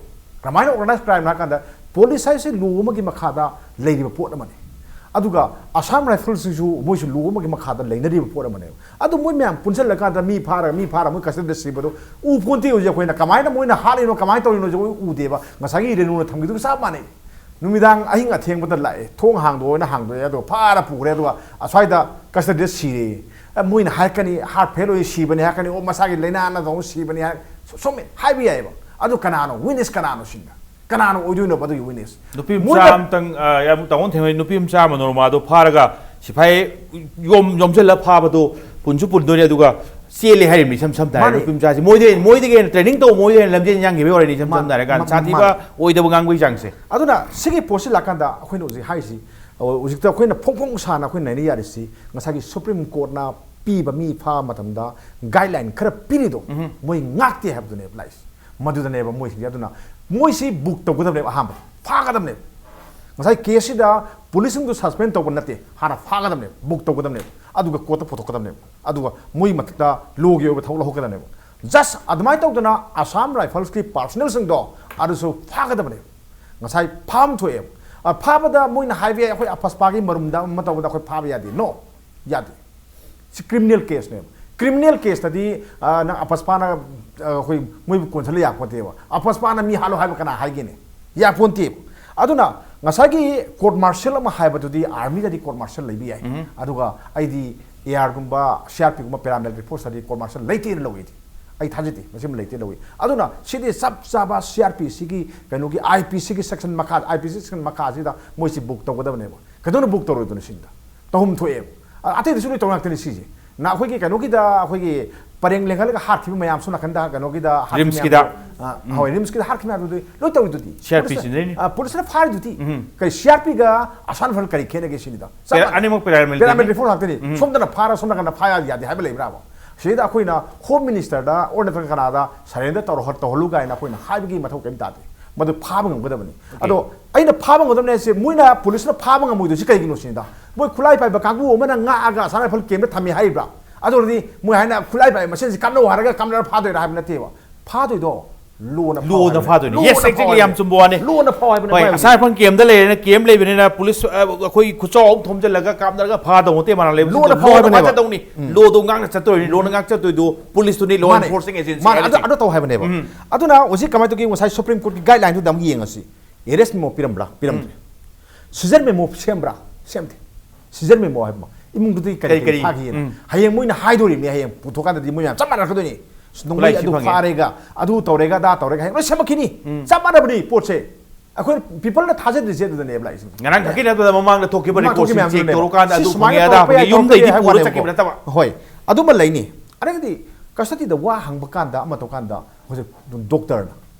ꯀꯃꯥꯏꯅ ꯑꯣꯔꯒꯅꯥꯏꯁ ꯀ꯭ꯔꯥꯏꯝ ꯍꯥꯏ ꯀꯥꯟꯗ ꯄꯨꯂꯤꯁ ꯍꯥꯏꯁꯤ ꯂꯣ ꯑꯃꯒꯤ ꯃꯈꯥꯗ ꯂꯩꯔꯤꯕ ꯄꯣꯠ ꯑꯃꯅꯤ꯫ ꯑꯗꯨꯒ ꯑꯁꯥꯝ ꯔꯥꯏꯐꯜꯁꯤꯁꯨ ꯃꯣꯏꯁꯨ ꯂꯣ ꯑꯃꯒꯤ ꯃꯈꯥꯗ ꯂꯩꯅꯔꯤꯕ ꯄꯣꯠ ꯑꯃꯅꯦꯕ꯫ ꯑꯗꯨ ꯃꯣꯏ ꯃꯌꯥꯝ ꯄꯨꯟꯁꯤꯜꯂꯀꯥꯟꯗ ꯃꯤ ꯐꯥꯔꯒ ꯃꯤ ꯐꯥꯔꯒ ꯃꯣꯏ ꯀꯁꯇꯗꯤꯗ ꯁꯤꯕꯗꯣ ꯎ ꯄꯣꯟꯇꯦ꯫ ꯍꯧꯖꯤꯛ ꯑꯩꯈꯣꯏꯅ ꯀꯃꯥꯏꯅ ꯃꯣꯏꯅ ꯍꯥꯠꯂꯤꯅꯣ, ꯀꯃꯥꯏꯅ ꯇꯧꯔꯤꯅꯣꯁꯦ ꯑꯩꯈꯣꯏ ꯎꯗꯦꯕ꯫ ꯉꯁꯥꯏꯒꯤ ꯔꯦꯅꯨꯅ ꯊꯝꯈꯤꯗꯨꯒ ꯆꯞ ꯃꯥꯟꯅꯩ꯫ ꯅꯨꯃꯤꯗꯥꯡ ꯑꯍꯤꯡ ꯑꯊꯦꯡꯕꯗ ꯂꯥꯛꯑꯦ, ꯊꯣꯡ ꯍꯥꯡꯗꯣꯛꯑꯣꯅ ꯍꯥꯡꯗꯣꯛꯑꯦ, ꯑꯗꯨꯒ ꯐꯥꯔ ꯄꯨꯈ꯭ꯔꯦ꯫ ꯑꯗꯨꯒ ꯑꯁ꯭ꯋꯥꯏꯗ ꯀꯁꯇꯗꯤꯗ ꯁꯤꯔꯦ꯫ ꯑꯦ, ꯃꯣꯏꯅ ꯍꯥꯏꯔꯛꯀꯅꯤ, ꯍꯥꯔꯠ ꯐꯦꯜ ꯑꯣꯏ ꯁꯤꯕꯅꯤ ꯍꯥꯏꯔꯛꯀꯅꯤ, ꯑꯣ, ꯃꯁꯥꯒꯤ ꯂꯥꯏꯅꯥꯅ ꯇꯧꯔ ꯁꯤꯕꯅꯤ ꯍꯥꯏ-, ꯁꯨꯝ ꯍꯥꯏꯕ ꯌꯥꯏꯑꯕ꯫ ꯑꯗꯨ ꯀꯅꯥꯅꯣ ꯋꯤꯅꯦꯁ? ꯀꯅꯥꯅꯣ ꯁꯤꯗ? ꯀꯅꯥꯅꯣ ꯑꯣꯏꯗꯣꯏꯅꯣꯕ ꯑꯗꯨꯒꯤ ꯋꯤꯅꯦꯁ? ꯅꯨꯄꯤ ꯃꯆꯥ ꯑꯃꯇꯪ, ꯑ, ꯌꯥꯝ ꯇꯥꯃꯣꯅ ꯊꯦꯡꯅꯩ, ꯅꯨꯄꯤ ꯃꯆꯥ ꯃꯅꯣꯔꯃꯥꯗꯣ ꯐꯥꯔꯒ ꯁꯤꯐꯥꯏ ꯌꯣꯝ-, ꯌꯣꯝꯁꯤꯜꯂ ꯐꯥꯕꯗꯣ ꯄꯨꯟꯁꯨ ꯄꯨꯟꯗꯣꯏꯅꯦ, ꯑꯗꯨꯒ ꯆꯦꯜꯂꯦ ꯍꯥꯏꯔꯤꯕꯅꯤ ꯏꯁꯝ ꯁꯝꯅ ꯍꯥꯏꯔꯒ꯫ ꯃꯥꯅꯦ꯫ ꯅꯨꯄꯤ ꯃꯆꯥꯁꯤ ꯃꯣꯏꯗ, ꯃꯣꯏꯗꯒꯤ ꯍꯦꯟꯅ ꯇ꯭ꯔꯦꯅꯤꯡ ꯇꯧꯕ, ꯃꯣꯏꯗ ꯍꯦꯟꯅ ꯂꯝꯖꯦꯜ ꯌꯥꯡꯈꯤꯕ ꯑꯣꯏꯔꯅꯤ ꯏꯁꯝ ꯃꯥꯅꯦ꯫ ꯁꯝꯅ ꯍꯥꯏꯔꯀꯥꯟꯗ꯫ ꯃꯥ-, ꯁꯥꯊꯤꯕ ꯃꯥꯅꯦ꯫ ꯑꯣꯏꯗꯕ ꯉꯥꯡꯕꯒꯤ ꯆꯥꯡꯁꯦ꯫ ꯑꯗꯨꯅ ꯁꯤꯒꯤ ꯄꯣꯠꯁꯤ ꯂꯥꯛꯀꯥꯟꯗ ꯑꯩꯈꯣꯏꯅ ꯍꯧꯖꯤꯛ ꯍꯥꯏꯔꯤꯁꯤ, ꯑ, ꯍꯧꯖꯤꯛꯇ ꯑꯩꯈꯣꯏꯅ ꯐꯣꯡ ꯐꯣꯡ ꯁꯥꯅ ꯑꯩꯈꯣꯏ ꯅꯩꯅ ꯌꯥꯔꯤꯁꯤ ꯉꯁꯥꯏꯒꯤ ꯁꯨꯄ꯭ꯔꯤꯝ ꯀꯣꯔꯠꯅ ꯄꯤꯕ ꯃꯤ ꯐꯥꯕ ꯃꯇꯝꯗ ꯒꯥꯏꯗꯂꯥꯏꯟ ꯈꯔ ꯄꯤꯔꯤꯗꯣ ꯃꯣꯏ ꯉꯥꯛꯇꯦ ꯍꯥꯏꯕꯗꯨꯅꯦꯕ ꯂꯥꯛꯏꯁꯦ꯫ ꯃꯗꯨꯗꯅꯦꯕ ꯃꯣꯏꯁꯤꯡꯁꯦ꯫ ꯑꯗꯨꯅ ꯃꯣꯏꯁꯤ ꯕꯨꯛ ꯇꯧꯒꯗꯕꯅꯦꯕ ꯑꯍꯥꯟꯕ, ꯐꯥꯒꯗꯕꯅꯦꯕ꯫ ꯉꯁꯥꯏ ꯀꯦꯁꯁꯤꯗ ꯄꯨꯂꯤꯁꯁꯤꯡꯗꯨ ꯁꯁꯄꯦꯟ ꯇꯧꯕ ꯅꯠꯇꯦ, ꯍꯥꯟꯅ ꯐꯥꯒꯗꯕꯅꯦꯕ, ꯕꯨꯛ ꯇꯧꯒꯗꯕꯅꯦꯕ, ꯑꯗꯨꯒ ꯀꯣꯔꯠꯇ ꯄꯨꯊꯣꯛꯀꯗꯕꯅꯦꯕ꯫ ꯑꯗꯨꯒ ꯃꯣꯏ ꯃꯊꯛꯇ ꯂꯣꯒꯤ ꯑꯣꯏꯕ ꯊꯕꯛ ꯂꯧꯍꯧꯒꯗꯕꯅꯦꯕ꯫ Just ꯑꯗꯨꯃꯥꯏꯅ ꯇꯧꯗꯅ Assam Riflesꯀꯤ personnelꯁꯤꯡꯗꯣ ꯑꯗꯨꯁꯨ ꯐꯥꯒꯗꯕꯅꯦ꯫ ꯉꯁꯥꯏ ꯐꯥꯕ ꯊꯣꯛꯑꯦꯕ꯫ ꯑ, ꯐꯥꯕꯗ ꯃꯣꯏꯅ ꯍꯥꯏꯕ ꯌꯥꯏ, "ꯑꯩꯈꯣꯏ ꯑꯄꯁꯄꯥꯒꯤ ꯃꯔꯨꯝꯗ ꯑꯃ ꯇꯧꯕꯗ ꯑꯩꯈꯣꯏ ꯐꯥꯕ ꯌꯥꯗꯦ"꯫ No, ꯌꯥꯗꯦ꯫ ꯁꯤ criminal caseꯅꯦꯕ꯫ Criminal caseꯇꯗꯤ, ꯑ, ꯅꯪ ꯑꯄꯁꯄꯥꯅ, ꯑ, ꯑꯩꯈꯣꯏ ꯃꯣꯏꯕꯨ ꯀꯣꯟꯁꯤꯜꯂ ꯌꯥꯄꯣꯠꯇꯦꯕ꯫ ꯑꯄꯁꯄꯥꯅ ꯃꯤ ꯍꯥꯠꯂꯣ ꯍꯥꯏꯕ ꯀꯅꯥ ꯍꯥꯏꯒꯦꯅꯦ? ꯌꯥꯄꯣꯟꯇꯦꯕ꯫ ꯑꯗꯨꯅ ꯉꯁꯥꯏꯒꯤ court martial ꯑꯃ ꯍꯥꯏꯕꯗꯨꯗꯤ armyꯗꯗꯤ court martial ꯂꯩꯕ ꯌꯥꯏ꯫ ꯑꯗꯨꯒ ꯑꯩꯗꯤ ARꯒꯨꯝꯕ, CRPꯒꯨꯝꯕ paramilitary forceꯇꯗꯤ court martial ꯂꯩꯇꯦꯅ ꯂꯧꯏ꯫ ꯑꯩ ꯊꯥꯖꯗꯦ, ꯃꯁꯤꯃ ꯂꯩꯇꯦ ꯂꯧꯏ꯫ ꯑꯗꯨꯅ ꯁꯤꯗꯤ ꯆꯞ ꯆꯥꯕ CRPCꯒꯤ ꯀꯩꯅꯣꯒꯤ IPCꯒꯤ section ꯃꯈꯥ, IPC section ꯃꯈꯥꯁꯤꯗ ꯃꯣꯏꯁꯤ book ꯇꯧꯒꯗꯕꯅꯦꯕ꯫ ꯀꯩꯗꯧꯅ book ꯇꯧꯔꯣꯏꯗꯣꯏꯅꯣ ꯁꯤꯗ? ꯇꯧꯐꯝ ꯊꯣꯛꯑꯦꯕ꯫ ꯑ, ꯑꯇꯩꯗꯁꯨ ꯂꯣꯏ ꯇꯧ ꯉꯥꯛꯇꯅꯤ ꯁꯤꯁꯦ꯫ ꯅ ꯑꯩꯈꯣꯏꯒꯤ ꯀꯩꯅꯣꯒꯤꯗ ꯑꯩꯈꯣꯏꯒꯤ ꯄꯔꯦꯡ ꯂꯦꯡꯍꯜꯂꯒ ꯍꯥꯠꯈꯤꯕ ꯃꯌꯥꯝ ꯁꯣꯝ ꯅꯥꯀꯟꯗ ꯀꯩꯅꯣꯒꯤꯗ ꯍꯥꯠꯈꯤꯕ RIMSꯀꯤꯗ꯫ ꯃꯌꯥꯝꯗꯣ, ꯑ, ꯍꯣꯏ, RIMSꯀꯤꯗ ꯍꯥꯠꯈꯤꯕ ꯃꯌꯥꯝꯗꯨꯗꯤ ꯂꯣꯏ ꯇꯧꯔꯤꯗꯨꯗꯤ꯫ CRPCꯅꯤꯅꯦ꯫ ꯄꯨꯂꯤꯁꯅ ꯐꯥꯔꯤꯗꯨꯗꯤ꯫ ꯀꯩ CRPꯒ Assam Rifles ꯀꯔꯤ ꯈꯦꯠꯅꯒꯦ ꯁꯤꯅꯤꯗ? ꯆꯞ ꯄꯦꯔꯥ-, ꯃꯥꯟꯅꯩ꯫ ꯑꯅꯤꯃꯛ paramilitary꯫ Paramilitary force ꯉꯥꯛꯇꯅꯤ꯫ ꯁꯣꯝꯗꯅ ꯐꯥꯔ ꯁꯣꯝ ꯅꯥꯀꯟꯗ ꯐꯥ ꯌꯥꯗꯦ ꯍꯥꯏꯕ ꯂꯩꯕ꯭ꯔꯥꯕ? ꯁꯤꯗꯩꯗ ꯑꯩꯈꯣꯏꯅ Home Ministerꯗ or ꯅꯠꯇ꯭ꯔꯒ ꯀꯅꯥꯗ surrender ꯇꯧꯔ-, ꯇꯧꯍꯜꯂꯨ ꯀꯥꯏꯅ ꯑꯩꯈꯣꯏꯅ ꯍꯥꯏꯕꯒꯤ ꯃꯊꯧ ꯀꯔꯤꯝ ꯇꯥꯗꯦ꯫ ꯃꯗꯨ ꯐꯥꯕ ꯉꯝꯒꯗꯕꯅꯤ꯫ ꯑꯗꯣ ꯑꯩꯅ ꯐꯥꯕ ꯉꯝꯒꯗꯕꯅꯦ ꯍꯥꯏꯁꯦ, ꯃꯣꯏꯅ ꯄꯨꯂꯤꯁꯅ ꯐꯥꯕ ꯉꯝꯃꯣꯏꯗꯣꯏꯁꯤ ꯀꯩꯒꯤꯅꯣ ꯁꯤꯅꯤꯗ? ꯃꯣꯏ ꯈꯨꯠꯂꯥꯏ ꯄꯥꯏꯕ ꯀꯥꯡꯕꯨ ꯑꯃꯅ ꯉꯥꯛꯑꯒ Assam Rifles campꯇ ꯊꯝꯃꯤ ꯍꯥꯏꯔꯤꯕ꯭ꯔꯥ? ꯑꯗꯨ ꯑꯣꯏꯔꯗꯤ ꯃꯣꯏ ꯍꯥꯏꯅ ꯈꯨꯠꯂꯥꯏ ꯄꯥꯏꯕ ꯃꯁꯦꯟꯁꯤ ꯀꯥꯞꯅꯧ ꯍꯥꯏꯔꯒ ꯀꯥꯞꯅꯔ ꯐꯥꯗꯣꯏꯔꯥ ꯍꯥꯏꯕ ꯅꯠꯇꯦꯕ꯫ ꯐꯥꯗꯣꯏꯗꯣ ꯂꯣꯅ ꯐꯥꯎ ꯂꯣꯅ ꯍꯥꯏꯕꯅꯦ꯫ ꯐꯥꯗꯣꯏꯅꯤ꯫ Yes, ꯂꯣꯅ exactly, ꯐꯥꯎ ꯌꯥꯝ ꯍꯥꯏꯕꯅꯦ꯫ ꯆꯨꯝꯕ ꯋꯥꯅꯦ꯫ ꯂꯣꯅ ꯐꯥꯎ ꯍꯥꯏꯕꯅꯦ, ꯍꯣꯏ, ꯐꯥꯎ ꯍꯥꯏꯕꯅꯦ꯫ Assam Rifles camp ꯂꯩꯔꯦꯅ, camp ꯂꯩꯕꯅꯤꯅ ꯄꯨꯂꯤꯁ, ꯑ, ꯑꯩꯈꯣꯏ ꯈꯨꯠꯆꯥꯎ ꯑꯃ ꯊꯣꯝꯖꯤꯜꯂꯒ ꯀꯥꯞꯅꯔꯒ ꯐꯥꯗꯧ ꯅꯠꯇꯦ ꯃꯥꯅ ꯂꯩꯕꯁꯤꯡꯗꯣ꯫ ꯂꯣꯅ ꯐꯥꯎ ꯂꯣꯅ ꯍꯥꯏꯕꯅꯦꯕ꯫ ꯐꯥꯖꯗꯧꯅꯤ꯫ ꯎꯝ꯫ ꯂꯣꯗꯣ ꯉꯥꯛꯅ ꯆꯠꯇꯣꯏꯅꯤ꯫ ꯂꯣꯅ ꯉꯥꯛ ꯆꯠꯇꯣꯏꯗꯣ ꯄꯨꯂꯤꯁꯇꯨꯅꯤ, law ꯃꯥꯅꯦ꯫ Enforcing Agency ꯃꯥꯅꯦ, ꯑꯗꯨ, ꯍꯥꯏꯔꯤꯁꯦ꯫ ꯑꯗꯨ ꯇꯧ ꯍꯥꯏꯕꯅꯦꯕ꯫ ꯎꯝ꯫ ꯑꯗꯨꯅ ꯍꯧꯖꯤꯛ ꯀꯃꯥꯏꯅ ꯇꯧꯒꯦ? ꯉꯁꯥꯏ Supreme Courtꯀꯤ guidelineꯗꯨꯗ ꯑꯃꯨꯛ ꯌꯦꯡꯉꯁꯤ꯫ Arrest memo ꯄꯤꯔꯝꯕ꯭ꯔꯥ? ꯄꯤꯔꯝꯗ꯭ꯔꯦ꯫ ꯎꯝ꯫ Seizure memo ꯁꯦꯝꯕ꯭ꯔꯥ? ꯁꯦꯝꯗꯦ꯫ Seizure memo ꯍꯥꯏꯕ ꯑꯃ, ꯏꯃꯨꯡꯗꯨꯗꯒꯤ ꯀꯔꯤ ꯀꯔꯤ ꯀꯔꯤ? ꯐꯥꯈꯤꯑꯅ꯫ ꯎꯝ꯫ ꯍꯌꯦꯡ ꯃꯣꯏꯅ ꯍꯥꯏꯗꯣꯔꯤꯕꯅꯤ, ꯍꯌꯦꯡ ꯄꯨꯊꯣꯛꯀꯥꯟꯗꯗꯤ ꯃꯣꯏ ꯃꯌꯥꯝ ꯆꯞ ꯃꯥꯟꯅꯔꯛꯀꯗꯣꯏꯅꯤ꯫ ꯅꯣꯡꯃꯩ ꯈꯨꯠꯂꯥꯏꯁꯤ ꯑꯗꯨ ꯐꯪꯉꯦ꯫ ꯐꯥꯔꯦꯒ, ꯑꯗꯨ ꯇꯧꯔꯦꯒ, ꯑꯗꯥ ꯇꯧꯔꯦꯒ, ꯍꯌꯦꯡ ꯂꯣꯏ ꯁꯦꯝꯃꯛꯈꯤꯅꯤ꯫ ꯎꯝ꯫ ꯆꯞ ꯃꯥꯟꯅꯕꯅꯤ ꯄꯣꯠꯁꯦ꯫ ꯑꯩꯈꯣꯏ peopleꯅ ꯊꯥꯖꯗ꯭ꯔꯤꯁꯦ ꯑꯗꯨꯗꯅꯦꯕ ꯂꯥꯛꯏꯁꯦ꯫ ꯉꯔꯥꯡ ꯈꯛꯀꯤ ꯅꯠꯇꯕꯗ ꯃꯃꯥꯡꯗ ꯊꯣꯛꯈꯤꯕ ꯃꯃꯥꯡ ꯊꯣꯛꯈꯤꯕ reportꯁꯤꯡ ꯃꯌꯥꯝꯗꯨꯅꯦꯕ꯫ Check ꯇꯧꯔꯀꯥꯟꯗ ꯁꯤ ꯑꯗꯨ ꯁꯨꯃꯥꯏꯅ ꯐꯪꯉꯦ, ꯑꯗꯥ ꯇꯧꯔꯛꯄ ꯌꯥꯏ, ꯐꯪꯉꯦ, ꯇꯧꯔꯛꯄ ꯌꯨꯝꯗꯩꯗꯤ ꯌꯥꯏ ꯍꯥꯏꯕ ꯄꯨꯔ ꯋꯥꯅꯦꯕꯀꯣ꯫ ꯆꯠꯈꯤꯕ ꯅꯠꯇꯕ꯫ ꯍꯣꯏ꯫ ꯑꯗꯨꯃ ꯂꯩꯅꯤ꯫ ꯑꯗꯒꯤꯗꯤ custody ꯋꯥ ꯍꯪꯕ ꯀꯥꯟꯗ, ꯑꯃ ꯇꯧꯀꯥꯟꯗ, ꯍꯧꯖꯤꯛ doctorꯅ,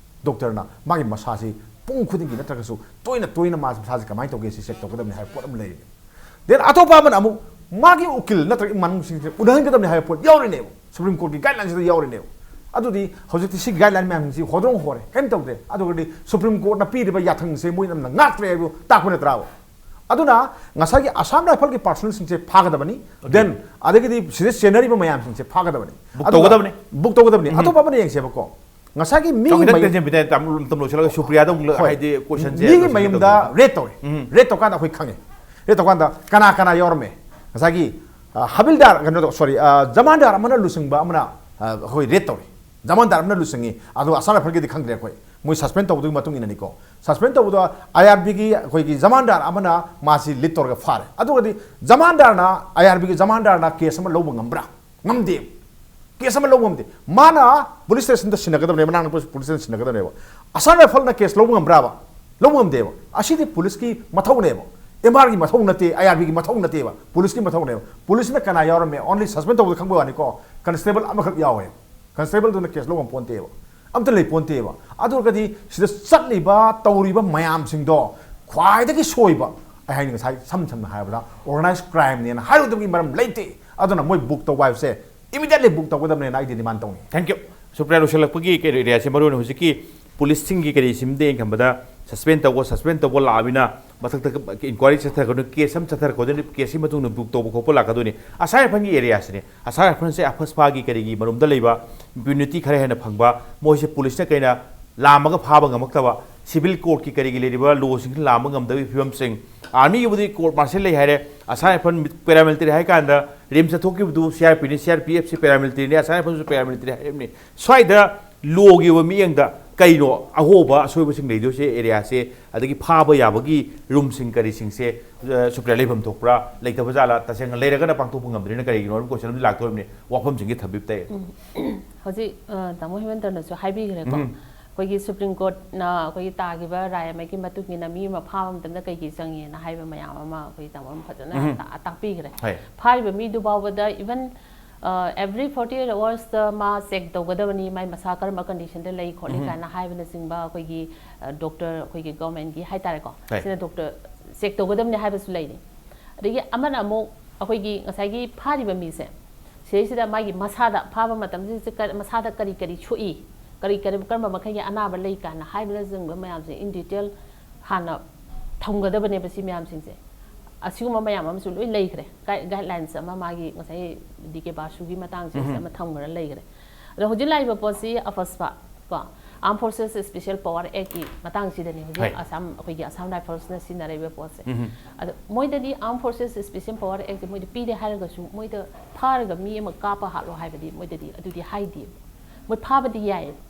doctorꯅ ꯃꯥꯒꯤ ꯃꯁꯥꯁꯤ ꯄꯨꯡ ꯈꯨꯗꯤꯡꯒꯤ ꯅꯠꯇ꯭ꯔꯒꯁꯨ ꯇꯣꯏꯅ ꯇꯣꯏꯅ ꯃꯥꯁꯤ ꯃꯁꯥꯁꯤ ꯀꯃꯥꯏꯅ ꯇꯧꯒꯦ ꯁꯤ check ꯇꯧꯒꯗꯕꯅꯤ ꯍꯥꯏꯕ ꯄꯣꯠ ꯑꯃ ꯂꯩꯔꯤꯅꯤ꯫ Then ꯑꯇꯣꯞꯄ ꯑꯃꯅ ꯑꯃꯨꯛ ꯃꯥꯒꯤ ꯎꯀꯤꯜ ꯅꯠꯇ꯭ꯔꯒ ꯏꯃꯥꯟꯅꯕꯁꯤꯡꯁꯦ ꯎꯅꯍꯟꯒꯗꯕꯅꯤ ꯍꯥꯏꯕ ꯄꯣꯠ ꯌꯥꯎꯔꯤꯅꯦꯕ꯫ Supreme Courtꯀꯤ guidelineꯁꯤꯗ ꯌꯥꯎꯔꯤꯅꯦꯕ꯫ ꯑꯗꯨꯗꯤ ꯍꯧꯖꯤꯛꯇꯤ ꯁꯤ guideline ꯃꯌꯥꯝꯁꯤ ꯍꯣꯗ꯭ꯔꯣꯡ ꯍꯣꯔꯦ, ꯀꯔꯤꯝ ꯇꯧꯗꯦ꯫ ꯑꯗꯨꯒꯗꯤ Supreme Courtꯅ ꯄꯤꯔꯤꯕ ꯌꯥꯊꯪꯁꯦ ꯃꯣꯏꯅ ꯉꯥꯛꯇ꯭ꯔꯦ ꯍꯥꯏꯕꯗꯨ ꯇꯥꯛꯄ ꯅꯠꯇ꯭ꯔꯥꯕ? ꯑꯗꯨꯅ ꯉꯁꯥꯏꯒꯤ ꯑꯁꯥꯝ ꯔꯥꯏꯐꯜꯒꯤ ꯄꯥꯔꯁꯣꯅꯦꯜꯁꯤꯡꯁꯦ ꯐꯥꯒꯗꯕꯅꯤ, Okay. ꯗꯦꯟ ꯑꯗꯒꯤꯗꯤ ꯁꯤꯗ ꯆꯦꯟꯅꯔꯤꯕ ꯃꯌꯥꯝꯁꯤꯡꯁꯦ ꯐꯥꯒꯗꯕꯅꯤ꯫ Book ꯑꯗꯨꯒ ꯇꯧꯒꯗꯕꯅꯤ꯫ ꯕꯨꯛ ꯇꯧꯒꯗꯕꯅꯤ꯫ ꯎꯝ꯫ ꯑꯇꯣꯞꯄ ꯑꯃꯅ ꯌꯦꯡꯁꯦꯕꯀꯣ, ꯉꯁꯥꯏꯒꯤ ꯃꯤꯒꯤ ꯈꯤꯇꯪ ꯃꯌꯨꯝ ꯇꯦꯟꯁꯤꯟꯕꯤꯗ ꯃꯇꯝ ꯂꯣꯏꯁꯤꯜꯂꯒ ꯁꯨꯄ꯭ꯔꯤꯌꯥꯗ ꯑꯃꯨꯛ ꯍꯣꯏ꯫ ꯍꯥꯏꯗꯤ ꯀꯣꯏꯁꯟꯁꯦ ꯃꯤꯒꯤ ꯃꯌꯨꯝꯗ ꯔꯦꯠ ꯇꯧꯔꯦ꯫ ꯎꯝ꯫ ꯔꯦꯠ ꯇꯧꯀꯥꯟꯗ ꯑꯩꯈꯣꯏ ꯈꯪꯉꯦ꯫ ꯔꯦꯠ ꯇꯧꯀꯥꯟꯗ ꯀꯅꯥ ꯀꯅꯥ ꯌꯥꯎꯔꯝꯃꯦ? ꯉꯁꯥꯏꯒꯤ ꯑ, ꯍꯕꯤꯜꯗꯥꯔ, ꯀꯩꯅꯣꯗꯣ, ꯁꯣꯔꯤ, ꯑ, ꯖꯃꯥꯟꯗꯥꯔ ꯑꯃꯅ ꯂꯨꯆꯤꯡꯕ ꯑꯃꯅ, ꯑ, ꯑꯩꯈꯣꯏ ꯔꯦꯠ ꯇꯧꯔꯦ꯫ ꯖꯃꯥꯟꯗꯥꯔ ꯑꯃꯅ ꯂꯨꯆꯤꯡꯉꯤ꯫ ꯑꯗꯣ ꯑꯁꯥꯝ ꯔꯥꯏꯐꯜꯒꯤꯗꯤ ꯈꯪꯗ꯭ꯔꯦ ꯑꯩꯈꯣꯏ꯫ ꯃꯣꯏ ꯁꯁꯄꯦꯟ ꯇꯧꯕꯗꯨꯒꯤ ꯃꯇꯨꯡ ꯏꯟꯅꯅꯤꯀꯣ꯫ ꯁꯁꯄꯦꯟ ꯇꯧꯕꯗꯣ ꯑꯥꯏ ꯑꯥꯔ ꯕꯤꯒꯤ ꯑꯩꯈꯣꯏꯒꯤ ꯖꯃꯥꯟꯗꯥꯔ ꯑꯃꯅ ꯃꯥꯁꯤ ꯂꯤꯠ ꯇꯧꯔꯒ ꯐꯥꯔꯦ꯫ ꯑꯗꯨꯒꯗꯤ ꯖꯃꯥꯟꯗꯥꯔꯅ, ꯑꯥꯏ ꯑꯥꯔ ꯕꯤꯒꯤ ꯖꯃꯥꯟꯗꯥꯔꯅ ꯀꯦꯁ ꯑꯃ ꯂꯧꯕ ꯉꯝꯕ꯭ꯔꯥ? ꯉꯝꯗꯦ꯫ ꯀꯦꯁ ꯑꯃ ꯂꯧꯕ ꯉꯝꯗꯦ꯫ ꯃꯥꯅ ꯄꯨꯂꯤꯁ ꯁ꯭ꯇꯦꯁꯟꯗ ꯁꯤꯟꯅꯒꯗꯕꯅꯦꯕ, ꯃꯅꯥꯛ ꯅꯛꯄ ꯄꯨꯂꯤꯁ ꯁ꯭ꯇꯦꯁꯟꯗ ꯁꯤꯟꯅꯒꯗꯕꯅꯦꯕ꯫ ꯑꯁꯥꯝ ꯔꯥꯏꯐꯜꯅ ꯀꯦꯁ ꯂꯧꯕ ꯉꯝꯕ꯭ꯔꯥꯕ? ꯂꯧꯕ ꯉꯝꯗꯦꯕ꯫ ꯑꯁꯤꯗꯤ ꯄꯨꯂꯤꯁꯀꯤ ꯃꯊꯧꯅꯦꯕ꯫ ꯑꯦꯝ ꯑꯥꯔꯒꯤ ꯃꯊꯧ ꯅꯠꯇꯦ, ꯑꯥꯏ ꯑꯥꯔ ꯕꯤꯒꯤ ꯃꯊꯧ ꯅꯠꯇꯦꯕ, ꯄꯨꯂꯤꯁꯀꯤ ꯃꯊꯧꯅꯦꯕ꯫ ꯄꯨꯂꯤꯁꯅ ꯀꯅꯥ ꯌꯥꯎꯔꯝꯃꯦ? ꯑꯣꯟꯂꯤ ꯁꯁꯄꯦꯟ ꯇꯧꯕꯗ ꯈꯪꯕ ꯋꯥꯅꯤꯀꯣ, ꯀꯟꯁꯇꯦꯕꯜ ꯑꯃꯈꯛ ꯌꯥꯎꯋꯦ꯫ ꯀꯟꯁꯇꯦꯕꯜꯗꯨꯅ ꯀꯦꯁ ꯂꯧꯕ ꯄꯣꯟꯇꯦꯕ, ꯑꯝꯇ ꯂꯩ ꯄꯣꯟꯇꯦꯕ꯫ ꯑꯗꯨ ꯑꯣꯏꯔꯒꯗꯤ ꯁꯤꯗ ꯆꯠꯂꯤꯕ, ꯇꯧꯔꯤꯕ ꯃꯌꯥꯝꯁꯤꯡꯗꯣ ꯈ꯭ꯋꯥꯏꯗꯒꯤ ꯁꯣꯏꯕ, ꯑꯩ ꯍꯥꯏꯅꯤ, ꯉꯁꯥꯏ ꯁꯝ ꯁꯝꯅ ꯍꯥꯏꯔꯕꯗ ꯑꯣꯔꯒꯅꯥꯏꯖ ꯀ꯭ꯔꯥꯏꯝꯅꯦꯅ ꯍꯥꯏꯔꯨꯗꯕꯒꯤ ꯃꯔꯝ ꯂꯩꯇꯦ꯫ ꯑꯗꯨꯅ ꯃꯣꯏ ꯕꯨꯛ ꯇꯧꯕ ꯍꯥꯏꯕꯁꯦ ꯏꯃꯤꯗꯤꯌꯦꯠꯂꯤ ꯕꯨꯛ ꯇꯧꯒꯗꯕꯅꯦꯅ ꯑꯩꯗꯤ ꯗꯤꯃꯥꯟ ꯇꯧꯅꯤ꯫ Thank you. ꯁꯨꯄ꯭ꯔꯤꯌꯥ, ꯂꯣꯏꯁꯤꯜꯂꯛꯄꯒꯤ ꯀꯩꯅꯣ ꯑꯦꯔꯤꯌꯥꯁꯦ, ꯃꯔꯨꯑꯣꯏꯅ ꯍꯧꯖꯤꯛꯀꯤ ꯄꯨꯂꯤꯁꯁꯤꯡꯒꯤ ꯀꯔꯤꯁꯤꯝꯗ ꯌꯦꯡꯈꯟꯕꯗ, ꯁꯁꯄꯦꯟ ꯇꯧꯕ, ꯁꯁꯄꯦꯟ ꯇꯧꯕ ꯂꯥꯛꯑꯃꯤꯅ ꯃꯊꯛꯇ ꯏꯟꯀ꯭ꯋꯥꯏꯔꯤ ꯆꯠꯊꯔꯛꯀꯗꯣꯏꯅꯤ, ꯀꯦꯁ ꯑꯃ ꯆꯠꯊꯔꯛꯀꯗꯣꯏꯅꯤ, ꯀꯦꯁꯀꯤ ꯃꯇꯨꯡꯗ ꯕꯨꯛ ꯇꯧꯕ ꯈꯣꯠꯄ ꯂꯥꯛꯀꯗꯣꯏꯅꯤ꯫ ꯑꯁꯥꯝ ꯔꯥꯏꯐꯜꯒꯤ ꯑꯦꯔꯤꯌꯥꯁꯤꯅꯦ꯫ ꯑꯁꯥꯝ ꯔꯥꯏꯐꯜꯁꯦ ꯑꯐꯁꯄꯥꯒꯤ ꯀꯔꯤꯒꯤ ꯃꯔꯨꯝꯗ ꯂꯩꯕ, ꯏꯝꯄ꯭ꯌꯨꯅꯤꯇꯤ ꯈꯔ ꯍꯦꯟꯅ ꯐꯪꯕ, ꯃꯣꯏꯁꯦ ꯄꯨꯂꯤꯁꯅ ꯀꯩꯅ ꯂꯥꯝꯃꯒ ꯐꯥꯕ ꯉꯝꯃꯛꯇꯕ, ꯁꯤꯚꯤꯜ ꯀꯣꯔꯠꯀꯤ ꯀꯔꯤꯒꯤ ꯂꯩꯔꯤꯕ ꯂꯣꯁꯤꯡꯁꯤꯅ ꯂꯥꯝꯕ ꯉꯝꯗꯕꯒꯤ ꯐꯤꯕꯝꯁꯤꯡ, ꯑꯥꯔꯃꯤꯒꯤꯕꯨꯗꯤ ꯀꯣꯔꯠ ꯃꯥꯔꯁꯦꯜ ꯂꯩ ꯍꯥꯏꯔꯦ, ꯑꯁꯥꯝ ꯔꯥꯏꯐꯜ ꯄꯦꯔꯥꯃꯤꯂꯤꯇꯔꯤ ꯍꯥꯏ ꯀꯥꯟꯗ ꯔꯤꯝꯁ ꯆꯠꯊꯣꯛꯈꯤꯕꯗꯨ ꯁꯤ ꯑꯥꯔ ꯄꯤꯅꯤ, ꯁꯤ ꯑꯥꯔ ꯄꯤ ꯑꯦꯐꯁꯤ ꯄꯦꯔꯥꯃꯤꯂꯤꯇꯔꯤꯅꯤ, ꯑꯁꯥꯝ ꯔꯥꯏꯐꯜꯁꯨ ꯄꯦꯔꯥꯃꯤꯂꯤꯇꯔꯤ ꯍꯥꯏꯔꯤꯕꯅꯤ꯫ ꯁ꯭ꯋꯥꯏꯗ ꯂꯣꯒꯤ ꯑꯣꯏꯕ ꯃꯤꯠꯌꯦꯡꯗ ꯀꯩꯅꯣ ꯑꯍꯣꯕ ꯑꯁꯣꯏꯕꯁꯤꯡ ꯂꯩꯗꯣꯏꯁꯦ? ꯑꯦꯔꯤꯌꯥꯁꯦ, ꯑꯗꯒꯤ ꯐꯥꯕ ꯌꯥꯕꯒꯤ ꯔꯨꯝꯁꯤꯡ ꯀꯔꯤꯁꯤꯡꯁꯦ, ꯑ, ꯁꯨꯄ꯭ꯔꯤꯌꯥ, ꯂꯩꯐꯝ ꯊꯣꯛꯄ꯭ꯔꯥ, ꯂꯩꯇꯕ ꯖꯥꯠꯂꯥ? ꯇꯁꯦꯡꯅ ꯂꯩꯔꯒꯅ ꯄꯥꯡꯊꯣꯛꯄ ꯉꯝꯗ꯭ꯔꯤꯅ ꯀꯔꯤꯒꯤꯅꯣ ꯍꯥꯏꯕ ꯀꯣꯏꯁꯟ ꯑꯃꯗꯤ ꯂꯥꯛꯇꯣꯔꯤꯕꯅꯤ, ꯋꯥꯐꯝꯁꯤꯡꯁꯦ ꯊꯝꯕꯤꯕ ꯇꯥꯏ꯫ ꯍꯧꯖꯤꯛ, ꯑ, ꯇꯥꯃꯣ ꯍꯦꯃꯟꯇꯅꯁꯨ ꯍꯥꯏꯕꯤꯈ꯭ꯔꯦꯀꯣ꯫ ꯎꯝ꯫ ꯑꯩꯈꯣꯏꯒꯤ ꯁꯨꯄ꯭ꯔꯤꯝ ꯀꯣꯔꯠꯅ ꯑꯩꯈꯣꯏꯒꯤ ꯇꯥꯈꯤꯕ ꯔꯥꯏ ꯑꯃꯒꯤ ꯃꯇꯨꯡ ꯏꯟꯅ ꯃꯤ ꯑꯃ ꯐꯥꯕ ꯃꯇꯝꯗ ꯀꯩ ꯀꯩ ꯆꯪꯉꯦꯅ ꯍꯥꯏꯕ ꯃꯌꯥꯝ ꯑꯃ ꯑꯩꯈꯣꯏ ꯇꯥꯃꯣ ꯐꯖꯅ ꯎꯝ꯫ ꯇꯥ-, ꯇꯥꯛꯄꯤꯈ꯭ꯔꯦ꯫ ꯍꯣꯏ꯫ ꯐꯥꯔꯤꯕ ꯃꯤꯗꯨ ꯐꯥꯎꯕꯗ, even, ꯑ, every forty eight hours ꯇ ꯃꯥ ꯆꯦꯛ ꯇꯧꯒꯗꯕꯅꯤ, ꯃꯥꯏ ꯃꯁꯥ ꯀꯔꯝꯕ ꯀꯟꯗꯤꯁꯟꯗ ꯂꯩ ꯈꯣꯠꯂꯤ ꯎꯝ꯫ ꯀꯥꯏꯅ ꯍꯥꯏꯕꯅꯆꯤꯡꯕ ꯑꯩꯈꯣꯏꯒꯤ, ꯑ, ꯗꯣꯛꯇꯔ, ꯑꯩꯈꯣꯏꯒꯤ ꯒꯚꯔꯟꯃꯦꯟꯠꯀꯤ ꯍꯥꯏꯇꯥꯔꯦꯀꯣ, ꯍꯣꯏ꯫ ꯁꯤꯅ ꯗꯣꯛꯇꯔ ꯆꯦꯛ ꯇꯧꯒꯗꯕꯅꯤ ꯍꯥꯏꯕꯁꯨ ꯂꯩꯔꯤ꯫ ꯑꯗꯒꯤ ꯑꯃꯅ ꯑꯃꯨꯛ ꯑꯩꯈꯣꯏꯒꯤ ꯉꯁꯥꯏꯒꯤ ꯐꯥꯔꯤꯕ ꯃꯤꯁꯦ, ꯁꯤꯗꯩꯁꯤꯗ ꯃꯥꯒꯤ ꯃꯁꯥꯗ ꯐꯥꯕ ꯃꯇꯝꯁꯤꯗ ꯀ-, ꯃꯁꯥꯗ ꯀꯔꯤ ꯀꯔꯤ ꯁꯣꯛꯏ, ꯀꯔꯤ ꯀꯔꯤ, ꯀꯔꯝꯕ ꯃꯈꯩꯒꯤ ꯑꯅꯥꯕ ꯂꯩ ꯀꯥꯏꯅ ꯍꯥꯏꯕꯅꯆꯤꯡꯕ ꯃꯌꯥꯝꯁꯦ in detail ꯍꯥꯟꯅ ꯊꯝꯒꯗꯕꯅꯦꯕ ꯁꯤ ꯃꯌꯥꯝꯁꯤꯡꯁꯦ꯫ ꯑꯁꯤꯒꯨꯝꯕ ꯃꯌꯥꯝ ꯑꯃꯁꯨ ꯂꯣꯏ ꯂꯩꯈ꯭ꯔꯦ꯫ ꯒꯥꯏꯗꯂꯥꯏꯟꯁ ꯑꯃ ꯃꯥꯒꯤ ꯉꯁꯥꯏ ꯗꯤ ꯀꯦ ꯕꯥꯁꯨꯒꯤ ꯃꯇꯥꯡꯁꯤꯗ ꯑꯃ ꯊꯝꯈ꯭ꯔ ꯂꯩꯈ꯭ꯔꯦ꯫ ꯑꯗꯣ ꯍꯧꯖꯤꯛ ꯂꯥꯛꯏꯕ ꯄꯣꯠꯁꯤ ꯑꯐꯁꯄꯥ ꯀꯣ, Armed Forces Special Power Actꯀꯤ ꯃꯇꯥꯡꯁꯤꯗꯅꯤ ꯍꯧꯖꯤꯛ ꯑꯁꯥꯝ, ꯑꯩꯈꯣꯏꯒꯤ ꯑꯁꯥꯝ ꯔꯥꯏꯐꯜꯁꯅ ꯁꯤꯖꯤꯟꯅꯔꯤꯕ ꯄꯣꯠꯁꯦ꯫ ꯑꯗꯣ ꯃꯣꯏꯗꯗꯤ Armed Forces Special Power Actꯁꯦ ꯃꯣꯏꯗ ꯄꯤꯔꯦ ꯍꯥꯏꯔꯒꯁꯨ ꯃꯣꯏꯗ ꯐꯥꯔꯒ ꯃꯤ ꯑꯃ ꯀꯥꯞꯄ ꯍꯥꯠꯂꯣ ꯍꯥꯏꯕꯗꯤ ꯃꯣꯏꯗꯗꯤ ꯑꯗꯨꯗꯤ ꯍꯥꯏꯗꯦꯕ꯫ ꯃꯣꯏ ꯐꯥꯕꯗꯤ ꯌꯥꯏꯌꯦꯕ꯫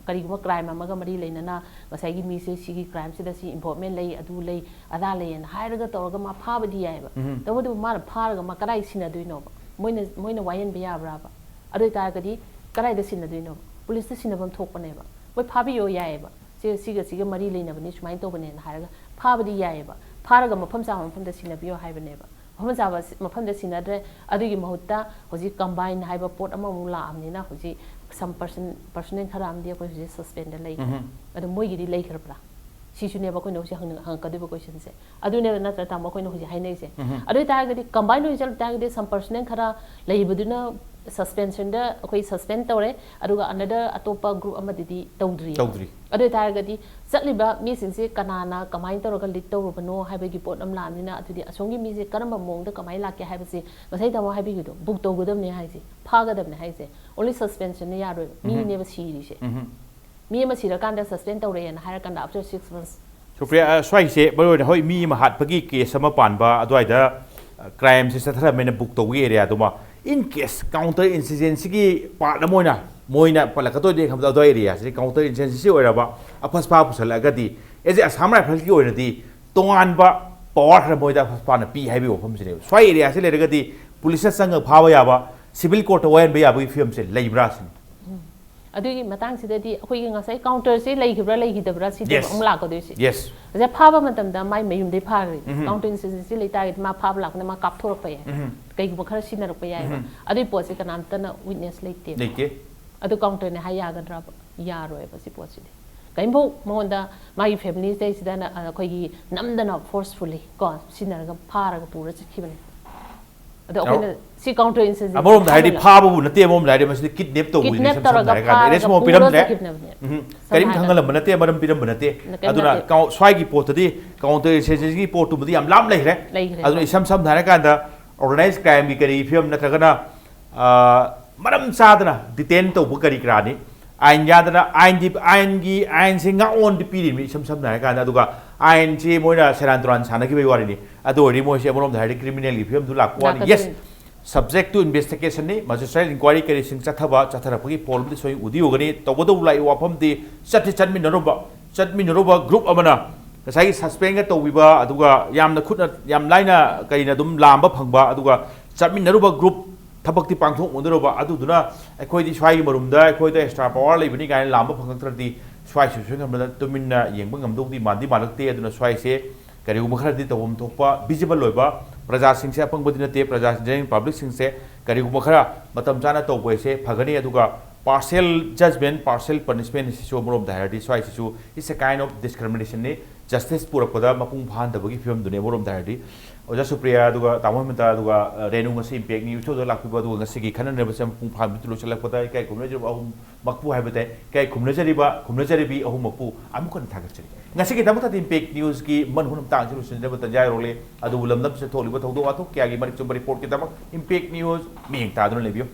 ꯀꯔꯤꯒꯨꯝꯕ ꯀ꯭ꯔꯥꯏꯝ ꯑꯃꯒ ꯃꯔꯤ ꯂꯩꯅꯅ ꯉꯁꯥꯏꯒꯤ ꯃꯤꯁꯦ ꯁꯤꯒꯤ ꯀ꯭ꯔꯥꯏꯝꯁꯤꯗ ꯁꯤ ꯏꯟꯚꯣꯜꯞꯃꯦꯟ ꯂꯩ, ꯑꯗꯨ ꯂꯩ, ꯑꯗꯥ ꯂꯩꯌꯦꯅ ꯍꯥꯏꯔꯒ ꯇꯧꯔꯒ ꯃꯥ ꯐꯥꯕꯗꯤ ꯌꯥꯏꯌꯦꯕ꯫ ꯇꯧꯕꯇꯕꯨ ꯃꯥꯅ ꯐꯥꯔꯒ ꯃꯥ ꯀꯗꯥꯏ ꯁꯤꯟꯅꯗꯣꯏꯅꯣꯕ? ꯃꯣꯏꯅ, ꯃꯣꯏꯅ ꯋꯥꯌꯦꯟꯕ ꯌꯥꯕ꯭ꯔꯥꯕ? ꯑꯗꯨ ꯑꯣꯏꯇꯥꯔꯒꯗꯤ ꯀꯗꯥꯏꯗ ꯁꯤꯟꯅꯗꯣꯏꯅꯣꯕ? ꯄꯨꯂꯤꯁꯇ ꯁꯤꯟꯅꯐꯝ ꯊꯣꯛꯄꯅꯦꯕ꯫ ꯃꯣꯏ ꯐꯥꯕꯤꯌꯣ ꯌꯥꯏꯌꯦꯕ꯫ ꯁꯤ, ꯁꯤꯒ ꯁꯤꯒ ꯃꯔꯤ ꯂꯩꯅꯕꯅꯤ, ꯁꯨꯃꯥꯏꯅ ꯇꯧꯕꯅꯦꯅ ꯍꯥꯏꯔꯒ ꯐꯥꯕꯗꯤ ꯌꯥꯏꯌꯦꯕ꯫ ꯐꯥꯔꯒ ꯃꯐꯝ ꯆꯥꯕ ꯃꯐꯝꯗ ꯁꯤꯟꯅꯕꯤꯌꯣ ꯍꯥꯏꯕꯅꯦꯕ꯫ ꯃꯐꯝ ꯆꯥꯕ ꯁꯤ-, ꯃꯐꯝꯗ ꯁꯤꯟꯅꯗ꯭ꯔꯦ꯫ ꯑꯗꯨꯒꯤ ꯃꯍꯨꯠꯇ ꯍꯧꯖꯤꯛ ꯀꯝꯕꯥꯏꯟ ꯍꯥꯏꯕ ꯄꯣꯠ ꯑꯃꯃꯨꯛ ꯂꯥꯛꯑꯕꯅꯤꯅ ꯍꯧꯖꯤꯛ some person, personnel ꯈꯔ ꯑꯃꯗꯤ ꯑꯩꯈꯣꯏ ꯍꯧꯖꯤꯛ ꯁꯁꯄꯦꯟꯗ ꯂꯩꯈ꯭ꯔꯦ꯫ ꯑꯗꯣ ꯃꯣꯏꯒꯤꯗꯤ ꯂꯩꯈ꯭ꯔꯕ꯭ꯔꯥ? ꯁꯤꯁꯨꯅꯦꯕ ꯑꯩꯈꯣꯏꯅ ꯍꯧꯖꯤꯛ ꯍꯪꯅ-, ꯍꯪꯉꯛꯀꯗꯣꯏꯕ ꯀꯣꯏꯁꯟꯁꯦ꯫ ꯑꯗꯨꯅꯦꯕ ꯅꯠꯇ꯭ꯔꯥ, ꯇꯥꯃꯣ, ꯑꯩꯈꯣꯏꯅ ꯍꯧꯖꯤꯛ ꯍꯥꯏꯅꯔꯤꯁꯦ? ꯑꯗꯨ ꯑꯣꯏꯇꯥꯔꯒꯗꯤ ꯀꯝꯕꯥꯏꯟ ꯑꯣꯏꯅ ꯆꯠꯂ ꯇꯥꯔꯒꯗꯤ some personnel ꯈꯔ ꯂꯩꯕꯗꯨꯅ ꯁꯁꯄꯦꯟꯁꯟꯗ ꯑꯩꯈꯣꯏ ꯁꯁꯄꯦꯟ ꯇꯧꯔꯦ, ꯑꯗꯨꯒ another ꯑꯇꯣꯞꯄ ꯒ꯭ꯔꯨꯞ ꯑꯃꯗꯗꯤ ꯇꯧꯗ꯭ꯔꯤ꯫ ꯇꯧꯗ꯭ꯔꯤ꯫ ꯑꯗꯨ ꯑꯣꯏꯇꯥꯔꯒꯗꯤ ꯆꯠꯂꯤꯕ ꯃꯤꯁꯤꯡꯁꯦ ꯀꯅꯥꯅ ꯀꯃꯥꯏꯅ ꯇꯧꯔꯒ ꯂꯤꯗ ꯇꯧꯔꯨꯕꯅꯣ ꯍꯥꯏꯕꯒꯤ ꯄꯣꯠ ꯑꯃ ꯂꯥꯛꯑꯕꯅꯤꯅ, ꯑꯗꯨꯗꯤ ꯑꯁꯣꯝꯒꯤ ꯃꯤꯁꯦ ꯀꯔꯝꯕ ꯃꯑꯣꯡꯗ ꯀꯃꯥꯏꯅ ꯂꯥꯛꯀꯦ ꯍꯥꯏꯕꯁꯦ ꯉꯁꯥꯏ ꯇꯥꯃꯣ ꯍꯥꯏꯕꯤꯕꯗꯣ, ꯕꯨꯛ ꯇꯧꯒꯗꯕꯅꯦ ꯍꯥꯏꯁꯦ, ꯐꯥꯒꯗꯕꯅꯦ ꯍꯥꯏꯁꯦ꯫ Only ꯁꯁꯄꯦꯟꯁꯟꯅ ꯌꯥꯔꯣꯏꯕ꯫ ꯃꯤꯅꯦꯕ ꯁꯤꯔꯤꯁꯦ꯫ ꯃꯤ ꯑꯃ ꯁꯤꯔꯀꯥꯟꯗ ꯁꯁꯄꯦꯟ ꯇꯧꯔꯛꯑꯦꯅ ꯍꯥꯏꯔꯀꯥꯟꯗ after six months꯫ ꯁꯨꯄ꯭ꯔꯤꯌꯥ, ꯑ, ꯁ꯭ꯋꯥꯏꯁꯦ ꯃꯔꯨ ꯑꯣꯏꯅ ꯍꯣꯏ ꯃꯤ ꯑꯃ ꯍꯥꯠꯄꯒꯤ ꯀꯦꯁ ꯑꯃ ꯄꯥꯟꯕ ꯑꯗꯨꯋꯥꯏꯗ, ꯑ, ꯀ꯭ꯔꯥꯏꯝꯁꯦ ꯆꯠꯊꯔꯝꯃꯦꯅ ꯕꯨꯛ ꯇꯧꯕꯒꯤ ꯑꯦꯔꯤꯌꯥꯗꯨꯃ, in case counter insurgencyꯒꯤ ꯄꯥꯔꯠ ꯑꯃ ꯑꯣꯏꯅ ꯃꯣꯏꯅ ꯄꯜꯂꯛꯀꯗꯣꯏꯗꯤ ꯈꯪꯕꯗ ꯑꯗꯨꯋꯥꯏ ꯑꯦꯔꯤꯌꯥꯁꯤꯗꯤ counter insurgency ꯑꯣꯏꯔꯕ ꯑꯐꯁꯄꯥ ꯄꯨꯁꯜꯂꯛꯑꯒꯗꯤ as a Assam Riflesꯀꯤ ꯑꯣꯏꯅꯗꯤ ꯇꯣꯉꯥꯟꯕ ꯄꯋꯥꯔ ꯈꯔ ꯃꯣꯏꯗ ꯑꯐꯁꯄꯥꯅ ꯄꯤ ꯍꯥꯏꯕꯒꯤ ꯋꯥꯐꯝꯁꯤꯅꯦꯕ꯫ ꯁ꯭ꯋꯥꯏ ꯑꯦꯔꯤꯌꯥꯁꯤ ꯂꯩꯔꯒꯗꯤ ꯄꯨꯂꯤꯁꯅ ꯆꯪꯉꯒ ꯐꯥꯕ ꯌꯥꯕ, ꯁꯤꯚꯤꯜ ꯀꯣꯔꯠꯇ ꯋꯥꯌꯦꯟꯕ ꯌꯥꯕꯒꯤ ꯐꯤꯕꯝꯁꯦ ꯂꯩꯕ꯭ꯔꯥ ꯁꯤꯅꯤ꯫ ꯑꯗꯨꯒꯤ ꯃꯇꯥꯡꯁꯤꯗꯗꯤ ꯑꯩꯈꯣꯏꯒꯤ ꯉꯁꯥꯏ ꯀꯥꯎꯟꯇꯔꯁꯦ ꯂꯩꯈꯤꯕ꯭ꯔꯥ ꯂꯩꯈꯤꯗꯕ꯭ꯔꯥ ꯁꯤꯗ Yes. ꯑꯃꯨꯛ ꯂꯥꯛꯀꯗꯣꯏꯁꯦ꯫ Yes. ꯉꯁꯥꯏ ꯐꯥꯕ ꯃꯇꯝꯗ ꯃꯥꯏ ꯃꯌꯨꯝꯗꯩ ꯐꯥꯈ꯭ꯔꯦ꯫ ꯎꯝꯍꯨꯝ. ꯀꯥꯎꯟꯇꯔ ꯏꯟꯁꯤꯗꯦꯟꯁꯤ ꯂꯩꯇꯥꯔꯒꯗꯤ ꯃꯥ ꯐꯥꯕ ꯂꯥꯛꯄꯗ ꯃꯥ ꯀꯥꯞꯊꯣꯔꯛꯄ ꯌꯥꯏ꯫ ꯎꯝꯍꯨꯝ. ꯀꯩꯒꯨꯝꯕ ꯈꯔ ꯁꯤꯖꯤꯟꯅꯔꯛꯄ ꯌꯥꯏꯕ꯫ ꯎꯝꯍꯨꯝ. ꯑꯗꯨꯒꯤ ꯄꯣꯠꯁꯦ ꯀꯅꯥꯝꯇꯅ ꯋꯤꯠꯅꯦꯁ ꯂꯩꯇꯦꯕ꯫ ꯂꯩꯇꯦ꯫ ꯑꯗꯨ ꯀꯥꯎꯟꯇꯔꯅꯦ ꯍꯥꯏ ꯌꯥꯒꯗ꯭ꯔꯕ? ꯌꯥꯔꯣꯏꯕ ꯁꯤ ꯄꯣꯠꯁꯤꯗꯤ꯫ ꯀꯔꯤꯝꯐꯥꯎ ꯃꯉꯣꯟꯗ ꯃꯥꯒꯤ ꯐꯦꯃꯤꯂꯤꯁꯤꯗꯩꯁꯤꯗ ꯅ-, ꯑ, ꯑꯩꯈꯣꯏꯒꯤ ꯅꯝꯗꯅ ꯐꯣꯔꯁꯐꯨꯜꯂꯤ ꯀꯣ ꯁꯤꯖꯤꯟꯅꯔꯒ ꯐꯥꯔꯒ ꯄꯨꯔ ꯆꯠꯈꯤꯕꯅꯦ꯫ ꯑꯗꯣ ꯑꯧ꯫ ꯑꯩꯈꯣꯏꯅ ꯁꯤ counter insurgency ꯑꯃꯔꯣꯝꯗ ꯍꯥꯏꯔꯗꯤ ꯍꯥꯏꯕꯅ ꯐꯥꯕꯕꯨ ꯅꯠꯇꯦ, ꯑꯃꯔꯣꯝꯗ ꯍꯥꯏꯔꯗꯤ ꯃꯁꯤꯗꯤ ꯀꯤꯗꯅꯦꯞ ꯇꯧꯕꯅꯤ, ꯀꯤꯗꯅꯦꯞ ꯏꯁꯝ ꯁꯝꯅ ꯇꯧꯔꯒ ꯍꯥꯏꯔꯀꯥꯟꯗ ꯑꯦꯔꯦꯁ ꯐꯥꯔꯒ ꯑꯃ ꯄꯤꯔꯝꯗ꯭ꯔꯦ꯫ ꯄꯨꯔꯒ ꯀꯤꯗꯅꯦꯞꯅꯦ꯫ ꯎꯝ. ꯁꯝꯅ ꯀꯔꯤꯝ ꯍꯥꯏꯔꯕꯗ꯫ ꯈꯪꯍꯜꯂꯝꯕ ꯅꯠꯇꯦ, ꯃꯔꯝ ꯄꯤꯔꯝꯕ ꯅꯠꯇꯦ꯫ ꯀꯩꯝ ꯑꯗꯨꯅ ꯅꯠꯇꯦ꯫ ꯀꯥꯎ- ꯁ꯭ꯋꯥꯏꯒꯤ ꯄꯣꯠꯇꯗꯤ, counter insurgencyꯒꯤ ꯄꯣꯠꯇꯨꯃꯗꯤ ꯌꯥꯝ ꯂꯥꯞ ꯂꯩꯈ꯭ꯔꯦ꯫ ꯂꯩꯈ꯭ꯔꯦ꯫ ꯑꯗꯨꯅ ꯏꯁꯝ ꯁꯝꯅ ꯍꯥꯏꯔꯀꯥꯟꯗ organized crimeꯒꯤ ꯀꯔꯤ ꯐꯤꯕꯝ ꯅꯠꯇ꯭ꯔꯒꯅ, ꯑ, ꯃꯔꯝ ꯆꯥꯗꯅ detain ꯇꯧꯕ ꯀꯔꯤ ꯀꯔꯥꯅꯤ, ꯑꯥꯏꯟ ꯌꯥꯗꯅ, ꯑꯥꯏꯟꯗꯤ, ꯑꯥꯏꯟꯒꯤ, ꯑꯥꯏꯟꯁꯦ ꯉꯥꯛꯑꯣꯟꯗꯤ ꯄꯤꯔꯤꯕꯅꯤ ꯏꯁꯝ ꯁꯝꯅ ꯍꯥꯏꯔꯀꯥꯟꯗ꯫ ꯑꯗꯨꯒ ꯑꯥꯏꯟꯁꯦ ꯃꯣꯏꯅ ꯁꯦꯔꯥꯟ ꯇꯨꯔꯥꯟ ꯁꯥꯟꯅꯈꯤꯕꯒꯤ ꯋꯥꯔꯤꯅꯤ꯫ ꯑꯗꯨ ꯑꯣꯏꯔꯗꯤ ꯃꯣꯏꯁꯦ ꯑꯃꯔꯣꯝꯗ ꯍꯥꯏꯔꯗꯤ criminalꯒꯤ ꯐꯤꯕꯝꯗꯨ ꯂꯥꯛꯄ ꯋꯥꯅꯤ꯫ Yes, ꯂꯥꯛꯀꯗꯣꯏꯅꯤ꯫ Subject to investigationꯅꯤ꯫ Magistrate inquiry ꯀꯔꯤꯁꯤꯡ ꯆꯠꯊꯕ, ꯆꯠꯊꯔꯛꯄꯒꯤ ꯐꯣꯜꯕꯨꯗꯤ ꯁꯣꯏ ꯎꯗꯤ ꯎꯒꯅꯤ꯫ ꯇꯧꯕꯇꯕꯨ ꯂꯥꯛꯏꯕ ꯋꯥꯐꯝꯗꯤ ꯆꯠꯇꯤ ꯆꯠꯃꯤꯟꯅꯔꯨꯕ, ꯆꯠꯃꯤꯟꯅꯔꯨꯕ group ꯑꯃꯅ ꯉꯁꯥꯏꯒꯤ suspendꯒ ꯇꯧꯕꯤꯕ, ꯑꯗꯨꯒ ꯌꯥꯝꯅ ꯈꯨꯠꯅ ꯌꯥꯝ ꯂꯥꯏꯅ ꯀꯔꯤꯅ ꯑꯗꯨꯝ ꯂꯥꯝꯕ ꯐꯪꯕ, ꯑꯗꯨꯒ ꯆꯠꯃꯤꯟꯅꯔꯨꯕ group ꯊꯕꯛꯇꯤ ꯄꯥꯡꯊꯣꯛꯃꯤꯟꯅꯔꯨꯕ, ꯑꯗꯨꯗꯨꯅ ꯑꯩꯈꯣꯏꯗꯤ ꯁ꯭ꯋꯥꯏꯒꯤ ꯃꯔꯨꯝꯗ ꯑꯩꯈꯣꯏꯗ extra power ꯂꯩꯕꯅꯤ ꯀꯥꯏꯅ ꯂꯥꯝꯕ ꯐꯪꯉꯛꯇ꯭ꯔꯗꯤ ꯁ꯭ꯋꯥꯏ situation ꯈꯟꯕꯗ ꯇꯨꯃꯤꯟꯅ ꯌꯦꯡꯕ ꯉꯝꯗꯧꯗꯤ ꯃꯥꯟꯗꯤ ꯃꯥꯜꯂꯛꯇꯦ꯫ ꯑꯗꯨꯅ ꯁ꯭ꯋꯥꯏꯁꯦ ꯀꯔꯤꯒꯨꯝꯕ ꯈꯔꯗꯤ ꯇꯧꯐꯝ ꯊꯣꯛꯄ visible ꯑꯣꯏꯕ, ꯄ꯭ꯔꯖꯥꯁꯤꯡꯁꯦ ꯑꯄꯪꯕꯗꯤ ꯅꯠꯇꯦ, ꯄ꯭ꯔꯖꯥ general publicꯁꯤꯡꯁꯦ ꯀꯔꯤꯒꯨꯝꯕ ꯈꯔ ꯃꯇꯝ ꯆꯥꯅ ꯇꯧꯕ ꯍꯥꯏꯁꯦ ꯐꯒꯅꯤ꯫ ꯑꯗꯨꯒ partial judgment, partial punishment ꯑꯁꯤꯁꯨ ꯑꯃꯔꯣꯝꯗ ꯍꯥꯏꯔꯗꯤ ꯁ꯭ꯋꯥꯏꯁꯤꯁꯨ it's a kind of discriminationꯅꯤ꯫ Justice ꯄꯨꯔꯛꯄꯗ ꯃꯄꯨꯡ ꯐꯥꯍꯟꯗꯕꯒꯤ ꯐꯤꯕꯝꯗꯨꯅꯤ ꯑꯃꯔꯣꯝꯗ ꯍꯥꯏꯔꯗꯤ꯫ ꯑꯣꯖꯥ ꯁꯨꯄ꯭ꯔꯤꯌꯥ ꯑꯗꯨꯒ ꯇꯥꯃꯣ ꯍꯦꯃꯟꯇ ꯑꯗꯨꯒ, ꯑ, ꯔꯦꯅꯨ ꯉꯁꯤ Impact News ꯁꯣꯗ ꯂꯥꯛꯄꯤꯕ, ꯑꯗꯨꯒ ꯉꯁꯤꯒꯤ ꯈꯟꯅꯅꯕꯁꯦ ꯃꯄꯨꯡ ꯐꯥꯍꯟꯕꯗꯨ ꯂꯣꯏꯁꯤꯜꯂꯛꯄꯗ ꯏꯀꯥꯏ ꯈꯨꯝꯅꯖꯔꯤꯕ ꯑꯍꯨꯝꯃꯛꯄꯨ ꯍꯥꯏꯕ ꯇꯥꯏ, ꯏꯀꯥꯏ ꯈꯨꯝꯅꯖꯔꯤꯕ, ꯈꯨꯝꯅꯖꯔꯤꯕꯤ ꯑꯍꯨꯝꯃꯛꯄꯨ ꯑꯃꯨꯛ ꯍꯟꯅ ꯊꯥꯒꯠꯆꯔꯤ꯫ ꯉꯁꯤꯒꯤꯗꯃꯛꯇꯗꯤ Impact Newsꯀꯤ ꯃꯟ ꯍꯨꯅ ꯃꯇꯥꯡꯁꯤ ꯂꯣꯏꯁꯤꯟꯖꯅꯕ ꯇꯟꯖꯥ ꯌꯧꯔꯛꯂꯦ꯫ ꯑꯗꯨꯕꯨ ꯂꯝꯗꯝꯁꯤꯗ ꯊꯣꯛꯂꯤꯕ ꯊꯧꯗꯣꯛ ꯋꯥꯊꯣꯛ ꯀꯌꯥꯒꯤ ꯃꯔꯤꯛ ꯆꯨꯝꯕ reportꯀꯤꯗꯃꯛ Impact News ꯃꯤꯠꯌꯦꯡ ꯇꯥꯗꯨꯅ ꯂꯩꯕꯤꯌꯨ꯫